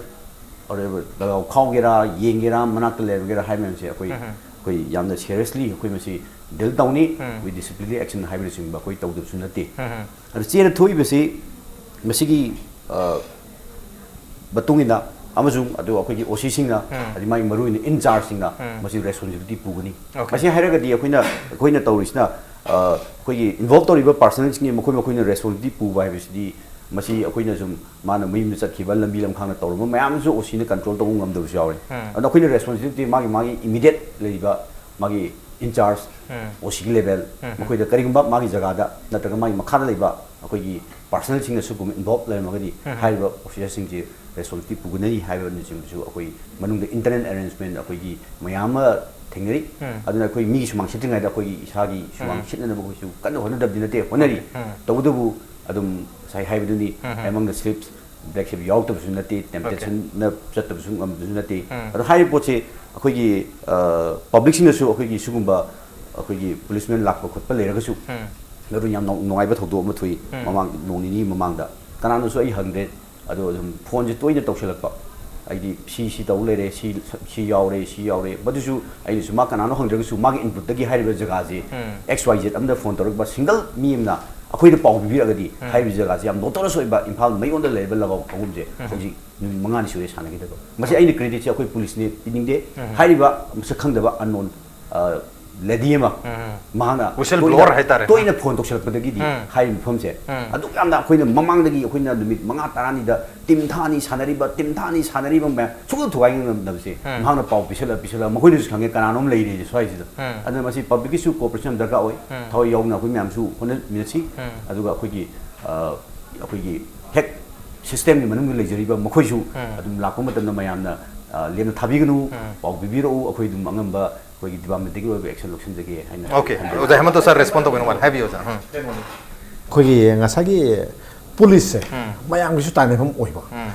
or ꯂꯒꯥꯎ ꯈꯥꯎꯒꯦꯔꯥ, ꯌꯦꯡꯒꯦꯔꯥ, ꯃꯅꯥꯛꯇ ꯂꯩꯔꯝꯒꯦꯔꯥ ꯍꯥꯏꯕ ꯃꯌꯥꯝꯁꯦ ꯑꯩꯈꯣꯏ, ꯑꯩꯈꯣꯏ ꯌꯥꯝꯅ ꯁꯦꯔꯤꯌꯁꯂꯤ ꯑꯩꯈꯣꯏ ꯃꯁꯤ ꯗꯤꯜ ꯇꯧꯅꯤ꯫ ꯑꯩꯈꯣꯏ ꯗꯤꯁꯤꯄ꯭ꯂꯤꯅꯔꯤ ꯑꯦꯛꯁꯟ ꯍꯥꯏꯕꯅꯆꯤꯡꯕ ꯑꯩꯈꯣꯏ ꯇꯧꯗꯕꯁꯨ ꯅꯠꯇꯦ꯫ ꯑꯗꯨ ꯆꯦꯅ ꯊꯣꯛꯏꯕꯁꯤ ꯃꯁꯤꯒꯤ, ꯑ, ꯃꯇꯨꯡ ꯏꯟꯅ ꯑꯃꯁꯨꯡ ꯑꯗꯨ ꯑꯩꯈꯣꯏꯒꯤ ꯑꯣ ꯁꯤꯁꯤꯡꯅ, ꯑꯗꯩ ꯃꯥꯒꯤ ꯃꯔꯨꯑꯣꯏꯅ ꯏꯟꯆꯥꯔꯖꯁꯤꯡꯅ ꯃꯁꯤ ꯔꯦꯁꯄꯣꯟꯁꯤꯕꯤꯂꯤꯇꯤ ꯄꯨꯒꯅꯤ꯫ ꯃꯁꯤ ꯍꯥꯏꯔꯒꯗꯤ ꯑꯩꯈꯣꯏꯅ, ꯑꯩꯈꯣꯏꯅ ꯇꯧꯔꯤꯁꯤꯅ, ꯑ, ꯑꯩꯈꯣꯏꯒꯤ ꯏꯟꯚꯣꯜꯕ ꯇꯧꯔꯤꯕ ꯄꯥꯔꯁꯅꯦꯜꯁꯤꯡꯒꯤ ꯃꯈꯣꯏ ꯃꯈꯣꯏꯅ ꯔꯦꯁꯄꯣꯟꯁꯤꯕꯤꯂꯤꯇꯤ ꯄꯨꯕ ꯍꯥꯏꯕꯁꯤꯗꯤ ꯃꯁꯤ ꯑꯩꯈꯣꯏꯅ ꯁꯨꯝ ꯃꯥꯅ ꯃꯌꯨꯝꯗ ꯆꯠꯈꯤꯕ, ꯂꯝꯕꯤ ꯂꯝꯈꯥꯡꯗ ꯇꯧꯔꯝꯕ ꯃꯌꯥꯝꯁꯨ ꯑꯣ ꯁꯤꯅ ꯀꯟꯇ꯭ꯔꯣꯜ ꯇꯧꯕ ꯉꯝꯗꯕꯁꯨ ꯌꯥꯎꯔꯦ꯫ ꯑꯗꯣ ꯑꯩꯈꯣꯏꯅ ꯔꯦꯁꯄꯣꯟꯁꯤꯕꯤꯂꯤꯇꯤ ꯃꯥꯒꯤ, ꯃꯥꯒꯤ ꯏꯃꯤꯗꯤꯌꯦꯠ ꯂꯩꯔꯤꯕ ꯃꯥꯒꯤ ꯏꯟꯆꯥꯔꯖ, ꯑꯣ ꯁꯤꯒꯤ ꯂꯦꯚꯦꯜ, ꯃꯈꯣꯏꯗ ꯀꯔꯤꯒꯨꯝꯕ ꯃꯥꯒꯤ ꯖꯒꯥꯗ ꯅꯠꯇ꯭ꯔꯒ ꯃꯥꯒꯤ ꯃꯈꯥꯗ ꯂꯩꯕ ꯑꯩꯈꯣꯏꯒꯤ ꯄꯥꯔꯁꯅꯦꯜꯁꯤꯡꯅ ꯁꯤꯒꯨꯝꯕ ꯏꯟꯚꯣꯜꯕ ꯂꯩꯔꯝꯃꯒꯗꯤ ꯍꯥꯏꯔꯤꯕ ꯑꯣꯐꯤꯁꯔꯁꯤꯡꯁꯦ ꯔꯦꯁꯄꯣꯟꯁꯤꯕꯤꯂꯤꯇꯤ ꯄꯨꯒꯅꯔꯤ ꯍꯥꯏꯕꯅꯆꯤꯡꯕꯁꯨ ꯑꯩꯈꯣꯏ ꯃꯅꯨꯡꯗ ꯏꯟꯇꯔꯅꯦꯜ ꯑꯦꯔꯦꯟꯖꯃꯦꯟ ꯑꯩꯈꯣꯏꯒꯤ ꯃꯌꯥꯝ ꯑꯃ ꯊꯦꯡꯅꯔꯤ꯫ ꯑꯗꯨꯅ ꯑꯩꯈꯣꯏ ꯃꯤꯒꯤ ꯁꯨꯃꯥꯡ ꯁꯤꯠꯇ꯭ꯔꯤꯉꯩꯗ ꯑꯩꯈꯣꯏꯒꯤ ꯏꯁꯥꯒꯤ ꯁꯨꯃꯥꯡ ꯁꯤꯠꯅꯅꯕ ꯑꯩꯈꯣꯏꯁꯨ ꯀꯟꯅ ꯍꯣꯠꯅꯗꯕꯗꯤ ꯅꯠꯇꯦ, ꯍꯣꯠꯅꯔꯤ꯫ ꯇꯧꯕꯇꯕꯨ ꯑꯗꯨꯝ ꯉꯁꯥꯏ ꯍꯥꯏꯕꯗꯨꯅꯤ, among the slips, black sheep ꯌꯥꯎꯔꯛꯇꯕꯁꯨ ꯅꯠꯇꯦ, ꯇꯦꯝꯞꯇꯦꯁꯟꯅ ꯆꯠꯇꯕꯁꯨ ꯉꯝꯕꯁꯨ ꯅꯠꯇꯦ꯫ ꯑꯗꯣ ꯍꯥꯏꯔꯤꯕ ꯄꯣꯠꯁꯦ ꯑꯩꯈꯣꯏꯒꯤ, ꯑ, ꯄꯕ꯭ꯂꯤꯛꯁꯤꯡꯅꯁꯨ ꯑꯩꯈꯣꯏꯒꯤ ꯁꯤꯒꯨꯝꯕ ꯑꯩꯈꯣꯏꯒꯤ ꯄꯨꯂꯤꯁꯃꯦꯟ ꯂꯥꯛꯄ ꯈꯣꯠꯄ ꯂꯩꯔꯒꯁꯨ ꯅꯔꯨꯟ, ꯌꯥꯝ ꯅꯨꯡ- ꯅꯨꯡꯉꯥꯏꯕ ꯊꯧꯗꯣꯛ ꯑꯃ ꯊꯣꯛꯏ ꯃꯃꯥꯡ ꯅꯣꯡ ꯅꯤꯅꯤ ꯃꯃꯥꯡꯗ꯫ ꯀꯅꯥꯅꯁꯨ ꯑꯩ ꯍꯪꯗ꯭ꯔꯦ, ꯑꯗꯣ ꯑꯗꯨꯝ ꯐꯣꯟꯁꯦ ꯇꯣꯏꯅ ꯇꯧꯁꯤꯜꯂꯛꯄ꯫ ꯑꯩꯗꯤ ꯁꯤ ꯁꯤ ꯇꯧ ꯂꯩꯔꯦ, ꯁꯤ ꯁꯤ ꯌꯥꯎꯔꯦ, ꯁꯤ ꯌꯥꯎꯔꯦ꯫ ꯃꯗꯨꯁꯨ ꯑꯩꯅꯁꯨ ꯃꯥ ꯀꯅꯥꯅꯣ ꯍꯪꯗ꯭ꯔꯒꯁꯨ ꯃꯥꯒꯤ ꯏꯟꯄꯨꯠꯇꯒꯤ ꯍꯥꯏꯔꯤꯕ ꯖꯒꯥꯁꯦ ꯑꯦꯛꯁ ꯋꯥꯏ ꯖꯦꯠ ꯑꯃꯗ ꯐꯣꯟ ꯇꯧꯔꯛꯄ ꯁꯤꯡꯒꯜ ꯃꯤ ꯑꯃꯅ ꯑꯩꯈꯣꯏꯗ ꯄꯥꯎ ꯄꯤꯕꯤꯔꯛꯑꯒꯗꯤ ꯍꯥꯏꯔꯤꯕ ꯖꯒꯥꯁꯦ ꯌꯥꯝ ꯅꯣꯇꯣꯔꯁ ꯑꯣꯏꯕ ꯏꯝꯐꯥꯜ ꯃꯌꯣꯟꯗ ꯂꯩꯔꯤꯕ ꯂꯒꯥꯎ ꯈꯣꯡꯕꯨꯝꯁꯦ ꯍꯧꯖꯤꯛ ꯅꯨꯃꯤꯠ ꯃꯉꯥꯅꯤ ꯁꯨꯔꯦ ꯁꯥꯟꯅꯈꯤꯗꯕ꯫ ꯃꯁꯤ ꯑꯩꯅ ꯀ꯭ꯔꯦꯗꯤꯠꯁꯦ ꯑꯩꯈꯣꯏ ꯄꯨꯂꯤꯁꯅꯦ ꯄꯤꯅꯤꯡꯗꯦ꯫ ꯍꯥꯏꯔꯤꯕ ꯃꯁꯛ ꯈꯪꯗꯕ ꯑꯟꯅꯣꯟ ꯂꯦꯗꯤ ꯑꯃ ꯃꯍꯥꯛꯅ Whistle ꯇꯣꯏꯅ blower ꯍꯥꯏꯇꯥꯔꯦ꯫ ꯇꯣꯏꯅ ꯐꯣꯟ ꯇꯧꯁꯤꯜꯂꯛꯄꯗꯒꯤꯗꯤ ꯍꯥꯏꯔꯤꯕ ꯃꯐꯝꯁꯦ ꯑꯗꯨꯛ ꯌꯥꯝꯅ ꯑꯩꯈꯣꯏꯅ ꯃꯃꯥꯡꯗꯒꯤ ꯑꯩꯈꯣꯏꯅ ꯅꯨꯃꯤꯠ ꯃꯉꯥ ꯇꯔꯥꯅꯤꯗ ꯇꯤꯝ ꯊꯥꯅꯤ ꯁꯥꯟꯅꯔꯤꯕ, ꯇꯤꯝ ꯊꯥꯅꯤ ꯁꯥꯟꯅꯔꯤꯕ ꯃꯌꯥꯝ ꯁꯨꯡꯊꯨ ꯊꯨꯒꯥꯏ ꯉꯝꯗꯕꯁꯦ ꯃꯍꯥꯛꯅ ꯄꯥꯎ ꯄꯤꯁꯜꯂ ꯄꯤꯁꯜꯂ ꯃꯈꯣꯏꯅꯁꯨ ꯈꯪꯉꯦ ꯀꯅꯥꯅꯣꯝ ꯂꯩꯔꯦꯁꯦ ꯁ꯭ꯋꯥꯏꯁꯤꯗ꯫ ꯑꯗꯨꯅ ꯃꯁꯤ ꯄꯕ꯭ꯂꯤꯛꯀꯤꯁꯨ ꯀꯣꯑꯣꯄꯔꯦꯁꯟ ꯌꯥꯝ ꯗꯔꯀꯥꯔ ꯑꯣꯏ꯫ ꯊꯋꯥꯏ ꯌꯥꯎꯅ ꯑꯩꯈꯣꯏ ꯃꯌꯥꯝꯁꯨ ꯍꯣꯠꯅꯃꯤꯟꯅꯁꯤ꯫ ꯑꯗꯨꯒ ꯑꯩꯈꯣꯏꯒꯤ, ꯑ, ꯑꯩꯈꯣꯏꯒꯤ ꯍꯦꯛ ꯁꯤꯁꯇꯦꯝꯒꯤ ꯃꯅꯨꯡꯗ ꯂꯩꯖꯔꯤꯕ ꯃꯈꯣꯏꯁꯨ ꯑꯗꯨꯝ ꯂꯥꯛꯄ ꯃꯇꯝꯗ ꯃꯌꯥꯝꯅ, ꯑ, ꯂꯦꯝꯅ ꯊꯥꯕꯤꯒꯅꯨ, ꯄꯥꯎ ꯄꯤꯕꯤꯔꯛꯎ, ꯑꯩꯈꯣꯏ ꯑꯗꯨꯝ ꯑꯉꯝꯕ ꯑꯩꯈꯣꯏꯒꯤ ꯗꯤꯄꯥꯔꯠꯃꯦꯟꯇꯒꯤ ꯑꯣꯏꯕ ꯑꯦꯛꯁꯟ ꯂꯧꯁꯤꯟꯖꯒꯦ ꯍꯥꯏꯅ ꯑꯣꯀꯦ, ꯊꯝꯖꯒꯦ꯫ ꯑꯣꯖꯥ ꯍꯦꯃꯟꯇ ꯁꯥꯔ ꯔꯦꯁꯄꯣꯟ ꯇꯧꯕꯤꯅꯣ ꯃꯥꯅ ꯍꯥꯏꯕꯤꯌꯨ ꯑꯣꯖꯥ꯫ ꯑꯩꯈꯣꯏꯒꯤ ꯉꯁꯥꯏꯒꯤ ꯄꯨꯂꯤꯁꯁꯦ ꯃꯌꯥꯝꯒꯤꯁꯨ ꯇꯥꯏꯅꯐꯝ ꯑꯣꯏꯕ,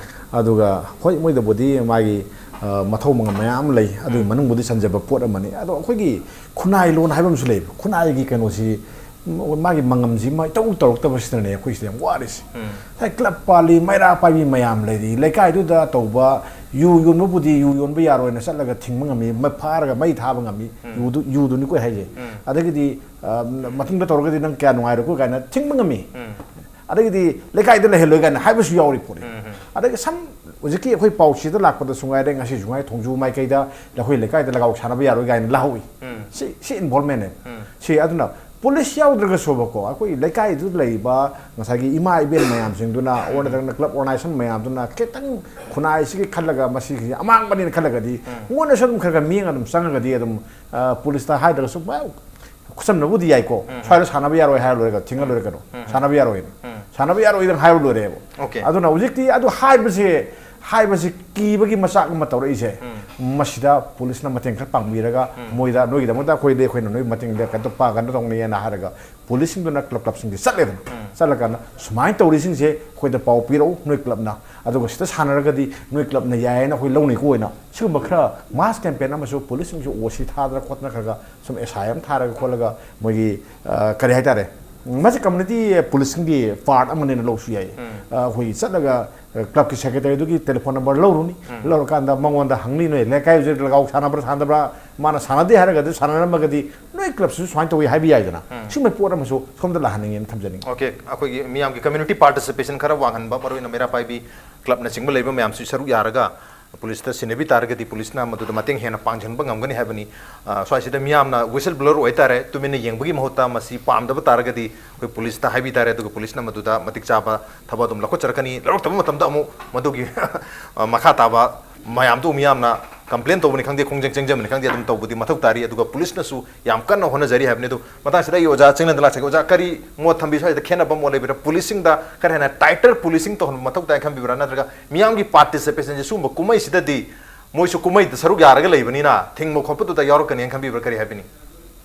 ꯑꯗꯨꯒ ꯍꯣꯏ, ꯃꯣꯏꯗꯕꯨꯗꯤ ꯃꯥꯒꯤ, ꯑ, ꯃꯊꯧ ꯃꯉꯝ ꯃꯌꯥꯝ ꯑꯃ ꯂꯩ, ꯑꯗꯨꯒꯤ ꯃꯅꯨꯡꯕꯨꯗꯤ ꯆꯟꯖꯕ ꯄꯣꯠ ꯑꯃꯅꯤ꯫ ꯑꯗꯣ ꯑꯩꯈꯣꯏꯒꯤ ꯈꯨꯟꯅꯥꯏ ꯂꯣꯟ ꯍꯥꯏꯕ ꯑꯃꯁꯨ ꯂꯩꯕ, ꯈꯨꯟꯅꯥꯏꯒꯤ ꯀꯩꯅꯣꯁꯤ ꯃꯥꯒꯤ ꯃꯉꯝꯁꯤ ꯃꯥ ꯏꯇꯧ ꯇꯧꯔꯛꯇꯕꯁꯤꯗꯅꯦ ꯑꯩꯈꯣꯏ ꯁꯤꯗ ꯌꯥꯝ ꯋꯥꯔꯤꯁꯦ꯫ ꯉꯁꯥꯏ ꯀ꯭ꯂꯕ ꯄꯥꯜꯂꯤ, ꯃꯩꯔꯥ ꯄꯥꯏꯕꯤ ꯃꯌꯥꯝ ꯂꯩꯔꯤ, ꯂꯩꯀꯥꯏꯗꯨꯗ ꯇꯧꯕ ꯌꯨ ꯌꯣꯟꯕꯕꯨꯗꯤ ꯌꯨ ꯌꯣꯟꯕ ꯌꯥꯔꯣꯏꯅ ꯆꯠꯂꯒ ꯊꯤꯡꯕ ꯉꯝꯃꯤ, ꯃ-, ꯐꯥꯔꯒ ꯃꯩ ꯊꯥꯕ ꯉꯝꯃꯤ, ꯌꯨꯗꯨ, ꯌꯨꯗꯨꯅꯤꯀꯣ ꯍꯥꯏꯁꯦ꯫ ꯑꯗꯒꯤꯗꯤ, ꯑ, ꯃꯇꯨꯡꯗ ꯇꯧꯔꯒꯗꯤ ꯅꯪ ꯀꯌꯥ ꯅꯨꯡꯉꯥꯏꯔꯣꯏꯀꯣ ꯀꯥꯏꯅ ꯊꯤꯡꯕ ꯉꯝꯃꯤ꯫ ꯑꯗꯒꯤꯗꯤ ꯂꯩꯀꯥꯏꯗ ꯂꯩꯍꯜꯂꯣꯏ ꯀꯥꯏꯅ ꯍꯥꯏꯕꯁꯨ ꯌꯥꯎꯔꯤ ꯄꯣꯠꯅꯤ꯫ ꯑꯗꯒꯤ ꯁꯝ ꯍꯧꯖꯤꯛꯀꯤ ꯑꯩꯈꯣꯏ ꯄꯥꯎꯆꯦꯗ ꯂꯥꯛꯄꯗꯁꯨ ꯉꯥꯏꯔꯦ, ꯉꯁꯤꯁꯨ ꯉꯥꯏꯔꯦ, ꯊꯣꯡꯖꯨ ꯃꯥꯏꯀꯩꯗ ꯑꯩꯈꯣꯏ ꯂꯩꯀꯥꯏꯗ ꯂꯒꯥꯎ ꯁꯥꯟꯅꯕ ꯌꯥꯔꯣꯏ ꯀꯥꯏꯅ ꯂꯥꯍꯧꯏ꯫ ꯁꯤ, ꯁꯤ ꯏꯟꯚꯣꯜꯃꯦꯟꯅꯦ꯫ ꯁꯤ ꯑꯗꯨꯅ ꯄꯨꯂꯤꯁ ꯌꯥꯎꯗ꯭ꯔꯒꯁꯨꯕꯀꯣ, ꯑꯩꯈꯣꯏ ꯂꯩꯀꯥꯏꯗꯨꯗ ꯂꯩꯔꯤꯕ ꯉꯁꯥꯏꯒꯤ ꯏꯃꯥ ꯏꯕꯦꯟ ꯃꯌꯥꯝꯁꯤꯡꯗꯨꯅ, ꯑꯣꯔ ꯅꯠꯇ꯭ꯔꯒꯅ ꯀ꯭ꯂꯕ ꯑꯣꯔꯒꯅꯥꯏꯖꯦꯁꯟ ꯃꯌꯥꯝꯗꯨꯅ ꯈꯤꯇꯪ ꯈꯨꯟꯅꯥꯏꯁꯤꯒꯤ ꯈꯜꯂꯒ, ꯃꯁꯤꯒꯤ ꯑꯃꯥꯡꯕꯅꯦꯅ ꯈꯜꯂꯒꯗꯤ, ꯃꯣꯏꯅꯁꯨ ꯑꯗꯨꯝ ꯈꯔ ꯈꯔ ꯃꯤꯠꯌꯦꯡ ꯑꯗꯨꯝ ꯆꯪꯉꯒꯗꯤ ꯑꯗꯨꯝ, ꯑ, ꯄꯨꯂꯤꯁꯇ ꯍꯥꯏꯗ꯭ꯔꯒꯁꯨ, ꯈꯨꯠꯁꯝꯅꯕꯨꯗꯤ ꯌꯥꯏꯀꯣ, ꯁ꯭ꯋꯥꯏꯗ ꯁꯥꯟꯅꯕ ꯌꯥꯔꯣꯏ ꯍꯥꯏꯔ ꯂꯣꯏꯔꯦ, ꯊꯤꯡꯉ ꯂꯣꯏꯔꯦ ꯀꯩꯅꯣ꯫ ꯁꯥꯟꯅꯕ ꯌꯥꯔꯣꯏꯅ꯫ ꯁꯥꯟꯅꯕ ꯌꯥꯔꯣꯏꯗꯪ ꯍꯥꯏꯔ ꯂꯣꯏꯔꯦꯕ꯫ ꯑꯣꯀꯦ꯫ ꯑꯗꯨꯅ ꯍꯧꯖꯤꯛꯇꯤ ꯑꯗꯨ ꯍꯥꯏꯕꯁꯦ, ꯍꯥꯏꯕꯁꯦ ꯀꯤꯕꯒꯤ ꯃꯆꯥꯛ ꯑꯃ ꯇꯧꯔꯛꯏꯁꯦ, ꯃꯁꯤꯗ ꯄꯨꯂꯤꯁꯅ ꯃꯇꯦꯡ ꯈꯔ ꯄꯥꯡꯕꯤꯔꯒ, ꯃꯣꯏꯗ, "ꯅꯣꯏꯒꯤꯗꯃꯛꯇ ꯑꯩꯈꯣꯏꯗꯤ, ꯑꯩꯈꯣꯏꯅ ꯅꯣꯏ ꯃꯇꯦꯡꯗ ꯀꯩꯅꯣ ꯄꯥ-, ꯀꯩꯅꯣ ꯇꯧꯅꯤꯅ" ꯍꯥꯏꯔꯒ ꯄꯨꯂꯤꯁꯁꯤꯡꯗꯨꯅ ꯀ꯭ꯂꯕ, ꯀ꯭ꯂꯕꯁꯤꯡꯁꯦ ꯆꯠꯂꯦꯗꯅ꯫ ꯆꯠꯂꯀꯥꯟꯗ, "ꯁꯨꯃꯥꯏꯅ ꯇꯧꯔꯤꯁꯤꯡꯁꯦ ꯑꯩꯈꯣꯏꯗ ꯄꯥꯎ ꯄꯤꯔꯛꯎ, ꯅꯣꯏ ꯀ꯭ꯂꯕꯅ, ꯑꯗꯨꯒ ꯁꯤꯗ ꯁꯥꯟꯅꯔꯒꯗꯤ ꯅꯣꯏ ꯀ꯭ꯂꯕꯅ ꯌꯥꯏ ꯍꯥꯏꯅ ꯑꯩꯈꯣꯏ ꯂꯧꯅꯤꯀꯣ" ꯍꯥꯏꯅ ꯁꯤꯒꯨꯝꯕ ꯈꯔ ꯃꯥꯁ ꯀꯦꯝꯄꯦꯟ ꯑꯃꯁꯨ ꯄꯨꯂꯤꯁꯁꯤꯡꯁꯨ ꯑꯣ ꯁꯤ ꯊꯥꯗꯅ ꯈꯣꯠꯇꯅ ꯈꯔ ꯈꯔ ꯁꯨꯝ ꯑꯦꯁ ꯑꯥꯏ ꯑꯃ ꯊꯥꯔꯒ ꯈꯣꯠꯂꯒ ꯃꯣꯏꯒꯤ, ꯑ, ꯀꯔꯤ ꯍꯥꯏꯇꯥꯔꯦ, ꯎꯝ, ꯃꯁꯤ community policingꯒꯤ part ꯑꯃꯅꯦꯅ ꯂꯧꯁꯨ ꯌꯥꯏ꯫ ꯑ, ꯑꯩꯈꯣꯏ ꯆꯠꯂꯒ, ꯑ, clubꯀꯤ secretaryꯗꯨꯒꯤ telephone number ꯂꯧꯔꯨꯅꯤ꯫ ꯂꯧꯔꯀꯥꯟꯗ ꯃꯉꯣꯟꯗ ꯍꯪꯅꯤ, "ꯅꯣꯏ ꯂꯩꯀꯥꯏ ꯍꯧꯖꯤꯛ ꯂꯒꯥꯎ ꯁꯥꯟꯅꯕ꯭ꯔꯥ ꯁꯥꯟꯅꯗꯕ꯭ꯔꯥ?" ꯃꯥꯅ ꯁꯥꯟꯅꯗꯦ ꯍꯥꯏꯔꯒꯗꯤ, ꯁꯥꯟꯅꯔꯝꯃꯒꯗꯤ, "ꯅꯣꯏ clubꯁꯤꯁꯨ ꯁꯨꯃꯥꯏꯅ ꯇꯧꯏ" ꯍꯥꯏꯕ ꯌꯥꯏꯗꯅ꯫ ꯁꯤꯒꯨꯝꯕ ꯄꯣꯠ ꯑꯃꯁꯨ ꯁꯣꯝꯗ ꯂꯥꯛꯍꯟꯅꯤꯡꯉꯦꯅ ꯊꯝꯖꯅꯤꯡꯉꯤ꯫ OK, ꯑꯩꯈꯣꯏꯒꯤ ꯃꯤꯌꯥꯝꯒꯤ community participation ꯈꯔ ꯋꯥꯡꯍꯟꯕ, ꯃꯔꯨꯑꯣꯏꯅ ꯃꯩꯔꯥ ꯄꯥꯏꯕꯤ clubꯅꯆꯤꯡꯕ ꯂꯩꯕ ꯃꯌꯥꯝꯁꯤ ꯁꯔꯨꯛ ꯌꯥꯔꯒ policeꯇ ꯁꯤꯟꯅꯕꯤ ꯇꯥꯔꯒꯗꯤ policeꯅ ꯃꯗꯨꯗ ꯃꯇꯦꯡ ꯍꯦꯟꯅ ꯄꯥꯡꯁꯤꯟꯕ ꯉꯝꯒꯅꯤ ꯍꯥꯏꯕꯅꯤ꯫ ꯑ, ꯁ꯭ꯋꯥꯏꯁꯤꯗ ꯃꯤꯌꯥꯝꯅ whistleblower ꯑꯣꯏꯇꯥꯔꯦ, ꯇꯨꯃꯤꯟꯅ ꯌꯦꯡꯕꯒꯤ ꯃꯍꯨꯠꯇ ꯃꯁꯤ ꯄꯥꯝꯗꯕ ꯇꯥꯔꯒꯗꯤ ꯑꯩꯈꯣꯏ policeꯇ ꯍꯥꯏꯕꯤ ꯇꯥꯔꯦ, ꯑꯗꯨꯒ policeꯅ ꯃꯗꯨꯗ ꯃꯇꯤꯛ ꯆꯥꯕ ꯊꯕꯛ ꯑꯗꯨꯝ ꯂꯧꯈꯠꯆꯔꯛꯀꯅꯤ꯫ ꯂꯧꯔꯛꯇꯕ ꯃꯇꯝꯗ ꯑꯃꯨꯛ ꯃꯗꯨꯒꯤ, ꯑ, ꯃꯈꯥ ꯇꯥꯕ ꯃꯌꯥꯝꯗꯨ ꯃꯤꯌꯥꯝꯅ complain ꯇꯧꯕꯅꯤ ꯈꯪꯗꯦ, ꯈꯣꯡꯖꯪ ꯆꯪꯖꯕꯅꯤ ꯈꯪꯗꯦ, ꯑꯗꯨꯝ ꯇꯧꯕꯗꯤ ꯃꯊꯧ ꯇꯥꯔꯤ꯫ ꯑꯗꯨꯒ policeꯅꯁꯨ ꯌꯥꯝ ꯀꯟꯅ ꯍꯣꯠꯅꯖꯔꯤ ꯍꯥꯏꯕꯅꯤ꯫ ꯑꯗꯨ ꯃꯇꯥꯡꯁꯤꯗ ꯑꯩ ꯑꯣꯖꯥ ꯆꯤꯡꯂꯦꯟꯗ ꯂꯥꯛꯆꯒꯦ꯫ ꯑꯣꯖꯥ, ꯀꯔꯤ ꯃꯣꯠ ꯊꯝꯕꯤ? ꯁ꯭ꯋꯥꯏꯗ ꯈꯦꯠꯅꯕ ꯃꯣꯠ ꯂꯩꯕꯤꯔꯥ? Policingꯗ ꯈꯔ ꯍꯦꯟꯅ tighter policing ꯇꯧꯍꯟꯕ ꯃꯊꯧ ꯇꯥꯏ ꯈꯟꯕꯤꯕ꯭ꯔꯥ? ꯅꯠꯇ꯭ꯔꯒ ꯃꯤꯌꯥꯝꯒꯤ participationꯁꯦ ꯁꯤꯒꯨꯝꯕ ꯀꯨꯝꯍꯩꯁꯤꯗꯗꯤ ꯃꯣꯏꯁꯨ ꯀꯨꯝꯍꯩꯗ ꯁꯔꯨꯛ ꯌꯥꯔꯒ ꯂꯩꯕꯅꯤꯅ ꯊꯤꯡꯕ ꯈꯣꯠꯄꯗꯨꯗ ꯌꯥꯎꯔꯛꯀꯅꯤꯅ ꯈꯟꯕꯤꯕ꯭ꯔꯥ? ꯀꯔꯤ ꯍꯥꯏꯕꯤꯅꯤꯡꯉꯤ?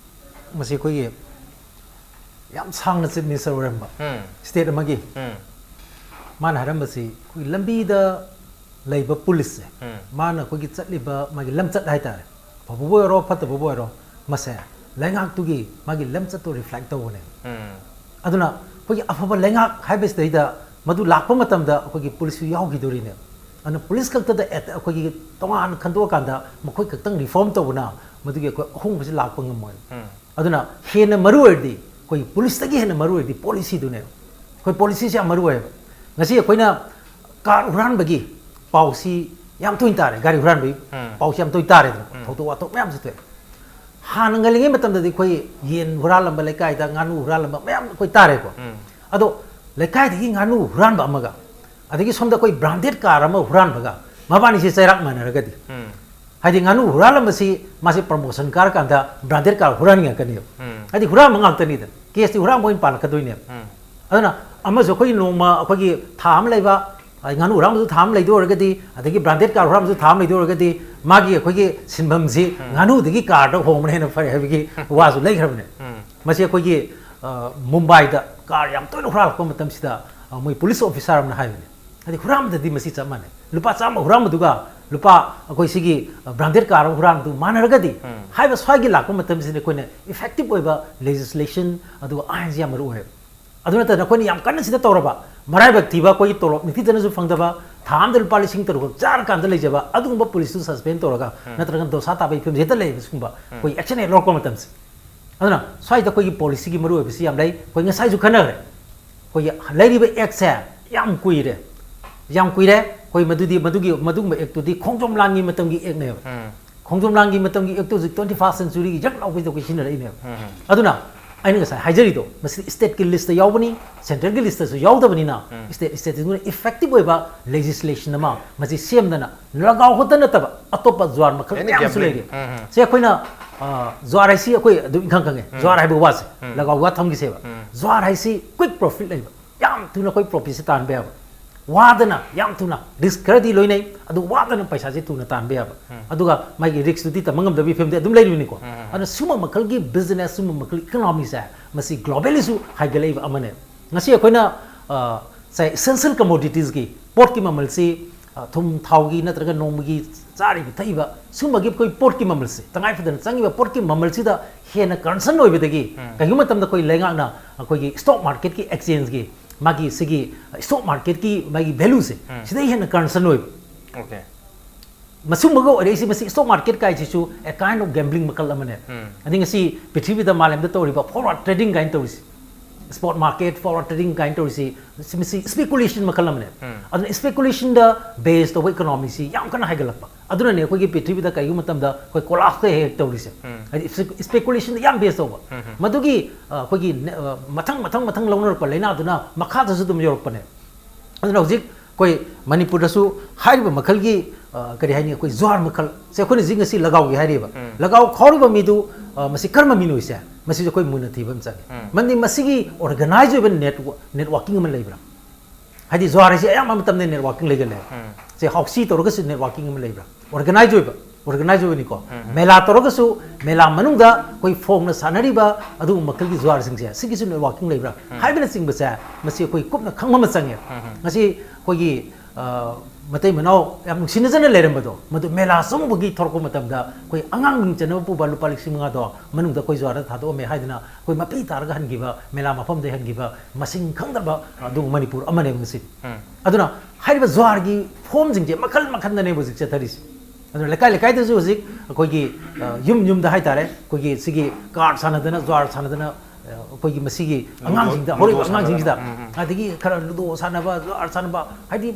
ꯃꯁꯤ ꯑꯩꯈꯣꯏꯒꯤ ꯌꯥꯝ ꯁꯥꯡꯅ Chief Minister ꯑꯣꯏꯔꯝꯕ ꯎꯝ꯫ State ꯑꯃꯒꯤ ꯎꯝ꯫ ꯃꯥꯅ ꯍꯥꯏꯔꯝꯕꯁꯤ, ꯑꯩꯈꯣꯏꯒꯤ ꯂꯝꯕꯤꯗ ꯂꯩꯕ policeꯁꯦ, ꯎꯝ꯫ ꯃꯥꯅ ꯑꯩꯈꯣꯏꯒꯤ ꯆꯠꯂꯤꯕ ꯃꯥꯒꯤ ꯂꯝꯆꯠ ꯍꯥꯏꯇꯥꯔꯦ, ꯑꯐꯕꯕꯨ ꯑꯣꯏꯔꯣ ꯐꯠꯇꯕꯕꯨ ꯑꯣꯏꯔꯣ, ꯃꯁꯦ ꯂꯩꯉꯥꯛꯇꯨꯒꯤ ꯃꯥꯒꯤ ꯂꯝꯆꯠꯇꯣ reflect ꯇꯧꯕꯅꯦ꯫ ꯎꯝ꯫ ꯑꯗꯨꯅ ꯑꯩꯈꯣꯏꯒꯤ ꯑꯐꯕ ꯂꯩꯉꯥꯛ ꯍꯥꯏꯕꯁꯤꯗꯩꯗ ꯃꯗꯨ ꯂꯥꯛꯄ ꯃꯇꯝꯗ ꯑꯩꯈꯣꯏꯒꯤ policeꯁꯨ ꯌꯥꯎꯈꯤꯗꯣꯔꯤꯅꯦ꯫ ꯑꯗꯨꯅ police ꯈꯛꯇꯗ at-, ꯑꯩꯈꯣꯏꯒꯤ ꯇꯣꯉꯥꯟꯅ ꯈꯟꯗꯣꯛꯑꯀꯥꯟꯗ ꯃꯈꯣꯏ ꯈꯛꯇꯪ reform ꯇꯧꯕꯅ ꯃꯗꯨꯒꯤ ꯑꯩꯈꯣꯏ ꯑꯍꯣꯡꯕꯁꯤ ꯂꯥꯛꯄ ꯉꯝꯃꯣꯏ꯫ ꯎꯝ꯫ ꯑꯗꯨꯅ ꯍꯦꯟꯅ ꯃꯔꯨ ꯑꯣꯏꯔꯗꯤ ꯑꯩꯈꯣꯏ policeꯇꯒꯤ ꯍꯦꯟꯅ ꯃꯔꯨ ꯑꯣꯏꯔꯗꯤ policyꯗꯨꯅꯦꯕ꯫ ꯑꯩꯈꯣꯏ policyꯁꯤ ꯌꯥꯝ ꯃꯔꯨ ꯑꯣꯏꯌꯦꯕ꯫ ꯉꯁꯤ ꯑꯩꯈꯣꯏꯅ car ꯍꯨꯔꯥꯟꯕꯒꯤ ꯄꯥꯎꯁꯤ ꯌꯥꯝ ꯇꯣꯏꯅ ꯇꯥꯔꯦ, ꯒꯥꯔꯤ ꯍꯨꯔꯥꯟꯕꯒꯤ ꯎꯝ꯫ ꯄꯥꯎꯁꯤ ꯌꯥꯝ ꯇꯣꯏꯅ ꯇꯥꯔꯦꯗꯅ, ꯎꯝ꯫ ꯊꯧꯗꯣꯛ ꯋꯥꯊꯣꯛ ꯃꯌꯥꯝꯁꯨ ꯊꯣꯛꯑꯦ꯫ ꯍꯥꯟꯅ ꯉꯜꯂꯤꯉꯩ ꯃꯇꯝꯗꯗꯤ ꯑꯩꯈꯣꯏ ꯌꯦꯟ ꯍꯨꯔꯥꯜꯂꯝꯕ, ꯂꯩꯀꯥꯏꯗ ꯉꯥꯅꯨ ꯍꯨꯔꯥꯜꯂꯝꯕ ꯃꯌꯥꯝ ꯑꯩꯈꯣꯏ ꯇꯥꯔꯦꯀꯣ꯫ ꯎꯝ꯫ ꯑꯗꯣ ꯂꯩꯀꯥꯏꯗꯒꯤ ꯉꯥꯅꯨ ꯍꯨꯔꯥꯟꯕ ꯑꯃꯒ, ꯑꯗꯒꯤ ꯁꯣꯝꯗ ꯑꯩꯈꯣꯏ branded car ꯑꯃ ꯍꯨꯔꯥꯟꯕꯒ, ꯃꯕꯥꯅꯤꯁꯦ ꯆꯩꯔꯥꯛ ꯃꯥꯟꯅꯔꯒꯗꯤ, ꯎꯝ꯫ ꯍꯥꯏꯗꯤ ꯉꯥꯅꯨ ꯍꯨꯔꯥꯜꯂꯝꯕꯁꯤ ꯃꯥꯁꯦ promotion ꯀꯥꯔꯀꯥꯟꯗ branded car ꯍꯨꯔꯥꯟꯅꯤꯡꯉꯛꯀꯅꯦꯕ꯫ ꯎꯝ꯫ ꯍꯥꯏꯗꯤ ꯍꯨꯔꯥꯟꯕ ꯉꯥꯛꯇꯅꯤꯗꯅ, caseꯇꯤ ꯍꯨꯔꯥꯟꯕ ꯑꯣꯏꯅ ꯄꯥꯜꯂꯛꯀꯗꯣꯏꯅꯦꯕ꯫ ꯎꯝ꯫ ꯑꯗꯨꯅ ꯑꯃꯁꯨ ꯑꯩꯈꯣꯏꯒꯤ ꯅꯣꯡꯃ ꯑꯩꯈꯣꯏꯒꯤ ꯊꯥ ꯑꯃ ꯂꯩꯕ, ꯑꯩ ꯉꯥꯅꯨ ꯍꯨꯔꯥꯟꯕꯁꯨ ꯊꯥ ꯑꯃ ꯂꯩꯗꯣꯏ ꯑꯣꯏꯔꯒꯗꯤ, ꯑꯗꯒꯤ branded car ꯍꯨꯔꯥꯟꯕꯁꯨ ꯊꯥ ꯑꯃ ꯂꯩꯗꯣꯏ ꯑꯣꯏꯔꯒꯗꯤ, ꯃꯥꯒꯤ ꯑꯩꯈꯣꯏꯒꯤ ꯁꯤꯟꯐꯝꯁꯤ ꯎꯝ꯫ ꯉꯥꯅꯨꯗꯒꯤ carꯗ ꯍꯣꯡꯕꯅ ꯍꯦꯟꯅ ꯐꯔꯦ ꯍꯥꯏꯕꯒꯤ ꯋꯥꯁꯨ ꯂꯩꯈ꯭ꯔꯕꯅꯦ꯫ ꯎꯝ꯫ ꯃꯁꯤ ꯑꯩꯈꯣꯏꯒꯤ, ꯑ, ꯃꯨꯝꯕꯥꯏꯗ car ꯌꯥꯝ ꯇꯣꯏꯅ ꯍꯨꯔꯥꯜꯂꯛꯄ ꯃꯇꯝꯁꯤꯗ, ꯑ, ꯃꯣꯏ police officer ꯑꯃꯅ ꯍꯥꯏꯕꯅꯦ, ꯍꯥꯏꯗꯤ ꯍꯨꯔꯥꯟꯕꯗꯗꯤ ꯃꯁꯤ ꯆꯞ ꯃꯥꯟꯅꯩ, ꯂꯨꯄꯥ ꯆꯥꯝꯃ ꯍꯨꯔꯥꯟꯕꯗꯨꯒ ꯂꯨꯄꯥ ꯑꯩꯈꯣꯏ ꯁꯤꯒꯤ branded car ꯑꯃ ꯍꯨꯔꯥꯟꯕꯗꯨ ꯃꯥꯟꯅꯔꯒꯗꯤ, ꯍꯥꯏꯕ ꯁ꯭ꯋꯥꯏꯒꯤ ꯂꯥꯛꯄ ꯃꯇꯝꯁꯤꯗ ꯑꯩꯈꯣꯏꯅ effective ꯑꯣꯏꯕ legislation ꯑꯗꯨꯒ ꯑꯥꯏꯟꯁꯤ ꯌꯥꯝ ꯃꯔꯨ ꯑꯣꯏꯌꯦꯕ꯫ ꯑꯗꯨ ꯅꯠꯇꯅ ꯑꯩꯈꯣꯏꯅ ꯌꯥꯝ ꯀꯟꯅ ꯁꯤꯗ ꯇꯧꯔꯕ, ꯃꯔꯥꯏꯕꯛ ꯊꯤꯕ ꯑꯩꯈꯣꯏꯒꯤ ꯇꯣꯂꯣꯞ ꯅꯤꯡꯊꯤꯖꯅꯁꯨ ꯐꯪꯗꯕ, ꯊꯥ ꯑꯃꯗ ꯂꯨꯄꯥ ꯂꯤꯁꯤꯡ ꯇꯔꯨꯛ ꯈꯛ ꯆꯥꯔꯀꯥꯟꯗ ꯂꯩꯖꯕ ꯑꯗꯨꯒꯨꯝꯕ ꯄꯨꯂꯤꯁꯇꯨ suspend ꯇꯧꯔꯒ, ꯅꯠꯇ꯭ꯔꯒ ꯗꯣꯁꯥ ꯇꯥꯕꯒꯤ ꯐꯤꯕꯝꯁꯦ ꯍꯦꯛꯇ ꯂꯩꯌꯦꯕ꯫ ꯁꯤꯒꯨꯝꯕ ꯑꯩꯈꯣꯏ action ꯍꯦꯛ ꯂꯧꯔꯛꯄ ꯃꯇꯝꯁꯦ꯫ ꯑꯗꯨꯅ ꯁ꯭ꯋꯥꯏꯗ ꯑꯩꯈꯣꯏꯒꯤ policyꯒꯤ ꯃꯔꯨꯑꯣꯏꯕꯁꯤ ꯌꯥꯝ ꯂꯩ꯫ ꯑꯩꯈꯣꯏ ꯉꯁꯥꯏꯁꯨ ꯈꯟꯅꯈ꯭ꯔꯦ, ꯑꯩꯈꯣꯏꯒꯤ ꯂꯩꯔꯤꯕ actꯁꯦ ꯌꯥꯝ ꯀꯨꯏꯔꯦ, ꯌꯥꯝ ꯀꯨꯏꯔꯦ꯫ ꯑꯩꯈꯣꯏ ꯃꯗꯨꯗꯤ, ꯃꯗꯨꯒꯤ, ꯃꯗꯨꯒꯨꯝꯕ actꯇꯨꯗꯤ ꯈꯣꯡꯖꯣꯝ ꯂꯥꯟꯒꯤ ꯃꯇꯝꯒꯤ actꯅꯦꯕ꯫ ꯈꯣꯡꯖꯣꯝ ꯂꯥꯟꯒꯤ ꯃꯇꯝꯒꯤ actꯇꯨ ꯍꯧꯖꯤꯛ twenty first centuryꯒꯤ ꯌꯛ ꯂꯥꯎꯕꯩꯗ ꯑꯩꯈꯣꯏ ꯁꯤꯖꯤꯟꯅꯔꯛꯏꯅꯦꯕ꯫ ꯑꯗꯨꯅ ꯑꯩꯅ ꯉꯁꯥꯏ ꯍꯥꯏꯖꯔꯤꯗꯣ, ꯃꯁꯤ stateꯀꯤ listꯇ ꯌꯥꯎꯕꯅꯤ, centralꯒꯤ listꯇꯁꯨ ꯌꯥꯎꯗꯕꯅꯤꯅ, state, stateꯇꯨꯅ effective ꯑꯣꯏꯕ legislation ꯑꯃ ꯃꯁꯤ ꯁꯦꯝꯗꯅ, ꯂꯒꯥꯎ ꯈꯛꯇ ꯅꯠꯇꯕ ꯑꯇꯣꯞꯄ ꯖꯨꯋꯥꯔ ꯃꯈꯜ Any ꯃꯌꯥꯝꯁꯨ gambling. ꯂꯩꯔꯤ꯫ ꯁꯦ, ꯑꯩꯈꯣꯏꯅ, ꯑ, ꯖꯨꯋꯥꯔ ꯍꯥꯏꯁꯤ ꯑꯩꯈꯣꯏ ꯑꯗꯨꯝ ꯏꯈꯪ ꯈꯪꯉꯦ꯫ ꯖꯨꯋꯥꯔ ꯍꯥꯏꯕ ꯋꯥꯁꯦ ꯂꯒꯥꯎ ꯋꯥ ꯊꯝꯈꯤꯁꯦꯕ꯫ ꯖꯨꯋꯥꯔ ꯍꯥꯏꯁꯤ quick profit ꯂꯩꯕ, ꯌꯥꯝ ꯊꯨꯅ ꯑꯩꯈꯣꯏ profitꯁꯦ ꯇꯥꯟꯕ ꯌꯥꯕ꯫ ꯋꯥꯗꯅ ꯌꯥꯝ ꯊꯨꯅ, risk ꯈꯔꯗꯤ ꯂꯣꯏꯅꯩ, ꯑꯗꯨ ꯋꯥꯗꯅ ꯄꯩꯁꯥꯁꯦ ꯊꯨꯅ ꯇꯥꯟꯕ ꯌꯥꯕ꯫ ꯑꯗꯨꯒ ꯃꯥꯒꯤ riskꯇꯨꯗꯤ ꯇꯝꯕ ꯉꯝꯗꯕꯒꯤ ꯐꯤꯕꯝꯗꯤ ꯑꯗꯨꯝ ꯂꯩꯔꯤꯕꯅꯤꯀꯣ꯫ ꯑꯗꯨꯅ ꯁꯨꯝꯕ ꯃꯈꯜꯒꯤ business, ꯁꯨꯝꯕ ꯃꯈꯜꯒꯤ economyꯁꯦ, ꯃꯁꯤ globallyꯁꯨ ꯍꯥꯏꯒꯠꯂꯛꯏꯕ ꯑꯃꯅꯦ꯫ ꯉꯁꯤ ꯑꯩꯈꯣꯏꯅ, ꯑ, ꯉꯁꯥꯏ essential commoditiesꯀꯤ ꯄꯣꯠꯀꯤ ꯃꯃꯜꯁꯤ, ꯑ, ꯊꯨꯝ ꯊꯥꯎꯒꯤ ꯅꯠꯇ꯭ꯔꯒ ꯅꯣꯡꯃꯒꯤ ꯆꯥꯔꯤꯕ ꯊꯛꯏꯕ ꯁꯨꯝꯕꯒꯤ ꯑꯩꯈꯣꯏ ꯄꯣꯠꯀꯤ ꯃꯃꯜꯁꯦ, ꯇꯉꯥꯏ ꯐꯗꯅ ꯆꯪꯉꯤꯕ ꯄꯣꯠꯀꯤ ꯃꯃꯜꯁꯤꯗ ꯍꯦꯟꯅ concern ꯑꯣꯏꯕꯗꯒꯤ, ꯀꯩꯒꯨꯝꯕ ꯃꯇꯝꯗ ꯑꯩꯈꯣꯏ ꯂꯩꯉꯥꯛꯅ ꯑꯩꯈꯣꯏꯒꯤ stock marketꯀꯤ exchangeꯒꯤ ꯃꯥꯒꯤ ꯁꯤꯒꯤ stock marketꯀꯤ ꯃꯥꯒꯤ valueꯁꯦ, ꯁꯤꯗꯩ ꯍꯦꯟꯅ concern ꯑꯣꯏꯕ꯫ Okay. ꯃꯁꯨꯝꯕꯒ ꯑꯣꯏꯔꯛꯏꯁꯤ, ꯃꯁꯤ stock market ꯀꯥꯏꯁꯤꯁꯨ a kind of gambling ꯃꯈꯜ ꯑꯃꯅꯦ꯫ ꯑꯗꯩ ꯉꯁꯤ ꯄ꯭ꯔꯤꯊꯤꯕꯤꯗ ꯃꯥꯂꯦꯝꯗ ꯇꯧꯔꯤꯕ forward trading ꯀꯥꯏꯅ ꯇꯧꯔꯤꯁꯤ, spot market, forward trading ꯀꯥꯏꯅ ꯇꯧꯔꯤꯁꯤ, ꯁꯤ, ꯃꯁꯤ speculation ꯃꯈꯜ ꯑꯃꯅꯦ꯫ ꯑꯗꯨꯅ speculationꯗ base ꯇꯧꯕ economyꯁꯤ ꯌꯥꯝ ꯀꯟꯅ ꯍꯥꯏꯒꯠꯂꯛꯄ꯫ ꯑꯗꯨꯅꯅꯦ ꯑꯩꯈꯣꯏꯒꯤ ꯄ꯭ꯔꯤꯊꯤꯕꯤꯗ ꯀꯩꯒꯨꯝꯕ ꯃꯇꯝꯗ ꯑꯩꯈꯣꯏ collapseꯀ ꯍꯦꯛ ꯍꯦꯛ ꯇꯧꯔꯤꯁꯦ꯫ ꯍꯥꯏꯗꯤ speculationꯗ ꯌꯥꯝ base ꯇꯧꯕ꯫ ꯃꯗꯨꯒꯤ, ꯑ, ꯑꯩꯈꯣꯏꯒꯤ ꯅꯦ-, ꯑ, ꯃꯊꯪ, ꯃꯊꯪ, ꯃꯊꯪ ꯂꯧꯅꯔꯛꯄ ꯂꯥꯏꯅꯥꯗꯨꯅ ꯃꯈꯥꯗꯁꯨ ꯑꯗꯨꯝ ꯌꯧꯔꯛꯄꯅꯦ꯫ ꯑꯗꯨꯅ ꯍꯧꯖꯤꯛ ꯑꯩꯈꯣꯏ ꯃꯅꯤꯄꯨꯔꯗꯁꯨ ꯍꯥꯏꯔꯤꯕ ꯃꯈꯜꯒꯤ, ꯑ, ꯀꯔꯤ ꯍꯥꯏꯅꯤ, ꯑꯩꯈꯣꯏ ꯖꯨꯋꯥꯔ ꯃꯈꯜ ꯁꯦ, ꯑꯩꯈꯣꯏꯅ ꯍꯧꯖꯤꯛ ꯉꯁꯤ ꯂꯒꯥꯎꯒꯤ ꯍꯥꯏꯔꯤꯕ, ꯂꯒꯥꯎ ꯈꯥꯎꯔꯤꯕ ꯃꯤꯗꯨ, ꯑ, ꯃꯁꯤ ꯀꯔꯝꯕ ꯃꯤꯅꯣ ꯁꯦ, ꯃꯁꯤꯁꯨ ꯑꯩꯈꯣꯏ ꯃꯨꯟꯅ ꯊꯤꯕ ꯑꯃ ꯆꯪꯉꯤ꯫ ꯃꯔꯝꯗꯤ ꯃꯁꯤꯒꯤ organize ꯑꯣꯏꯕ network, networking ꯑꯃ ꯂꯩꯕ꯭ꯔꯥ? ꯍꯥꯏꯗꯤ ꯖꯨꯋꯥꯔ ꯍꯥꯏꯁꯤ ꯑꯌꯥꯝꯕ ꯃꯇꯝꯗ networking ꯂꯩꯒꯜꯂꯦ꯫ ꯁꯦ, ꯍꯥꯎꯁꯤ ꯇꯧꯔꯒꯁꯨ networking ꯑꯃ ꯂꯩꯕ꯭ꯔꯥ? Organize ꯑꯣꯏꯕ, organize ꯑꯣꯏꯕꯅꯤꯀꯣ꯫ ꯃꯦꯂꯥ ꯇꯧꯔꯒꯁꯨ ꯃꯦꯂꯥ ꯃꯅꯨꯡꯗ ꯑꯩꯈꯣꯏ ꯐꯣꯡꯅ ꯁꯥꯟꯅꯔꯤꯕ ꯑꯗꯨꯒꯨꯝꯕ ꯃꯈꯜꯒꯤ ꯖꯨꯋꯥꯔꯁꯤꯡꯁꯦ, ꯁꯤꯒꯤꯁꯨ networking ꯂꯩꯕ꯭ꯔꯥ ꯍꯥꯏꯕꯅꯆꯤꯡꯕꯁꯦ, ꯃꯁꯤ ꯑꯩꯈꯣꯏ ꯀꯨꯞꯅ ꯈꯪꯕ ꯑꯃ ꯆꯪꯉꯦ꯫ ꯉꯁꯤ ꯑꯩꯈꯣꯏꯒꯤ, ꯑ, ꯃꯇꯩ ꯃꯅꯥꯎ ꯌꯥꯝ ꯅꯨꯡꯁꯤꯅꯖꯅ ꯂꯩꯔꯝꯕꯗꯣ, ꯃꯗꯨ ꯃꯦꯂꯥ ꯆꯪꯉꯨꯕꯒꯤ ꯊꯣꯔꯛꯄ ꯃꯇꯝꯗ ꯑꯩꯈꯣꯏ ꯑꯉꯥꯡ ꯃꯤꯡ ꯆꯟꯅꯕ ꯄꯨꯕ ꯂꯨꯄꯥ ꯂꯤꯁꯤꯡ ꯃꯉꯥꯗꯣ ꯃꯅꯨꯡꯗ ꯑꯩꯈꯣꯏ ꯖ꯭ꯋꯥꯔꯗ ꯊꯥꯗꯣꯛꯑꯝꯃꯦ ꯍꯥꯏꯗꯅ ꯑꯩꯈꯣꯏ ꯃꯄꯤ ꯇꯥꯔꯒ ꯍꯟꯈꯤꯕ, ꯃꯦꯂꯥ ꯃꯐꯝꯗꯒꯤ ꯍꯟꯈꯤꯕ ꯃꯁꯤꯡ ꯈꯪꯗꯕ ꯑꯗꯨꯒꯨꯝꯕ ꯃꯅꯤꯄꯨꯔ ꯑꯃꯅꯦꯕ ꯉꯁꯤ꯫ ꯑꯗꯨꯅ ꯍꯥꯏꯔꯤꯕ ꯖ꯭ꯋꯥꯔꯒꯤ ꯐꯣꯝꯁꯤꯡꯁꯦ ꯃꯈꯜ ꯃꯈꯜꯗꯅꯦꯕ ꯍꯧꯖꯤꯛ ꯆꯠꯊꯔꯤꯁꯦ꯫ ꯑꯗꯨꯅ ꯂꯩꯀꯥꯏ ꯂꯩꯀꯥꯏꯗꯁꯨ ꯍꯧꯖꯤꯛ ꯑꯩꯈꯣꯏꯒꯤ, ꯑ, ꯌꯨꯝ ꯌꯨꯝꯗ ꯍꯥꯏꯇꯥꯔꯦ, ꯑꯩꯈꯣꯏꯒꯤ ꯁꯤꯒꯤ ꯀꯥꯔꯠ ꯁꯥꯟꯅꯗꯅ, ꯖ꯭ꯋꯥꯔ ꯁꯥꯟꯅꯗꯅ, ꯑ, ꯑꯩꯈꯣꯏꯒꯤ ꯃꯁꯤꯒꯤ ꯂꯨꯗꯣ, ꯑꯉꯥꯡꯁꯤꯡꯗ, ꯂꯨꯗꯣ ꯍꯧꯔꯛꯏꯕ ꯁꯥꯟꯅꯗꯅ꯫ ꯑꯉꯥꯡꯁꯤꯡꯁꯤꯗ, ꯎꯝ, ꯎꯝ꯫ ꯑꯗꯒꯤ ꯈꯔ ꯂꯨꯗꯣ ꯁꯥꯟꯅꯕ, ꯖ꯭ꯋꯥꯔ ꯁꯥꯟꯅꯕ, ꯍꯥꯏꯗꯤ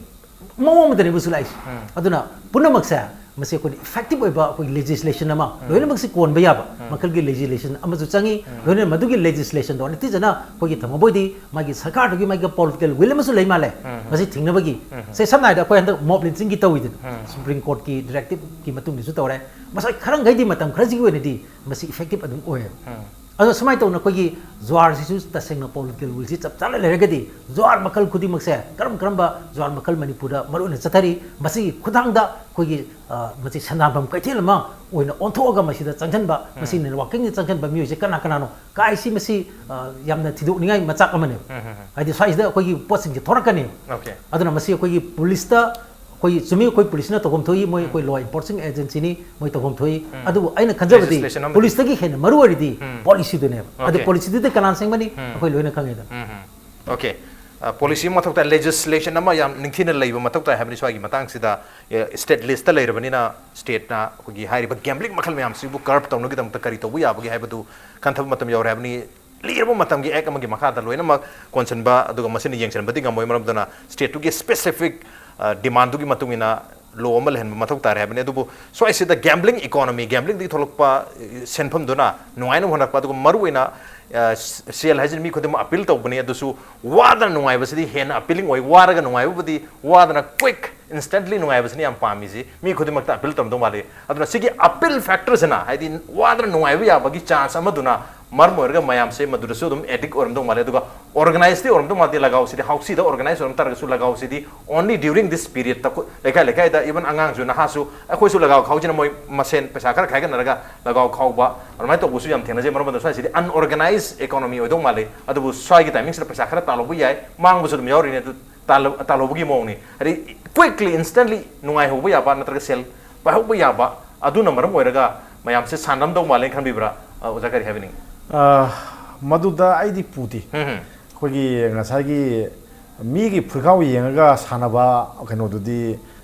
ꯃꯑꯣꯡ ꯑꯃꯗꯅꯦꯕ ꯁꯤ ꯂꯥꯛꯏꯁꯦ꯫ ꯑꯗꯨꯅ ꯄꯨꯝꯅꯃꯛꯁꯦ, ꯃꯁꯤ ꯑꯩꯈꯣꯏꯅ effective ꯑꯣꯏꯕ ꯑꯩꯈꯣꯏꯒꯤ legislation ꯑꯃ, ꯂꯣꯏꯅꯃꯛꯁꯤ ꯀꯣꯟꯕ ꯌꯥꯕ ꯃꯈꯜꯒꯤ legislation ꯑꯃꯁꯨ ꯆꯪꯉꯤ꯫ ꯂꯣꯏꯅꯅ ꯃꯗꯨꯒꯤ legislationꯗꯣ ꯅꯤꯡꯊꯤꯖꯅ ꯑꯩꯈꯣꯏꯒꯤ ꯊꯝꯃꯕꯣꯏꯗꯤ ꯃꯥꯒꯤ ꯁꯔꯀꯥꯔꯗꯨꯒꯤ ꯃꯥꯒꯤ political will ꯑꯃꯁꯨ ꯂꯩ ꯃꯥꯜꯂꯦ꯫ ꯃꯁꯤ ꯊꯤꯡꯅꯕꯒꯤ꯫ ꯁꯦ, ꯁꯝꯅ ꯍꯥꯏꯔꯕꯗ ꯑꯩꯈꯣꯏ ꯍꯟꯗꯛ mob lynchingꯒꯤ ꯇꯧꯋꯤꯗꯅ, Supreme Courtꯀꯤ directiveꯀꯤ ꯃꯇꯨꯡꯗꯁꯨ ꯇꯧꯔꯦ꯫ ꯃꯁꯤ ꯈꯔ ꯃꯈꯩꯗꯤ ꯃꯇꯝ ꯈꯔꯁꯤꯒꯤ ꯑꯣꯏꯅꯗꯤ ꯃꯁꯤ effective ꯑꯗꯨꯝ ꯑꯣꯏꯌꯦꯕ꯫ ꯑꯗꯣ ꯁꯨꯃꯥꯏꯅ ꯇꯧꯅ ꯑꯩꯈꯣꯏꯒꯤ ꯖ꯭ꯋꯥꯔꯁꯤꯁꯨ ꯇꯁꯦꯡꯅ political willꯁꯤ ꯆꯞ ꯆꯥꯅ ꯂꯩꯔꯒꯗꯤ, ꯖ꯭ꯋꯥꯔ ꯃꯈꯜ ꯈꯨꯗꯤꯡꯃꯛꯁꯦ, ꯀꯔꯝ ꯀꯔꯝꯕ ꯖ꯭ꯋꯥꯔ ꯃꯈꯜ ꯃꯅꯤꯄꯨꯔꯗ ꯃꯔꯨꯑꯣꯏꯅ ꯆꯠꯊꯔꯤ, ꯃꯁꯤꯒꯤ ꯈꯨꯠꯊꯥꯡꯗ ꯑꯩꯈꯣꯏꯒꯤ, ꯑ, ꯃꯁꯤ ꯁꯦꯟꯗꯥꯟꯐꯝ ꯀꯩꯊꯦꯜ ꯑꯃ ꯑꯣꯏꯅ ꯑꯣꯟꯊꯣꯛꯑꯒ ꯃꯁꯤꯗ ꯆꯪꯁꯤꯟꯕ, ꯃꯁꯤ networkingꯗ ꯆꯪꯁꯤꯟꯕ ꯃꯤꯑꯣꯏꯁꯦ ꯀꯅꯥ ꯀꯅꯥꯅꯣ ꯀꯥꯏꯁꯤ, ꯃꯁꯤ, ꯑ, ꯌꯥꯝꯅ ꯊꯤꯗꯣꯛꯅꯤꯡꯉꯥꯏ ꯃꯆꯥꯛ ꯑꯃꯅꯦꯕ꯫ ꯍꯥꯏꯗꯤ ꯁ꯭ꯋꯥꯏꯁꯤꯗ ꯑꯩꯈꯣꯏꯒꯤ ꯄꯣꯠꯁꯤꯡꯁꯦ ꯊꯣꯔꯛꯀꯅꯦꯕ꯫ ꯑꯗꯨꯅ ꯃꯁꯤ ꯑꯩꯈꯣꯏꯒꯤ ꯄꯨꯂꯤꯁꯇ ꯑꯩꯈꯣꯏ ꯆꯨꯝꯃꯤ, ꯑꯩꯈꯣꯏ ꯄꯨꯂꯤꯁꯅ ꯇꯧꯐꯝ ꯊꯣꯛꯏ, ꯃꯣꯏ ꯑꯩꯈꯣꯏ law enforcing agencyꯅꯤ, ꯃꯣꯏ ꯇꯧꯐꯝ ꯊꯣꯛꯏ꯫ ꯑꯗꯨꯕꯨ ꯑꯩꯅ ꯈꯟꯖꯕꯗꯤ legislation ꯑꯃꯗꯤ ꯄꯨꯂꯤꯁꯇꯒꯤ ꯍꯦꯟꯅ ꯃꯔꯨ ꯑꯣꯏꯔꯤꯗꯤ policyꯗꯨꯅꯦꯕ꯫ ꯑꯗꯨ policyꯗꯨꯗꯤ ꯀꯅꯥꯅ ꯁꯦꯝꯒꯅꯤ? ꯑꯩꯈꯣꯏ ꯂꯣꯏꯅ ꯈꯪꯉꯦꯗꯅ꯫ OK꯫ ꯑ, policy ꯑꯃ ꯃꯊꯧ ꯇꯥꯏ, legislation ꯑꯃ ꯌꯥꯝ ꯅꯤꯡꯊꯤꯅ ꯂꯩꯕ ꯃꯊꯧ ꯇꯥꯏ ꯍꯥꯏꯕꯅꯤ꯫ ꯁ꯭ꯋꯥꯏꯒꯤ ꯃꯇꯥꯡꯁꯤꯗ, ꯑ, state listꯇ ꯂꯩꯔꯕꯅꯤꯅ stateꯅ ꯑꯩꯈꯣꯏꯒꯤ ꯍꯥꯏꯔꯤꯕ gambling ꯃꯈꯜ ꯃꯌꯥꯝꯁꯤꯕꯨ curb ꯇꯧꯅꯕꯒꯤꯗꯃꯛꯇ ꯀꯔꯤ ꯇꯧꯕ ꯌꯥꯕꯒꯦ ꯍꯥꯏꯕꯗꯨ ꯈꯟꯊꯕ ꯃꯇꯝ ꯌꯧꯔꯦ ꯍꯥꯏꯕꯅꯤ꯫ ꯂꯤꯔꯕ ꯃꯇꯝꯒꯤ act ꯑꯃꯒꯤ ꯃꯈꯥꯗ ꯂꯣꯏꯅꯃꯛ ꯀꯣꯟꯁꯤꯟꯕ, ꯑꯗꯨꯒ ꯃꯁꯤꯅ ꯌꯦꯡꯁꯤꯟꯕꯗꯤ ꯉꯝꯃꯣꯏ꯫ ꯃꯔꯝ ꯑꯗꯨꯅ stateꯇꯨꯒꯤ specific, ꯑ, demandꯗꯨꯒꯤ ꯃꯇꯨꯡ ꯏꯟꯅ law ꯑꯃ ꯂꯩꯍꯟꯕ ꯃꯊꯧ ꯇꯥꯔꯦ ꯍꯥꯏꯕꯅꯤ꯫ ꯑꯗꯨꯕꯨ ꯁ꯭ꯋꯥꯏꯁꯤꯗ gambling economy, gamblingꯗꯒꯤ ꯊꯣꯛꯂꯛꯄ, ꯑ, ꯁꯦꯟꯐꯝꯗꯨꯅ ꯅꯨꯡꯉꯥꯏꯅꯕ ꯍꯣꯠꯅꯔꯛꯄ, ꯑꯗꯨꯒ ꯃꯔꯨꯑꯣꯏꯅ, ꯑ, ꯁꯦꯜ ꯍꯥꯏꯁꯤꯅ ꯃꯤ ꯈꯨꯗꯤꯡꯃꯛ appeal ꯇꯧꯕꯅꯤ꯫ ꯑꯗꯨꯁꯨ ꯋꯥꯗꯅ ꯅꯨꯡꯉꯥꯏꯕꯁꯤꯗꯤ ꯍꯦꯟꯅ appealing ꯑꯣꯏ꯫ ꯋꯥꯔꯒ ꯅꯨꯡꯉꯥꯏꯕꯕꯨꯗꯤ, ꯋꯥꯗꯅ quick, instantly ꯅꯨꯡꯉꯥꯏꯕꯁꯤꯅ ꯌꯥꯝ ꯄꯥꯝꯃꯤꯁꯤ꯫ ꯃꯤ ꯈꯨꯗꯤꯡꯃꯛꯇ appeal ꯇꯧꯔꯝꯗꯧ ꯃꯥꯜꯂꯤ꯫ ꯑꯗꯨꯅ ꯁꯤꯒꯤ appeal factorꯁꯤꯅ, ꯍꯥꯏꯗꯤ ꯋꯥꯗꯅ ꯅꯨꯡꯉꯥꯏꯕ ꯌꯥꯕꯒꯤ chance ꯑꯃꯗꯨꯅ ꯃꯔꯝ ꯑꯣꯏꯔꯒ ꯃꯌꯥꯝꯁꯦ ꯃꯗꯨꯗꯁꯨ ꯑꯗꯨꯝ addict ꯑꯣꯏꯔꯝꯗꯧ ꯃꯥꯜꯂꯦ꯫ ꯑꯗꯨꯒ organizeꯗꯤ ꯑꯣꯏꯔꯝꯗꯧ ꯃꯥꯜꯂꯦ꯫ ꯂꯒꯥꯎꯁꯤꯗꯤ ꯍꯥꯎꯁꯤꯗ organize ꯑꯣꯏꯔꯝ ꯇꯥꯔꯒꯁꯨ, ꯂꯒꯥꯎꯁꯤꯗꯤ only during this periodꯇ ꯈꯨ-, ꯂꯩꯀꯥꯏ ꯂꯩꯀꯥꯏꯗ, even ꯑꯉꯥꯡꯁꯨ, ꯅꯍꯥꯁꯨ, ꯑꯩꯈꯣꯏꯁꯨ ꯂꯒꯥꯎ ꯈꯥꯎꯁꯤꯅ ꯃꯣꯏ ꯃꯁꯦꯟ ꯄꯩꯁꯥ ꯈꯔ ꯈꯥꯏꯒꯠꯅꯔꯒ ꯂꯒꯥꯎ ꯈꯥꯎꯕ ꯑꯗꯨꯃꯥꯏꯅ ꯇꯧꯕꯁꯨ ꯌꯥꯝ ꯊꯦꯡꯅꯖꯩ꯫ ꯃꯔꯝ ꯑꯗꯨꯅ ꯁ꯭ꯋꯥꯏꯁꯤꯗꯤ unorganized economy ꯑꯣꯏꯗꯧ ꯃꯥꯜꯂꯤ꯫ ꯑꯗꯨꯕꯨ ꯁ꯭ꯋꯥꯏꯒꯤ timingꯁꯤꯗ ꯄꯩꯁꯥ ꯈꯔ ꯇꯥꯜꯍꯧꯕ ꯌꯥꯏ, ꯃꯥꯡꯕꯁꯨ ꯑꯗꯨꯝ ꯌꯥꯎꯔꯤꯅꯤ꯫ ꯑꯗꯨ ꯇꯥꯜꯍꯧ- ꯇꯥꯜꯍꯧꯕꯒꯤ ꯃꯑꯣꯡꯅꯤ꯫ ꯍꯥꯏꯗꯤ, quickly, instantly ꯅꯨꯡꯉꯥꯏꯍꯧꯕ ꯌꯥꯕ ꯅꯠꯇ꯭ꯔꯒ ꯁꯦꯜ ꯄꯥꯏꯍꯧꯕ ꯌꯥꯕ, ꯑꯗꯨꯅ ꯃꯔꯝ ꯑꯣꯏꯔꯒ ꯃꯌꯥꯝꯁꯦ ꯁꯥꯟꯅꯔꯝꯗꯧ ꯃꯥꯜꯂꯦꯅ ꯈꯟꯕꯤꯕ꯭ꯔꯥ? ꯑ, ꯑꯣꯖꯥ, ꯀꯔꯤ ꯍꯥꯏꯕꯤꯅꯤꯡꯉꯤ? ꯑ, ꯃꯗꯨꯗ ꯑꯩꯗꯤ ꯄꯨꯗꯦ꯫ ꯎꯝ, ꯎꯝ꯫ ꯑꯩꯈꯣꯏꯒꯤ ꯉꯁꯥꯏꯒꯤ ꯃꯤꯒꯤ ꯐꯨꯔꯤꯠꯈꯥꯎ ꯌꯦꯡꯉꯒ ꯁꯥꯟꯅꯕ ꯀꯩꯅꯣꯗꯨꯗꯤ,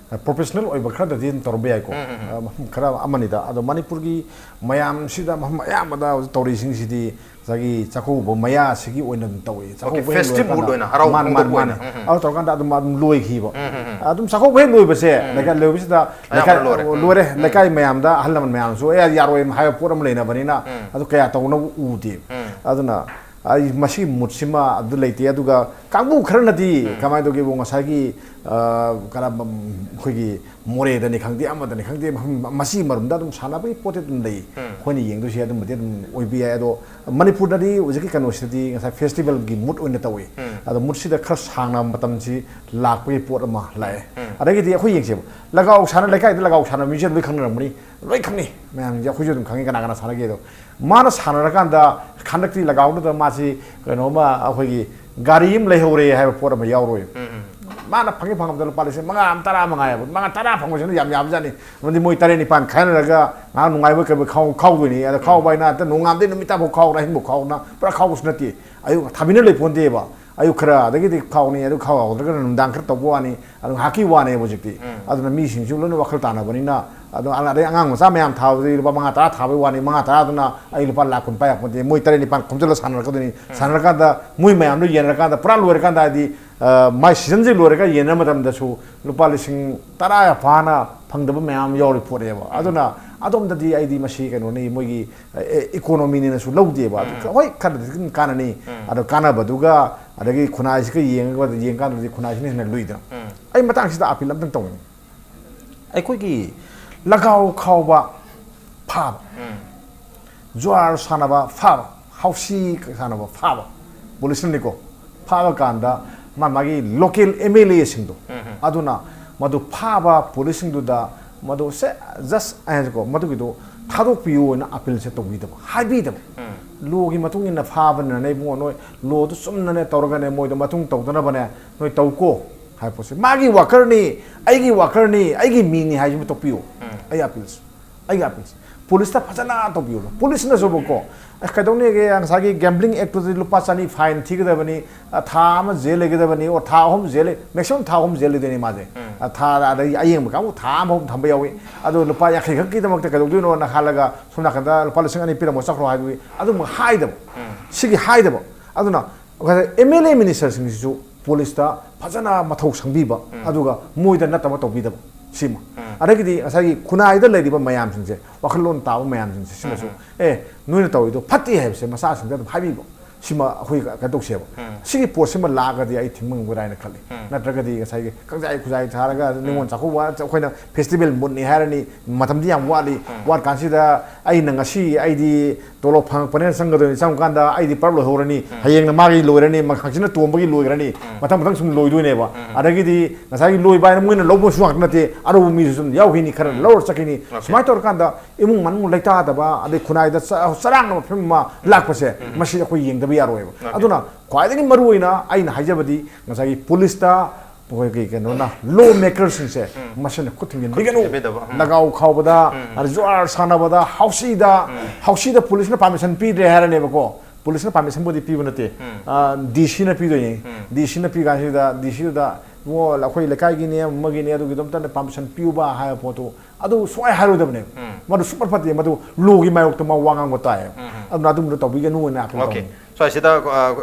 professional ꯑꯣꯏꯕ ꯈꯔꯗꯗꯤ ꯑꯗꯨꯝ ꯇꯧꯔꯝꯕ ꯌꯥꯏꯀꯣ꯫ ꯎꯝ, ꯎꯝ, ꯎꯝ꯫ ꯑ, ꯃꯐꯝ ꯈꯔ ꯑꯃꯅꯤꯗ꯫ ꯑꯗꯣ ꯃꯅꯤꯄꯨꯔꯒꯤ ꯃꯌꯥꯝꯁꯤꯗ ꯃꯐꯝ ꯑꯌꯥꯝꯕꯗ ꯍꯧꯖꯤꯛ ꯇꯧꯔꯤꯁꯤꯡꯁꯤꯗꯤ ꯉꯁꯥꯏꯒꯤ ꯆꯥꯛꯀꯧꯕ ꯃꯌꯥꯁꯤꯒꯤ ꯑꯣꯏꯅ ꯑꯗꯨꯝ ꯇꯧꯏ꯫ ꯆꯥꯛꯀꯧꯕ ꯍꯦꯛ festive mood ꯂꯣꯏꯔꯀꯥꯟꯗ ꯑꯣꯏꯅ, ꯍꯔꯥꯎ ꯃꯥꯅꯦ, ꯃꯥꯅꯦ, ꯐꯣꯡꯗꯣꯛꯄ ꯃꯥꯅꯦ꯫ ꯑꯣꯏꯅ꯫ ꯎꯝ, ꯎꯝ꯫ ꯑꯗꯨ ꯇꯧꯔꯀꯥꯟꯗ ꯑꯗꯨꯝ, ꯑꯗꯨꯝ ꯂꯣꯏꯈꯤꯕ꯫ ꯎꯝ, ꯎꯝ, ꯎꯝ꯫ ꯑꯗꯨꯝ ꯆꯥꯛꯀꯧꯕ ꯍꯦꯛ ꯂꯣꯏꯕꯁꯦ, ꯎꯝ꯫ ꯂꯩꯀꯥꯏ ꯂꯣꯏꯕꯁꯤꯗ ꯑꯌꯥꯝꯕꯅ ꯂꯩꯀꯥꯏ ꯂꯣꯏꯔꯦ꯫ ꯎꯝ꯫ ꯂꯣꯏꯔꯦ꯫ ꯎꯝ꯫ ꯂꯩꯀꯥꯏ ꯃꯌꯥꯝꯗ ꯑꯍꯜ ꯂꯃꯟ ꯃꯌꯥꯝꯁꯨ, "ꯑꯦ, ꯌꯥꯔꯣꯏ" ꯍꯥꯏꯕ ꯄꯣꯠ ꯑꯃ ꯂꯩꯅꯕꯅꯤꯅ, ꯎꯝ꯫ ꯑꯗꯨ ꯀꯌꯥ ꯇꯧꯅꯕ ꯎꯗꯦ꯫ ꯎꯝ꯫ ꯑꯗꯨꯅ ꯑꯩ ꯃꯁꯤꯒꯤ moodꯁꯤꯃ ꯑꯗꯨ ꯂꯩꯇꯦ꯫ ꯑꯗꯨꯒ ꯀꯥꯡꯕꯨ ꯈꯔꯅꯗꯤ ꯎꯝ꯫ ꯀꯃꯥꯏꯅ ꯇꯧꯒꯦꯕꯨ, ꯉꯁꯥꯏꯒꯤ, ꯑ, ꯀꯔꯝꯕ, ꯑꯩꯈꯣꯏꯒꯤ ꯃꯣꯔꯦꯗꯅꯤ ꯈꯪꯗꯦ, ꯑꯃꯗꯅꯤ ꯈꯪꯗꯦ, ꯃꯐꯝ ꯃꯁꯤ ꯃꯔꯨꯝꯗ ꯑꯗꯨꯝ ꯁꯥꯟꯅꯕꯒꯤ ꯄꯣꯠꯇꯤ ꯑꯗꯨꯝ ꯂꯩ꯫ ꯎꯝ꯫ ꯑꯩꯈꯣꯏꯅ ꯌꯦꯡꯗꯣꯏꯁꯦ ꯑꯗꯨꯝꯕꯗꯤ ꯑꯗꯨꯝ ꯑꯣꯏꯕ ꯌꯥꯏ꯫ ꯑꯗꯣ ꯃꯅꯤꯄꯨꯔꯗꯗꯤ ꯍꯧꯖꯤꯛꯀꯤ ꯀꯩꯅꯣꯁꯤꯗꯗꯤ ꯉꯁꯥꯏ festivalꯒꯤ mood ꯑꯣꯏꯅ ꯇꯧꯏ꯫ ꯎꯝ꯫ ꯑꯗꯣ moodꯁꯤꯗ ꯈꯔ ꯁꯥꯡꯅ ꯃꯇꯝꯁꯤ ꯂꯥꯛꯄꯒꯤ ꯄꯣꯠ ꯑꯃ ꯂꯥꯛꯑꯦ꯫ ꯎꯝ꯫ ꯑꯗꯒꯤꯗꯤ ꯑꯩꯈꯣꯏ ꯌꯦꯡꯁꯦꯕ, ꯂꯒꯥꯎ ꯁꯥꯟꯅ, ꯂꯩꯀꯥꯏꯗ ꯂꯒꯥꯎ ꯁꯥꯟꯅꯕ ꯃꯤꯁꯦ ꯂꯣꯏ ꯈꯪꯅꯔꯝꯒꯅꯤ, ꯂꯣꯏ ꯈꯪꯅꯩ ꯃꯌꯥꯝꯁꯦ, ꯑꯩꯈꯣꯏꯁꯨ ꯑꯗꯨꯝ ꯈꯪꯉꯤ ꯀꯅꯥ ꯀꯅꯥ ꯁꯥꯟꯅꯒꯦꯗꯣ꯫ ꯃꯥꯅ ꯁꯥꯟꯅꯔꯀꯥꯟꯗ ꯍꯟꯗꯛꯇꯤ ꯂꯒꯥꯎꯗꯨꯗ ꯃꯥꯁꯤ ꯀꯩꯅꯣꯝꯃ, ꯑꯩꯈꯣꯏꯒꯤ ꯒꯥꯔꯤ ꯑꯃ ꯂꯩꯍꯧꯔꯦ ꯍꯥꯏꯕ ꯄꯣꯠ ꯑꯃ ꯌꯥꯎꯔꯣꯏ꯫ ꯎꯝ, ꯎꯝ꯫ ꯃꯥꯅ ꯐꯪꯉꯤ ꯐꯪꯉꯕꯗ ꯂꯨꯄꯥ ꯂꯤꯁꯤꯡ ꯃꯉꯥ ꯑꯃ, ꯇꯔꯥ ꯑꯃ ꯉꯥꯏꯕ, ꯃꯉꯥ ꯇꯔꯥ ꯐꯪꯕꯁꯤꯅ ꯌꯥꯝ ꯌꯥꯝꯖꯥꯠꯅꯤ꯫ ꯑꯃꯗꯤ ꯃꯣꯏ ꯇꯔꯦꯠ ꯅꯤꯄꯥꯟ ꯈꯥꯏꯅꯔꯒ ꯉꯥꯏꯍꯥꯛ ꯅꯨꯡꯉꯥꯏꯕ ꯀꯩꯕ ꯈꯥꯎ-, ꯈꯥꯎꯗꯣꯏꯅꯤ꯫ ꯑꯗ ꯈꯥꯎꯕ ꯍꯥꯏꯅ ꯍꯦꯛꯇ ꯅꯣꯡꯉꯥꯟꯕꯗꯩ ꯅꯨꯃꯤꯠ ꯇꯥꯐꯥꯎ ꯈꯥꯎꯅ, ꯑꯍꯤꯡꯐꯥꯎ ꯈꯥꯎꯅ ꯄꯨꯔꯥ ꯈꯥꯎꯕꯁꯨ ꯅꯠꯇꯦ꯫ ꯑꯌꯨꯛ ꯊꯥꯕꯤꯅ ꯂꯩ ꯄꯣꯟꯇꯦꯕ꯫ ꯑꯌꯨꯛ ꯈꯔ ꯑꯗꯒꯤꯗꯤ ꯈꯥꯎꯅꯤ, ꯑꯗꯨ ꯈꯥꯎ ꯌꯥꯎꯗ꯭ꯔꯒꯅ ꯅꯨꯡꯗꯥꯡ ꯈꯔ ꯇꯧꯕ ꯋꯥꯅꯤ꯫ ꯑꯗꯨ ꯉꯥꯏꯍꯥꯛꯀꯤ ꯋꯥꯅꯦꯕ ꯍꯧꯖꯤꯛꯇꯤ꯫ ꯎꯝ꯫ ꯑꯗꯨꯅ ꯃꯤꯁꯤꯡꯁꯨ ꯂꯣꯏꯅ ꯋꯥꯈꯜ ꯇꯥꯅꯕꯅꯤꯅ, ꯑꯗꯣ ꯑ-, ꯑꯗꯩ ꯑꯉꯥꯡ ꯃꯆꯥ ꯃꯌꯥꯝ ꯊꯥꯕꯗꯤ ꯂꯨꯄꯥ ꯃꯉꯥ ꯇꯔꯥ ꯊꯥꯕꯩ ꯋꯥꯅꯤ, ꯃꯉꯥ ꯇꯔꯥꯗꯨꯅ ꯑꯩ ꯂꯨꯄꯥ ꯂꯥꯛ ꯀꯨꯟ ꯄꯥꯏ ꯌꯥꯄꯣꯟꯇꯦ꯫ ꯃꯣꯏ ꯇꯔꯦꯠ ꯅꯤꯄꯥꯟ ꯈꯣꯝꯖꯤꯜꯂ ꯁꯥꯟꯅꯔꯛꯀꯗꯣꯏꯅꯤ꯫ ꯎꯝ꯫ ꯁꯥꯟꯅꯔꯀꯥꯟꯗ ꯃꯣꯏ ꯃꯌꯥꯝꯗꯣ ꯌꯦꯟꯅꯔꯀꯥꯟꯗ, ꯄꯨꯔꯥ ꯂꯣꯏꯔꯀꯥꯟꯗ ꯍꯥꯏꯗꯤ, ꯑ, ꯃꯥꯏ seasonꯁꯦ ꯂꯣꯏꯔꯒ ꯌꯦꯟꯅꯕ ꯃꯇꯝꯗꯁꯨ ꯂꯨꯄꯥ ꯂꯤꯁꯤꯡ ꯇꯔꯥ ꯐꯥꯅ ꯐꯪꯗꯕ ꯃꯌꯥꯝ ꯌꯥꯎꯔꯤ ꯄꯣꯠꯅꯦꯕ꯫ ꯎꯝ꯫ ꯑꯗꯨꯅ ꯑꯗꯣꯝꯗꯗꯤ ꯑꯩꯗꯤ ꯃꯁꯤ ꯀꯩꯅꯣꯅꯤ, ꯃꯣꯏꯒꯤ, ꯑ, ꯑꯦ, economyꯅꯤꯅꯁꯨ ꯂꯧꯗꯦꯕ꯫ ꯑꯗꯨ ꯎꯝ꯫ ꯍꯣꯏ, ꯈꯔꯗꯤ ꯑꯗꯨꯝ ꯀꯥꯟꯅꯅꯤ꯫ ꯎꯝ꯫ ꯑꯗꯣ ꯀꯥꯟꯅꯕꯗꯨꯒ ꯑꯗꯒꯤ ꯈꯨꯟꯅꯥꯏꯁꯤꯒ ꯌꯦꯡꯉꯒ ꯌꯦꯡꯀꯥꯟꯗꯗꯤ ꯈꯨꯟꯅꯥꯏꯁꯤꯅ ꯍꯦꯟꯅ ꯂꯨꯏꯗꯅ꯫ ꯎꯝ꯫ ꯑꯩ ꯃꯇꯥꯡꯁꯤꯗ appeal ꯑꯝꯇꯪ ꯇꯧꯅꯤꯡꯉꯤ꯫ ꯑꯩꯈꯣꯏꯒꯤ ꯂꯒꯥꯎ ꯈꯥꯎꯕ ꯐꯥꯕ, ꯎꯝ꯫ ꯖꯨꯋꯥꯔ ꯁꯥꯟꯅꯕ ꯐꯥꯕ, ꯍꯥꯎꯁꯤ ꯁꯥꯟꯅꯕ ꯐꯥꯕ, ꯄꯨꯂꯤꯁꯅꯅꯤꯀꯣ, ꯐꯥꯕ ꯀꯥꯟꯗ ꯃꯥ ꯃꯥꯒꯤ local MLAꯁꯤꯡꯗꯣ, ꯎꯝ, ꯎꯝ꯫ ꯑꯗꯨꯅ ꯃꯗꯨ ꯐꯥꯕ ꯄꯨꯂꯤꯁꯁꯤꯡꯗꯨꯗ ꯃꯗꯨ ꯁꯦ, just ꯑꯩ ꯍꯥꯏꯁꯦꯀꯣ, ꯃꯗꯨꯒꯤꯗꯣ ꯊꯥꯗꯣꯛꯄꯤꯌꯨ ꯍꯥꯏꯅ ꯑꯄꯤꯜꯁꯦ ꯇꯧꯕꯤꯗꯕ, ꯍꯥꯏꯕꯤꯗꯕ꯫ ꯂꯣꯒꯤ ꯃꯇꯨꯡ ꯏꯟꯅ ꯐꯥꯕꯅꯤꯅ ꯏꯕꯨꯡꯉꯣ, ꯅꯣꯏ ꯂꯣꯗꯨ ꯆꯨꯝꯅꯅꯦ ꯇꯧꯔꯒꯅꯦ, ꯃꯣꯏꯗ ꯃꯇꯨꯡ ꯇꯧꯗꯅꯕꯅꯦ ꯅꯣꯏ ꯇꯧꯀꯣ ꯍꯥꯏꯕ ꯄꯣꯠꯁꯦ꯫ ꯃꯥꯒꯤ ꯋꯥꯀꯔꯅꯤ, ꯑꯩꯒꯤ ꯋꯥꯀꯔꯅꯤ, ꯑꯩꯒꯤ ꯃꯤꯅꯤ ꯍꯥꯏꯁꯤꯃ ꯇꯣꯛꯄꯤꯌꯨ꯫ ꯑꯩ ꯑꯄꯤꯜꯁꯦ, ꯑꯩꯒꯤ ꯑꯄꯤꯜꯁꯦ꯫ ꯄꯨꯂꯤꯁꯇ ꯐꯖꯅ ꯇꯧꯕꯤꯌꯨ꯫ ꯄꯨꯂꯤꯁꯅꯁꯨꯕꯀꯣ, ꯑꯁ, ꯀꯩꯗꯧꯅꯤꯒꯦ, ꯉꯁꯥꯏꯒꯤ ꯒꯦꯝꯕ꯭ꯂꯤꯡ ꯑꯦꯛꯇꯨꯗꯤ ꯂꯨꯄꯥ ꯆꯅꯤ ꯐꯥꯏꯟ ꯊꯤꯒꯗꯕꯅꯤ, ꯑ, ꯊꯥ ꯑꯃ ꯖꯦꯜ ꯂꯩꯒꯗꯕꯅꯤ, ꯑꯣ, ꯊꯥ ꯑꯍꯨꯝ ꯖꯦꯜ ꯂꯩ, ꯃꯦꯛꯁꯤꯃꯝ ꯊꯥ ꯑꯍꯨꯝ ꯖꯦꯜ ꯂꯩꯗꯣꯏꯅꯤ ꯃꯥꯁꯦ꯫ ꯑ, ꯊꯥ, ꯑꯗꯩ ꯑꯌꯦꯡꯕ ꯀꯥꯡꯕꯨ ꯊꯥ ꯑꯃꯐꯥꯎ ꯊꯝꯕ ꯌꯥꯎꯏ꯫ ꯑꯗꯣ ꯂꯨꯄꯥ ꯌꯥꯡꯈꯩ ꯈꯛꯀꯤꯗꯃꯛꯇ ꯀꯩꯗꯧꯗꯣꯏꯅꯣꯅ ꯈꯜꯂꯒ ꯁꯣꯝ ꯅꯥꯀꯟꯗ ꯂꯨꯄꯥ ꯂꯤꯁꯤꯡ ꯑꯅꯤ ꯄꯤꯔꯝꯃꯣ ꯆꯠꯈ꯭ꯔꯣ ꯍꯥꯏꯕꯒꯤ ꯑꯗꯨꯝꯕ ꯍꯥꯏꯗꯕ꯫ ꯁꯤꯒꯤ ꯍꯥꯏꯗꯕ꯫ ꯑꯗꯨꯅ ꯑꯦꯝ ꯑꯦꯜ ꯑꯦ ꯃꯤꯅꯤꯁꯇꯔꯁꯤꯡꯁꯤꯁꯨ ꯄꯨꯂꯤꯁꯇ ꯐꯖꯅ ꯃꯊꯧ ꯁꯪꯕꯤꯕ, ꯑꯗꯨꯒ ꯃꯣꯏꯗ ꯅꯠꯇꯕ ꯇꯧꯕꯤꯗꯕ ꯁꯤꯃ꯫ ꯑꯗꯒꯤꯗꯤ ꯉꯁꯥꯏꯒꯤ ꯈꯨꯟꯅꯥꯏꯗ ꯂꯩꯔꯤꯕ ꯃꯌꯥꯝꯁꯤꯡꯁꯦ, ꯋꯥꯈꯜꯂꯣꯟ ꯇꯥꯕ ꯃꯌꯥꯝꯁꯤꯡꯁꯦ ꯁꯤꯅꯁꯨ, "ꯑꯦ, ꯅꯣꯏꯅ ꯇꯧꯔꯤꯗꯣ ꯐꯠꯇꯦ" ꯍꯥꯏꯕꯁꯦ ꯃꯆꯥꯁꯤꯡꯗ ꯑꯗꯨꯝ ꯍꯥꯏꯕꯤꯕ꯫ ꯁꯤꯃ ꯑꯩꯈꯣꯏ ꯀꯩꯅꯣ ꯇꯧꯁꯦꯕ꯫ ꯁꯤꯒꯤ ꯄꯣꯠꯁꯤꯃ ꯂꯥꯛꯑꯒꯗꯤ ꯑꯩ ꯊꯤꯡꯕ ꯉꯝꯒꯗ꯭ꯔꯥ ꯍꯥꯏꯅ ꯈꯜꯂꯤ꯫ ꯅꯠꯇ꯭ꯔꯒꯗꯤ ꯉꯁꯥꯏꯒꯤ ꯀꯪꯖꯥꯏ ꯈꯨꯖꯥꯏ ꯊꯥꯔꯒ ꯅꯤꯉꯣꯜ ꯆꯥꯛꯀꯧꯕ ꯑꯩꯈꯣꯏꯅ ꯐꯦꯁꯇꯤꯚꯦꯜ ꯃꯨꯠꯅꯤ ꯍꯥꯏꯔꯅꯤ, ꯃꯇꯝꯗꯤ ꯌꯥꯝ ꯋꯥꯠꯂꯤ꯫ ꯋꯥꯠ ꯀꯥꯟꯁꯤꯗ ꯑꯩꯅ ꯉꯁꯤ ꯑꯩꯗꯤ ꯇꯣꯂꯣꯞ ꯐꯪꯉꯛꯄꯅꯦꯅ ꯆꯪꯒꯗꯣꯏꯅꯤ, ꯆꯪꯉꯀꯥꯟꯗ ꯑꯩꯗꯤ ꯄꯔꯞ ꯂꯣꯏꯍꯧꯔꯅꯤ, ꯍꯌꯦꯡꯅ ꯃꯥꯒꯤ ꯂꯣꯏꯔꯅꯤ, ꯃ-, ꯍꯪꯆꯤꯠꯅ ꯇꯣꯝꯕꯒꯤ ꯂꯣꯏꯈ꯭ꯔꯅꯤ, ꯃꯊꯪ ꯃꯊꯪ ꯁꯨꯝ ꯂꯣꯏꯗꯣꯏꯅꯦꯕ꯫ ꯑꯗꯒꯤꯗꯤ ꯉꯁꯥꯏꯒꯤ ꯂꯣꯏꯕ ꯍꯥꯏꯅ ꯃꯣꯏꯅ ꯂꯧꯕꯁꯨ ꯉꯥꯛꯇ ꯅꯠꯇꯦ, ꯑꯔꯧꯕ ꯃꯤꯁꯨ ꯁꯨꯝ ꯌꯥꯎꯈꯤꯅꯤ, ꯈꯔ ꯂꯧꯔ ꯆꯠꯈꯤꯅꯤ꯫ ꯁꯨꯃꯥꯏꯅ ꯇꯧꯔꯀꯥꯟꯗ ꯏꯃꯨꯡ ꯃꯅꯨꯡ ꯂꯩꯇꯥꯗꯕ, ꯑꯗꯩ ꯈꯨꯟꯅꯥꯏꯗ ꯆ-, ꯆꯔꯥꯡꯅꯕ ꯐꯤꯕꯝ ꯑꯃ ꯂꯥꯛꯄꯁꯦ, ꯃꯁꯤ ꯑꯩꯈꯣꯏ ꯌꯦꯡꯗꯕ ꯌꯥꯔꯣꯏꯕ꯫ ꯑꯗꯨꯅ ꯈ꯭ꯋꯥꯏꯗꯒꯤ ꯃꯔꯨ ꯑꯣꯏꯅ ꯑꯩꯅ ꯍꯥꯏꯖꯕꯗꯤ ꯉꯁꯥꯏꯒꯤ ꯄꯨꯂꯤꯁꯇ ꯑꯩꯈꯣꯏꯒꯤ ꯀꯩꯅꯣꯅ, ꯂꯣ ꯃꯦꯀꯔꯁꯤꯡꯁꯦ ꯃꯁꯤꯅ ꯈꯨꯠ ꯊꯤꯡꯖꯤꯟꯕꯤꯒꯅꯨ꯫ ꯊꯤꯡꯖꯤꯟꯕꯤꯗꯕ, ꯎꯝ꯫ ꯂꯒꯥꯎ ꯈꯥꯎꯕꯗ, ꯑꯗ ꯖꯨꯋꯥꯔ ꯁꯥꯟꯅꯕꯗ, ꯍꯥꯎꯁꯤꯗ, ꯍꯥꯎꯁꯤꯗ ꯄꯨꯂꯤꯁꯅ ꯄꯥꯔꯃꯤꯁꯟ ꯄꯤꯗ꯭ꯔꯦ ꯍꯥꯏꯔꯅꯦꯕꯀꯣ, ꯄꯨꯂꯤꯁꯅ ꯄꯥꯔꯃꯤꯁꯟꯕꯨꯗꯤ ꯄꯤꯕ ꯅꯠꯇꯦ, ꯗꯤ ꯁꯤꯅ ꯄꯤꯗꯣꯏꯅꯤ꯫ ꯗꯤ ꯁꯤꯅ ꯄꯤ ꯀꯥꯟꯁꯤꯗ ꯗꯤ ꯁꯤꯗꯨꯗ, "ꯏꯕꯨꯡꯉꯣ, ꯑꯩꯈꯣꯏ ꯂꯩꯀꯥꯏꯒꯤꯅꯦ, ꯑꯃꯒꯤꯅꯦ, ꯑꯗꯨꯒꯤꯗꯣ ꯑꯝꯇ ꯄꯥꯔꯃꯤꯁꯟ ꯄꯤꯌꯨꯕ" ꯍꯥꯏꯕ ꯄꯣꯠꯇꯨ ꯑꯗꯨ ꯁꯨꯡꯍꯥꯏ ꯍꯥꯏꯔꯣꯏꯗꯕꯅꯦꯕ꯫ ꯃꯗꯨ ꯁꯨꯡꯐꯠ ꯐꯠꯇꯦ, ꯃꯗꯨ ꯂꯣꯒꯤ ꯃꯥꯌꯣꯛꯇ ꯃꯥ ꯋꯥ ꯉꯥꯡꯕ ꯇꯥꯏꯌꯦꯕ꯫ ꯑꯗꯨꯅ ꯑꯗꯨꯝꯕꯗꯣ ꯇꯧꯕꯤꯒꯅꯨ ꯍꯥꯏꯅ ꯑꯥꯄꯤꯜ ꯇꯧꯅꯤꯡꯉꯤ꯫ ꯁ꯭ꯋꯥꯏꯁꯤꯗ, ꯑ,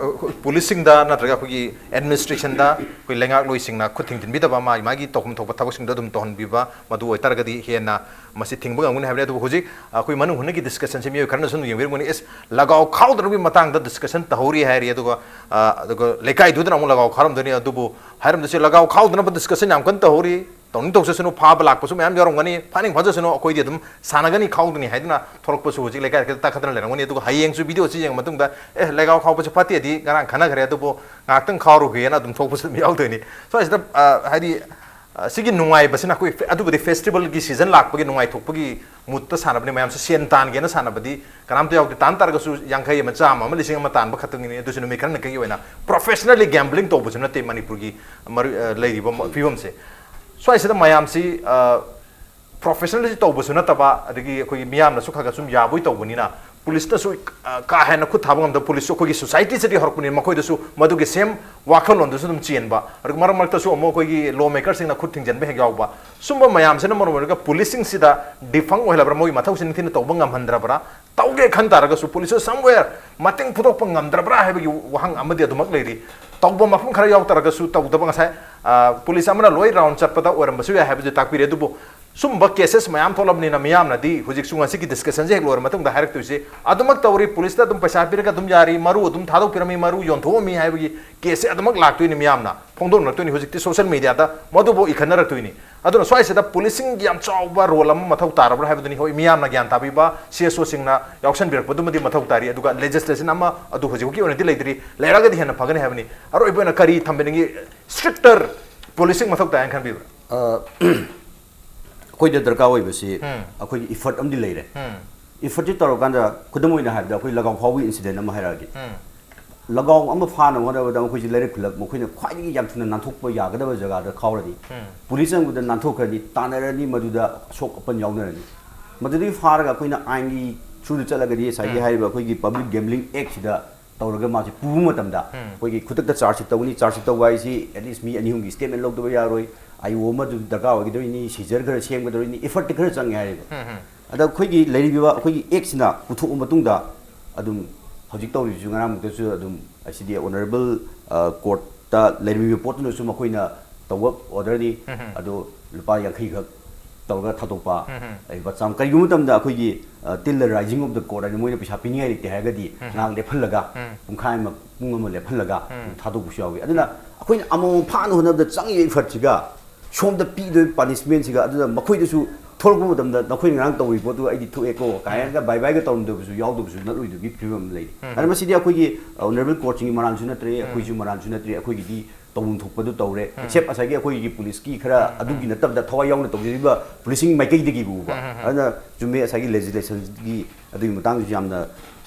ꯄꯨꯂꯤꯁꯁꯤꯡꯗ ꯅꯠꯇ꯭ꯔꯒ ꯑꯩꯈꯣꯏꯒꯤ ꯑꯦꯗꯃꯤꯅꯤꯁꯇ꯭ꯔꯦꯁꯟꯗ ꯑꯩꯈꯣꯏ ꯂꯩꯉꯥꯛꯂꯣꯏꯁꯤꯡꯅ ꯈꯨꯠ ꯊꯤꯡꯖꯤꯟꯕꯤꯗꯕ, ꯃꯥꯒꯤ ꯃꯥꯒꯤ ꯇꯧꯐꯝ ꯊꯣꯛꯄ ꯊꯕꯛꯁꯤꯡꯗꯣ ꯑꯗꯨꯝ ꯇꯧꯍꯟꯕꯤꯕ, ꯃꯗꯨ ꯑꯣꯏꯇꯥꯔꯒꯗꯤ ꯍꯦꯟꯅ ꯃꯁꯤ ꯊꯤꯡꯕ ꯉꯝꯒꯅꯤ ꯍꯥꯏꯕꯅꯤ꯫ ꯑꯗꯨꯕꯨ ꯍꯧꯖꯤꯛ ꯑꯩꯈꯣꯏ ꯃꯅꯨꯡ ꯍꯨꯠꯅꯒꯤ ꯗꯤꯁꯀꯁꯟꯁꯦ ꯃꯤꯑꯣꯏ ꯈꯔꯅ ꯁꯨꯝ ꯌꯦꯡꯕꯤꯔꯝꯒꯅꯤ, "ꯑꯦꯁ, ꯂꯒꯥꯎ ꯈꯥꯎꯗꯅꯕꯒꯤ ꯃꯇꯥꯡꯗ ꯗꯤꯁꯀꯁꯟ ꯇꯧꯍꯧꯔꯤ" ꯍꯥꯏꯔꯤ, ꯑꯗꯨꯒ, ꯑ, ꯑꯗꯨꯒ ꯂꯩꯀꯥꯏꯗꯨꯗꯅ ꯑꯃꯨꯛ ꯂꯒꯥꯎ ꯈꯥꯎꯔꯝꯗꯣꯏꯅꯤ꯫ ꯑꯗꯨꯕꯨ ꯍꯥꯏꯔꯝꯗꯣꯏꯁꯦ, ꯂꯒꯥꯎ ꯈꯥꯎꯗꯅꯕ ꯗꯤꯁꯀꯁꯟ ꯌꯥꯝ ꯀꯟꯅ ꯇꯧꯍꯧꯔꯤ, ꯇꯧꯅꯤꯡ ꯇꯧꯖꯁꯅꯨ, ꯐꯥꯕ ꯂꯥꯛꯄꯁꯨ ꯃꯌꯥꯝ ꯌꯥꯎꯔꯝꯒꯅꯤ, ꯐꯥꯅꯤꯡ ꯐꯥꯖꯁꯅꯨ, ꯑꯩꯈꯣꯏꯗꯤ ꯑꯗꯨꯝ ꯁꯥꯟꯅꯒꯅꯤ, ꯈꯥꯎꯗꯅꯤ ꯍꯥꯏꯗꯨꯅ ꯊꯣꯛꯂꯛꯄꯁꯨ ꯍꯧꯖꯤꯛ ꯂꯩꯀꯥꯏ ꯈꯛꯇ ꯇꯥꯈꯠꯇꯅ ꯂꯩꯔꯝꯒꯅꯤ꯫ ꯑꯗꯨꯒ ꯍꯌꯦꯡꯁꯨ ꯚꯤꯗꯤꯑꯣꯁꯤ ꯌꯦꯡꯕ ꯃꯇꯨꯡꯗ, "ꯑꯦ, ꯂꯒꯥꯎ ꯈꯥꯎꯕꯁꯦ ꯐꯠꯇꯦꯗꯤ ꯉꯔꯥꯡ ꯈꯟꯅꯈ꯭ꯔꯦ, ꯑꯗꯨꯕꯨ ꯉꯥꯏꯍꯥꯛꯇꯪ ꯈꯥꯎꯔꯨꯒꯦꯅ" ꯑꯗꯨꯝ ꯊꯣꯛꯄꯁꯨ ꯑꯗꯨꯝ ꯌꯥꯎꯗꯣꯏꯅꯤ꯫ ꯁ꯭ꯋꯥꯏꯁꯤꯗ, ꯑ, ꯍꯥꯏꯗꯤ, ꯑꯁꯤꯒꯤ ꯅꯨꯡꯉꯥꯏꯕꯁꯤꯅ ꯑꯩꯈꯣꯏ ꯐꯦ-, ꯑꯗꯨꯕꯨꯗꯤ festival ꯒꯤ season ꯂꯥꯛꯄꯒꯤ ꯅꯨꯡꯉꯥꯏꯊꯣꯛꯄꯒꯤ mood ꯇ ꯁꯥꯟꯅꯕꯅꯤ꯫ ꯃꯌꯥꯝꯁꯨ ꯁꯦꯟ ꯇꯥꯟꯒꯦꯅ ꯁꯥꯟꯅꯕꯗꯤ ꯀꯅꯥꯝꯇ ꯌꯥꯎꯗꯦ꯫ ꯇꯥꯟ ꯇꯥꯔꯒꯁꯨ ꯌꯥꯡꯈꯩ ꯑꯃ, ꯆꯥꯝꯃ ꯑꯃ, ꯂꯤꯁꯤꯡ ꯑꯃ ꯇꯥꯟꯕ ꯈꯛꯇꯪꯒꯤꯅꯤ꯫ ꯑꯗꯨꯁꯨ ꯅꯨꯃꯤꯠ ꯈꯔꯅꯤꯈꯛꯀꯤ ꯑꯣꯏꯅ꯫ Professionally gambling ꯇꯧꯕꯁꯨ ꯅꯠꯇꯦ ꯃꯅꯤꯄꯨꯔꯒꯤ ꯃꯔꯨ-, ꯑ, ꯂꯩꯔꯤꯕ ꯃ-, ꯐꯤꯕꯝꯁꯦ꯫ ꯁ꯭ꯋꯥꯏꯁꯤꯗ ꯃꯌꯥꯝꯁꯤ, ꯑ, professionally ꯇꯧꯕꯁꯨ ꯅꯠꯇꯕ, ꯑꯗꯒꯤ ꯑꯩꯈꯣꯏꯒꯤ ꯃꯤꯌꯥꯝꯅꯁꯨ ꯈꯔ ꯈꯔ ꯁꯨꯝ ꯌꯥꯕꯣꯏ ꯇꯧꯕꯅꯤꯅ, police ꯇꯁꯨ, ꯑ, ꯀꯥ ꯍꯦꯟꯅ ꯈꯨꯠ ꯊꯥꯕ ꯉꯝꯗꯕ꯫ Police ꯁꯨ ꯑꯩꯈꯣꯏꯒꯤ society ꯁꯤꯗꯒꯤ ꯍꯧꯔꯛꯄꯅꯤꯅ ꯃꯈꯣꯏꯗꯁꯨ ꯃꯗꯨꯒꯤ same ꯋꯥꯈꯜꯂꯣꯟꯗꯨꯁꯨ ꯑꯗꯨꯝ ꯆꯦꯟꯕ꯫ ꯑꯗꯨꯒ ꯃꯔꯛ ꯃꯔꯛꯇꯁꯨ ꯑꯃꯨꯛ ꯑꯩꯈꯣꯏꯒꯤ law maker ꯁꯤꯡꯅ ꯈꯨꯠ ꯊꯤꯡꯖꯤꯟꯕ ꯍꯦꯛ ꯌꯥꯎꯕ꯫ ꯁꯨꯝꯕ ꯃꯌꯥꯝꯁꯤꯅ ꯃꯔꯝ ꯑꯣꯏꯔꯒ police ꯁꯤꯡꯁꯤꯗ defunct ꯑꯣꯏꯍꯜꯂꯕ꯭ꯔꯥ, ꯃꯣꯏꯒꯤ ꯃꯊꯧꯁꯤ ꯅꯤꯡꯊꯤꯅ ꯇꯧꯕ ꯉꯝꯍꯟꯗ꯭ꯔꯕ꯭ꯔꯥ? ꯇꯧꯒꯦ ꯈꯟ ꯇꯥꯔꯒꯁꯨ police ꯁꯨ somewhere ꯃꯇꯦꯡ ꯐꯨꯗꯣꯛꯄ ꯉꯝꯗ꯭ꯔꯕ꯭ꯔꯥ ꯍꯥꯏꯕꯒꯤ ꯋꯥꯍꯪ ꯑꯃꯗꯤ ꯑꯗꯨꯃꯛ ꯂꯩꯔꯤ꯫ ꯇꯧꯕ ꯃꯐꯝ ꯈꯔ ꯌꯥꯎ ꯇꯥꯔꯒꯁꯨ ꯇꯧꯗꯕ, ꯉꯁꯥꯏ, ꯑ, police ꯑꯃꯅ ꯂꯣꯏ round ꯆꯠꯄꯗ ꯑꯣꯏꯔꯝꯕꯁꯨ ꯌꯥꯏ ꯍꯥꯏꯕꯁꯨ ꯇꯥꯛꯄꯤꯔꯦ꯫ ꯑꯗꯨꯕꯨ ꯁꯨꯝꯕ cases ꯃꯌꯥꯝ ꯊꯣꯛꯂꯕꯅꯤꯅ ꯃꯤꯌꯥꯝꯅꯗꯤ ꯍꯧꯖꯤꯛꯁꯨ ꯉꯁꯤꯒꯤ discussion ꯁꯦ ꯍꯦꯛ ꯂꯣꯏꯔ ꯃꯇꯨꯡꯗ ꯍꯥꯏꯔꯛꯇꯣꯏꯁꯦ, ꯑꯗꯨꯃꯛ ꯇꯧꯔꯤ, police ꯇ ꯑꯗꯨꯝ ꯄꯩꯁꯥ ꯄꯤꯔꯒ ꯑꯗꯨꯝ ꯌꯥꯔꯤ, ꯃꯔꯨ ꯑꯗꯨꯝ ꯊꯥꯗꯣꯛꯄꯤꯔꯝꯃꯤ, ꯃꯔꯨ ꯌꯣꯟꯊꯣꯛꯑꯝꯃꯤ ꯍꯥꯏꯕꯒꯤ case ꯁꯦ ꯑꯗꯨꯃꯛ ꯂꯥꯛꯇꯣꯏꯅꯤ꯫ ꯃꯤꯌꯥꯝꯅ ꯐꯣꯡꯗꯣꯛꯅꯔꯛꯇꯣꯏꯅꯤ꯫ ꯍꯧꯖꯤꯛꯇꯤ social media ꯗ ꯃꯗꯨꯕꯨ ꯏꯈꯠꯅꯔꯛꯇꯣꯏꯅꯤ꯫ ꯑꯗꯨꯅ ꯁ꯭ꯋꯥꯏꯁꯤꯗ police ꯁꯤꯡꯒꯤ ꯌꯥꯝ ꯆꯥꯎꯕ role ꯑꯃ ꯃꯊꯧ ꯇꯥꯔꯕ꯭ꯔꯥ ꯍꯥꯏꯕꯗꯨꯅꯤ꯫ ꯍꯣꯏ, ꯃꯤꯌꯥꯝꯅ ꯒ꯭ꯌꯥꯟ ꯇꯥꯕꯤꯕ, C S O ꯁꯤꯡꯅ ꯌꯥꯎꯁꯟꯕꯤꯔꯛꯄꯗꯨꯃꯗꯤ ꯃꯊꯧ ꯇꯥꯔꯤ꯫ ꯑꯗꯨꯒ legislation ꯑꯃ ꯑꯗꯨ ꯍꯧꯖꯤꯛ ꯐꯥꯎꯒꯤ ꯑꯣꯏꯅꯗꯤ ꯂꯩꯇ꯭ꯔꯤ, ꯂꯩꯔꯒꯗꯤ ꯍꯦꯟꯅ ꯐꯒꯅꯤ ꯍꯥꯏꯕꯅꯤ꯫ ꯑꯔꯣꯏꯕ ꯑꯣꯏꯅ ꯀꯔꯤ ꯊꯝꯕꯤꯅꯤꯡꯉꯤ? Stricter policing ꯃꯊꯧ ꯇꯥꯏ ꯍꯥꯏꯅ ꯈꯟꯕꯤꯕ꯭ꯔꯥ? ꯑ, ꯑꯩꯈꯣꯏꯗ ꯗꯔꯀꯥꯔ ꯑꯣꯏꯕꯁꯤ ꯎꯝ꯫ ꯑꯩꯈꯣꯏꯒꯤ effort ꯑꯃꯗꯤ ꯂꯩꯔꯦ꯫ ꯎꯝ꯫ Effort ꯁꯤ ꯇꯧꯔꯀꯥꯟꯗ, ꯈꯨꯗꯝ ꯑꯣꯏꯅ ꯍꯥꯏꯔꯕꯗ, ꯑꯩꯈꯣꯏ ꯂꯒꯥꯎ ꯐꯥꯎꯒꯤ incident ꯑꯃ ꯍꯥꯏꯔꯛꯑꯒꯦ꯫ ꯎꯝ꯫ ꯂꯒꯥꯎ ꯑꯃ ꯐꯥꯅꯕ ꯍꯣꯠꯅꯕꯗ ꯃꯈꯣꯏꯁꯤ ꯂꯩꯔꯛ ꯈꯨꯜꯂꯛ, ꯃꯈꯣꯏꯅ ꯈ꯭ꯋꯥꯏꯗꯒꯤ ꯌꯥꯝ ꯊꯨꯅ ꯅꯥꯟꯊꯣꯛꯄ ꯌꯥꯒꯗꯕ ꯖꯒꯥꯗ ꯈꯥꯎꯔꯅꯤ꯫ ꯎꯝ꯫ Police ꯆꯪꯕꯗ ꯅꯥꯟꯊꯣꯛꯈ꯭ꯔꯅꯤ, ꯇꯥꯟꯅꯔꯅꯤ, ꯃꯗꯨꯗ ꯑꯁꯣꯛ ꯑꯄꯟ ꯌꯥꯎꯅꯔꯅꯤ꯫ ꯃꯗꯨꯗꯒꯤ ꯐꯥꯔꯒ ꯑꯩꯈꯣꯏꯅ ꯑꯥꯏꯟꯒꯤ through ꯗ ꯆꯠꯂꯒꯗꯤ ꯉꯁꯥꯏꯒꯤ ꯎꯝ꯫ ꯍꯥꯏꯔꯤꯕ ꯑꯩꯈꯣꯏꯒꯤ Public Gambling Act ꯁꯤꯗ ꯇꯧꯔꯒ ꯃꯥꯁꯦ ꯄꯨꯕ ꯃꯇꯝꯗ ꯎꯝ꯫ ꯑꯩꯈꯣꯏꯒꯤ ꯈꯨꯗꯛꯇ charge sheet ꯇꯧꯒꯅꯤ꯫ Charge sheet ꯇꯧꯕ ꯍꯥꯏꯁꯤ at least ꯃꯤ ꯑꯅꯤ ꯑꯍꯨꯝꯒꯤ statement ꯂꯧꯗꯕ ꯌꯥꯔꯣꯏ, I O ꯑꯃ ꯑꯗꯨꯝ ꯗꯔꯀꯥꯔ ꯑꯣꯏꯒꯗꯣꯏꯅꯤ, seizure ꯈꯔ ꯁꯦꯝꯒꯗꯣꯏꯅꯤ, effort ꯈꯔ ꯆꯪꯉꯦ ꯍꯥꯏꯔꯤꯕ꯫ ꯎꯝ, ꯎꯝ꯫ ꯑꯗ ꯑꯩꯈꯣꯏꯒꯤ ꯂꯩꯔꯤꯕ ꯑꯩꯈꯣꯏꯒꯤ act ꯁꯤꯅ ꯄꯨꯊꯣꯛꯑ ꯃꯇꯨꯡꯗ ꯑꯗꯨꯝ ꯍꯧꯖꯤꯛ ꯇꯧꯔꯤꯕꯁꯨ ꯉꯔꯥꯡꯃꯨꯛꯇꯁꯨ ꯑꯗꯨꯝ ꯑꯁꯤꯗꯤ honourable, ꯑ, court ꯇ ꯂꯩꯔꯝꯃꯤꯕ ꯄꯣꯠꯇꯨꯅꯁꯨ ꯃꯈꯣꯏꯅ ꯇꯧꯕ order ꯅꯤ꯫ ꯎꯝ, ꯎꯝ꯫ ꯑꯗꯣ ꯂꯨꯄꯥ ꯌꯥꯡꯈꯩ ꯈꯛ ꯇꯧꯔꯒ ꯊꯥꯗꯣꯛꯄ꯫ ꯎꯝ, ꯎꯝ꯫ ꯂꯨꯄꯥ ꯆꯥꯝꯃ꯫ ꯀꯔꯤꯒꯨꯝꯕ ꯃꯇꯝꯗ ꯑꯩꯈꯣꯏꯒꯤ, ꯑ, till the rising of the court ꯍꯥꯏꯅ ꯃꯣꯏꯅ ꯄꯩꯁꯥ ꯄꯤꯅꯤꯡꯉꯥꯏ ꯂꯩꯇꯦ ꯍꯥꯏꯔꯒꯗꯤ ꯎꯝ꯫ ꯉꯥꯏꯍꯥꯛ ꯂꯦꯞꯍꯜꯂꯒ ꯎꯝ꯫ ꯄꯨꯡꯈꯥꯏ ꯑꯃ, ꯄꯨꯡ ꯑꯃ ꯂꯦꯞꯍꯜꯂꯒ ꯎꯝ꯫ ꯊꯥꯗꯣꯛꯄꯁꯨ ꯌꯥꯎꯏ꯫ ꯑꯗꯨꯅ ꯑꯩꯈꯣꯏꯅ ꯑꯃꯃꯝ ꯐꯥꯅ ꯍꯣꯠꯅꯕꯗ ꯆꯪꯉꯤꯕ effort ꯁꯤꯒ ꯁꯣꯝꯗ ꯄꯤꯗꯣꯏꯕ punishment ꯁꯤꯒ, ꯑꯗꯨꯅ ꯃꯈꯣꯏꯗꯁꯨ ꯊꯣꯛꯂꯛꯄ ꯃꯇꯝꯗ "ꯅꯈꯣꯏꯅ ꯉꯔꯥꯡ ꯇꯧꯔꯤꯕ ꯄꯣꯠꯇꯨ ꯑꯩꯗꯤ ꯊꯣꯛꯑꯦꯀꯣ" ꯀꯥꯏꯅꯒ bye bye ꯒ ꯇꯧꯔꯝꯗꯕꯁꯨ ꯌꯥꯎꯗꯕꯁꯨ ꯅꯠꯂꯣꯏꯗꯕꯒꯤ ꯐꯤꯕꯝ ꯑꯃ ꯂꯩꯔꯤ꯫ ꯎꯝ꯫ ꯑꯗꯨꯅ ꯃꯁꯤꯗꯤ ꯑꯩꯈꯣꯏꯒꯤ, ꯑ, honourable court ꯁꯤꯡꯒꯤ ꯃꯔꯥꯜꯁꯨ ꯅꯠꯇ꯭ꯔꯦ, ꯑꯩꯈꯣꯏꯁꯨ ꯃꯔꯥꯜꯁꯨ ꯅꯠꯇ꯭ꯔꯦ, ꯑꯩꯈꯣꯏꯒꯤꯗꯤ ꯇꯧꯐꯝ ꯊꯣꯛꯄꯗꯨ ꯇꯧꯔꯦ꯫ ꯑꯦꯛꯁꯦꯞ ꯉꯁꯥꯏꯒꯤ ꯑꯩꯈꯣꯏꯒꯤ ꯄꯨꯂꯤꯁꯀꯤ ꯈꯔ ꯑꯗꯨꯒꯤ ꯅꯠꯇꯕꯗ ꯊꯋꯥꯏ ꯌꯥꯎꯅ ꯇꯧꯖꯔꯤꯕ ꯄꯨꯂꯤꯁꯁꯤꯡ ꯃꯥꯏꯀꯩꯗꯒꯤꯕꯨꯕ꯫ ꯑꯗꯨꯅ ꯆꯨꯝꯃꯦ, ꯉꯁꯥꯏꯒꯤ ꯂꯦꯖꯤꯁꯂꯦꯁꯟꯒꯤ ꯑꯗꯨꯒꯤ ꯃꯇꯥꯡꯗꯁꯨ ꯌꯥꯝꯅ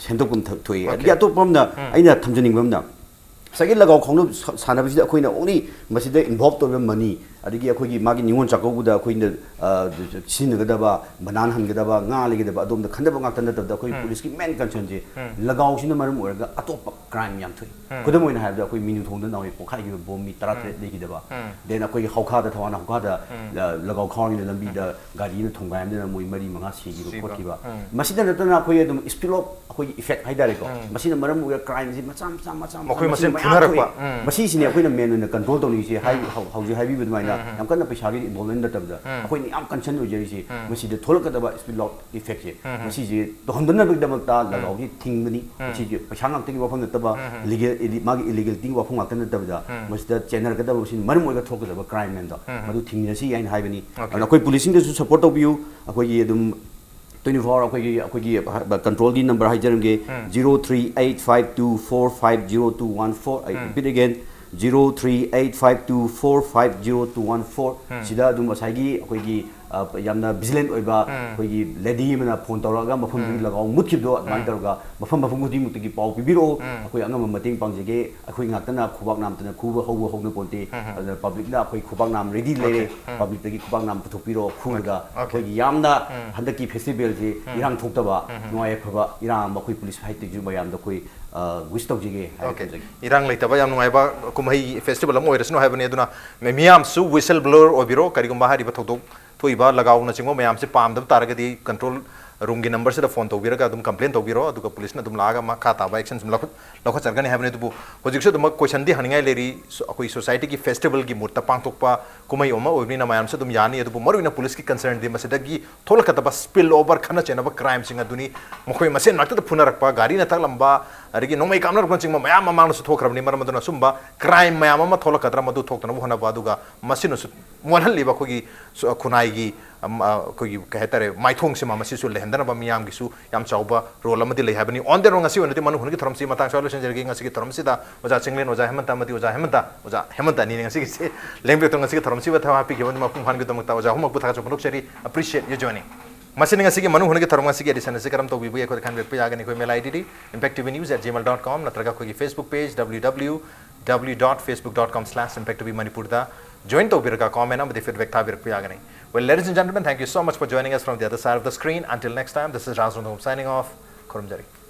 ꯁꯦꯝꯗꯣꯛꯐꯝ ꯊ- ꯊꯣꯛꯏ꯫ ꯑꯗꯒꯤ ꯑꯇꯣꯞꯄ ꯑꯃꯅ ꯑꯩꯅ ꯊꯝꯖꯅꯤꯡꯕ ꯑꯃꯅ, ꯉꯁꯥꯏꯒꯤ ꯂꯒꯥꯎ ꯈꯥꯎꯅ ꯁ- ꯁꯥꯟꯅꯕꯁꯤꯗ ꯑꯩꯈꯣꯏꯅ ꯑꯣꯡꯂꯤ ꯃꯁꯤꯗ ꯏꯟꯚꯣꯜꯕ ꯇꯧꯔꯤꯕ ꯃꯅꯤ, ꯑꯗꯒꯤ ꯑꯩꯈꯣꯏꯒꯤ ꯃꯥꯒꯤ ꯅꯤꯉꯣꯜ ꯆꯥꯛꯀꯧꯕꯗ ꯑꯩꯈꯣꯏꯅ ꯑ, ꯁꯤꯖꯤꯟꯅꯒꯗꯕ, ꯕꯅꯥꯟ ꯍꯟꯒꯗꯕ, ꯉꯥ ꯂꯩꯒꯗꯕ, ꯑꯗꯣꯝꯗ ꯈꯟꯗꯕ ꯉꯥꯛꯇ ꯅꯠꯇꯕꯗ ꯑꯩꯈꯣꯏ ꯄꯨꯂꯤꯁꯀꯤ ꯃꯦꯟ ꯀꯟꯁꯔꯟꯁꯦ ꯂꯒꯥꯎꯁꯤꯅ ꯃꯔꯝ ꯑꯣꯏꯔꯒ ꯑꯇꯣꯞꯄ ꯀ꯭ꯔꯥꯏꯝ ꯌꯥꯝ ꯊꯣꯛꯏ꯫ ꯈꯨꯗꯝ ꯑꯣꯏꯅ ꯍꯥꯏꯔꯕꯗ ꯑꯩꯈꯣꯏ ꯃꯤꯅꯨ ꯊꯣꯡꯗ ꯅꯥꯎꯔꯤ ꯄꯣꯛꯈꯥꯏꯈꯤꯕ ꯕꯣꯝ ꯃꯤ ꯇꯔꯥꯇꯔꯦꯠ ꯂꯩꯈꯤꯗꯕ, ꯗꯦꯟ ꯑꯩꯈꯣꯏꯒꯤ ꯍꯧꯈꯥꯗ, ꯊꯧꯕꯥꯜ ꯍꯧꯈꯥꯗ ꯂ- ꯂꯒꯥꯎ ꯈꯥꯎꯔꯤꯉꯩꯗ ꯂꯝꯕꯤꯗ ꯒꯥꯔꯤ ꯑꯃ ꯊꯣꯡꯒꯥꯏ ꯑꯃꯗꯅ ꯃꯣꯏ ꯃꯔꯤ ꯃꯉꯥ ꯁꯤꯈꯤꯕ ꯈꯣꯠꯈꯤꯕ꯫ ꯃꯁꯤꯗ ꯅꯠꯇꯅ ꯑꯩꯈꯣꯏ ꯑꯗꯨꯝ ꯏꯁꯄꯤꯜ ꯑꯣꯐ ꯑꯩꯈꯣꯏꯒꯤ ꯏꯐꯦꯛ ꯍꯥꯏꯇꯥꯔꯦꯀꯣ, ꯃꯁꯤꯅ ꯃꯔꯝ ꯑꯣꯏꯔꯒ ꯀ꯭ꯔꯥꯏꯝꯁꯦ ꯃꯆꯥ ꯃꯆꯥ ꯃꯆꯥ ꯃꯈꯣꯏ ꯃꯆꯥ ꯃꯁꯦꯟ ꯃꯌꯥꯝ ꯐꯨꯅꯔꯛꯄ꯫ ꯊꯣꯛꯑꯦ꯫ ꯃꯁꯤꯁꯤꯅꯦ ꯑꯩꯈꯣꯏꯅ ꯃꯦꯟ ꯑꯣꯏꯅ ꯀꯟꯇ꯭ꯔꯣꯜ ꯇꯧꯅꯤꯡꯉꯤꯁꯦ꯫ ꯍꯥꯏ- ꯍꯧ- ꯍꯧꯖꯤꯛ ꯍꯥꯏꯕꯤꯕ ꯑꯗꯨꯃꯥꯏꯅ ꯌꯥꯝ ꯀꯟꯅ ꯄꯩꯁꯥꯒꯤ ꯏꯟꯚꯣꯜꯕꯃꯦꯟ ꯅꯠꯇꯕꯗ ꯑꯩꯈꯣꯏꯅ ꯌꯥꯝ ꯀꯟꯁꯔꯟ ꯑꯣꯏꯖꯔꯤꯁꯦ ꯃꯁꯤꯗ ꯊꯣꯛꯂꯛꯀꯗꯕ ꯏꯁꯄꯤꯜ ꯑꯣꯐ ꯏꯐꯦꯛꯁꯦ, ꯃꯁꯤꯁꯦ ꯇꯧꯍꯟꯗꯅꯕꯒꯤꯗꯃꯛꯇ ꯂꯒꯥꯎꯁꯤ ꯊꯤꯡꯕꯅꯤ꯫ ꯃꯁꯤꯁꯦ ꯄꯩꯁꯥ ꯉꯥꯛꯇꯒꯤ ꯋꯥꯐꯝ ꯅꯠꯇꯕ, ꯏꯂꯤꯒꯦꯜ ꯏꯂꯤ- ꯃꯥꯒꯤ ꯏꯂꯤꯒꯦꯜꯇꯤꯒꯤ ꯋꯥꯐꯝ ꯉꯥꯛꯇ ꯅꯠꯇꯕꯗ ꯃꯁꯤꯗ ꯆꯦꯟꯅꯔꯛꯀꯗꯕ, ꯃꯁꯤꯅ ꯃꯔꯝ ꯑꯣꯏꯔꯒ ꯊꯣꯛꯀꯗꯕ ꯀ꯭ꯔꯥꯏꯝ ꯃꯌꯥꯝꯗꯣ ꯃꯗꯨ ꯊꯤꯡꯃꯤꯟꯅꯁꯤ ꯍꯥꯏꯅ ꯍꯥꯏꯕꯅꯤ꯫ ꯑꯗꯨꯅ ꯑꯩꯈꯣꯏ ꯄꯨꯂꯤꯁꯁꯤꯡꯗꯁꯨ ꯁꯄꯣꯔꯠ ꯇꯧꯕꯤꯌꯨ꯫ ꯑꯩꯈꯣꯏꯒꯤ ꯑꯗꯨꯝ ꯇ꯭ꯋꯦꯟꯇꯤ ꯐꯣꯔ ꯑꯋꯥꯔ ꯑꯩꯈꯣꯏꯒꯤ ꯑꯩꯈꯣꯏꯒꯤ ꯀꯟꯇ꯭ꯔꯣꯜꯒꯤ ꯅꯝꯕꯔ ꯍꯥꯏꯖꯔꯝꯒꯦ, zero three eight five two four five zero two one four. ꯑꯩ repeat again, zero three eight five two four five zero two one four. ꯁꯤꯗ ꯑꯗꯨꯝ ꯉꯁꯥꯏꯒꯤ ꯑꯩꯈꯣꯏꯒꯤ ꯑ, ꯌꯥꯝꯅ ꯚꯤꯖꯤꯂꯦꯟ ꯑꯣꯏꯕ ꯑꯩꯈꯣꯏꯒꯤ ꯂꯦꯗꯤ ꯑꯃꯅ ꯐꯣꯟ ꯇꯧꯔꯛꯑꯒ ꯃꯐꯝꯗꯨꯒꯤ ꯂꯒꯥꯎ ꯃꯨꯠꯈꯤꯕꯗꯣ ꯑꯗꯨꯃꯥꯏꯅ ꯇꯧꯔꯒ ꯃꯐꯝ ꯃꯐꯝ ꯈꯨꯗꯤꯡꯃꯛꯇꯒꯤ ꯄꯥꯎ ꯄꯤꯕꯤꯔꯛꯑꯣ꯫ ꯑꯩꯈꯣꯏ ꯑꯉꯝꯕ ꯃꯇꯦꯡ ꯄꯥꯡꯖꯒꯦ꯫ ꯑꯩꯈꯣꯏ ꯉꯥꯛꯇꯅ ꯈꯨꯕꯥꯛ ꯅꯥꯝꯇꯅ ꯈꯨꯕ ꯍꯧꯕ ꯍꯧꯅ ꯄꯣꯟꯇꯦ꯫ ꯑꯗꯨꯅ ꯄꯕ꯭ꯂꯤꯛꯅ ꯑꯩꯈꯣꯏ ꯈꯨꯕꯥꯛ ꯅꯥꯝ ꯔꯦꯗꯤ ꯂꯩꯔꯦ꯫ ꯄꯕ꯭ꯂꯤꯛꯇꯒꯤ ꯈꯨꯕꯥꯛ ꯅꯥꯝ ꯄꯨꯊꯣꯛꯄꯤꯔꯣ, ꯈꯨꯔꯒ ꯑꯩꯈꯣꯏꯒꯤ ꯌꯥꯝꯅ ꯍꯟꯗꯛꯀꯤ ꯐꯦꯁꯇꯤꯚꯦꯜꯁꯤ ꯏꯔꯥꯡ ꯊꯣꯛꯇꯕ, ꯅꯨꯡꯉꯥꯏ ꯌꯥꯏꯐꯕ ꯏꯔꯥꯡ ꯑꯃ ꯑꯩꯈꯣꯏ ꯄꯨꯂꯤꯁ ꯁꯥꯏꯠꯇꯒꯤꯁꯨ ꯃꯌꯥꯝꯗ ꯑꯩꯈꯣꯏ ꯋꯤꯁ ꯇꯧꯖꯒꯦ ꯍꯥꯏꯅ ꯊꯝꯖꯒꯦ꯫ ꯏꯔꯥꯡ ꯂꯩꯇꯕ ꯌꯥꯝ ꯅꯨꯡꯉꯥꯏꯕ ꯀꯨꯝꯍꯩ ꯐꯦꯁꯇꯤꯚꯦꯜ ꯑꯃ ꯑꯣꯏꯔꯁꯅꯨ ꯍꯥꯏꯕꯅꯤ꯫ ꯑꯗꯨꯅ ꯃꯤ- ꯃꯤꯌꯥꯝꯁꯨ ꯋꯤꯁꯜ ꯕ꯭ꯂꯣꯋꯔ ꯑꯣꯏꯕꯤꯔꯣ꯫ ꯀꯔꯤꯒꯨꯝꯕ ꯍꯥꯏꯔꯤꯕ ꯊꯧꯗꯣꯛ ꯊꯣꯛꯏꯕ ꯂꯒꯥꯎꯅꯆꯤꯡꯕ ꯃꯌꯥꯝꯁꯦ ꯄꯥꯝꯗꯕ ꯇꯥꯔꯒꯗꯤ ꯀꯟꯇ꯭ꯔꯣꯜ ꯔꯨꯝꯒꯤ ꯅꯝꯕꯔꯁꯤꯗ ꯐꯣꯟ ꯇꯧꯕꯤꯔꯒ ꯑꯗꯨꯝ ꯀꯝꯄ꯭ꯂꯦꯟ ꯇꯧꯕꯤꯔꯣ꯫ ꯑꯗꯨꯒ ꯄꯨꯂꯤꯁꯅ ꯑꯗꯨꯝ ꯂꯥꯛꯑꯒ ꯃꯈꯥ ꯇꯥꯕ ꯑꯦꯛꯁꯟ ꯂꯧꯈꯠ- ꯂꯧꯈꯠꯆꯔꯒꯅꯤ ꯍꯥꯏꯕꯅꯤ꯫ ꯑꯗꯨꯕꯨ ꯍꯧꯖꯤꯛꯁꯨ ꯑꯗꯨꯃꯛ ꯀꯣꯏꯁꯟꯗꯤ ꯍꯪꯅꯤꯡꯉꯥꯏ ꯂꯩꯔꯤ꯫ ꯁꯣ- ꯑꯩꯈꯣꯏ ꯁꯣꯁꯥꯏꯇꯤꯒꯤ ꯐꯦꯁꯇꯤꯚꯦꯜꯒꯤ ꯃꯨꯠꯇ ꯄꯥꯡꯊꯣꯛꯄ ꯀꯨꯝꯍꯩ ꯑꯃ ꯑꯣꯏꯕꯅꯤꯅ ꯃꯌꯥꯝꯁꯨ ꯑꯗꯨꯝ ꯌꯥꯅꯤ꯫ ꯑꯗꯨꯕꯨ ꯃꯔꯨꯑꯣꯏꯅ ꯄꯨꯂꯤꯁꯀꯤ ꯀꯟꯁꯔꯟꯗꯤ ꯃꯁꯤꯗꯒꯤ ꯊꯣꯛꯂꯛꯀꯗꯕ ꯁ꯭ꯄꯤꯜ ꯑꯣꯚꯔ, ꯈꯠꯅ ꯆꯩꯅꯕ ꯀ꯭ꯔꯥꯏꯝꯁꯤꯡ ꯑꯗꯨꯅꯤ꯫ ꯃꯈꯣꯏ ꯃꯁꯦꯟ ꯃꯔꯛꯇꯗ ꯐꯨꯅꯔꯛꯄ, ꯒꯥꯔꯤꯅ ꯊꯛꯂꯝꯕ, ꯑꯗꯒꯤ ꯅꯣꯡꯃꯩ ꯀꯥꯞꯅꯔꯛꯄꯅꯆꯤꯡꯕ ꯃꯌꯥꯝ ꯃꯃꯥꯡꯗꯁꯨ ꯊꯣꯛꯈ꯭ꯔꯕꯅꯤ꯫ ꯃꯔꯝ ꯑꯗꯨꯅ ꯑꯁꯨꯝꯕ ꯀ꯭ꯔꯥꯏꯝ ꯃꯌꯥꯝ ꯑꯃ ꯊꯣꯛꯂꯛꯀꯗ꯭ꯔꯥ, ꯃꯗꯨ ꯊꯣꯛꯇꯅꯕ ꯍꯣꯠꯅꯕ, ꯑꯗꯨꯒ ꯃꯁꯤꯅꯁꯨ ꯃꯣꯠꯍꯜꯂꯤꯕ ꯑꯩꯈꯣꯏꯒꯤ ꯁ- ꯈꯨꯟꯅꯥꯏꯒꯤ ꯑꯩꯈꯣꯏꯒꯤ ꯀꯩ ꯍꯥꯏꯇꯥꯔꯦ, ꯃꯥꯏꯊꯣꯡꯁꯤꯃ ꯃꯁꯤꯁꯨ ꯂꯩꯍꯟꯗꯅꯕ ꯃꯤꯌꯥꯝꯒꯤꯁꯨ ꯌꯥꯝ ꯆꯥꯎꯕ ꯔꯣꯜ ꯑꯃꯗꯤ ꯂꯩ ꯍꯥꯏꯕꯅꯤ꯫ On the road ꯉꯁꯤ ꯑꯣꯏꯅꯗꯤ ꯃꯅꯨ ꯍꯨꯟꯒꯤ ꯊꯧꯔꯝꯁꯤ ꯃꯇꯥꯡ ꯁ꯭ꯋꯥꯏ ꯂꯣꯏꯁꯤꯟꯖꯔꯒꯦ꯫ ꯉꯁꯤꯒꯤ ꯊꯧꯔꯝꯁꯤꯗ ꯑꯣꯖꯥ ꯆꯤꯡꯂꯦꯟ, ꯑꯣꯖꯥ ꯍꯦꯃꯟꯇ ꯑꯃꯗꯤ ꯑꯣꯖꯥ ꯍꯦꯃꯟꯇ, ꯑꯣꯖꯥ ꯍꯦꯃꯟꯇ ꯑꯅꯤꯅꯤ ꯉꯁꯤꯒꯤꯁꯦ ꯂꯦꯡꯕꯤꯔꯛꯇꯨꯅ ꯉꯁꯤꯒꯤ ꯊꯧꯔꯝꯁꯤꯕꯨ ꯊꯋꯥꯏ ꯍꯥꯞꯄꯤꯈꯤꯕ ꯑꯗꯨ ꯃꯄꯨꯡ ꯐꯥꯍꯟꯈꯤꯕꯗꯃꯛꯇ ꯑꯣꯖꯥ ꯑꯍꯨꯝꯃꯛꯄꯨ ꯊꯥꯒꯠꯆꯕ ꯐꯣꯡꯗꯣꯛꯆꯔꯤ꯫ Appreciate your joining꯫ ꯃꯁꯤꯅ ꯉꯁꯤꯒꯤ ꯃꯅꯨ ꯍꯨꯟꯒꯤ ꯊꯧꯔꯝ ꯉꯁꯤꯒꯤ edition ꯑꯁꯤ ꯀꯔꯝ ꯇꯧꯕꯤꯕꯒꯦ ꯑꯩꯈꯣꯏꯗ ꯈꯟꯕꯤꯔꯛꯄ ꯌꯥꯒꯅꯤ꯫ ꯑꯩꯈꯣꯏ mail ID D impact T V news at gmail dot com ꯅꯠꯇ꯭ꯔꯒ ꯑꯩꯈꯣꯏꯒꯤ Facebook page W W W dot facebook dot com slash impact T V ꯃꯅꯤꯄꯨꯔꯗ join ꯇꯧꯕꯤꯔꯒ comment ꯑꯃꯗꯤ feedback ꯊꯥꯕꯤꯔꯛꯄ ꯌꯥꯒꯅꯤ꯫ Well, ladies and gentlemen, thank you so much for joining us from the other side of the screen. Until next time, this is Raj Rongthong signing off. ꯈꯨꯔꯨꯝꯖꯔꯤ꯫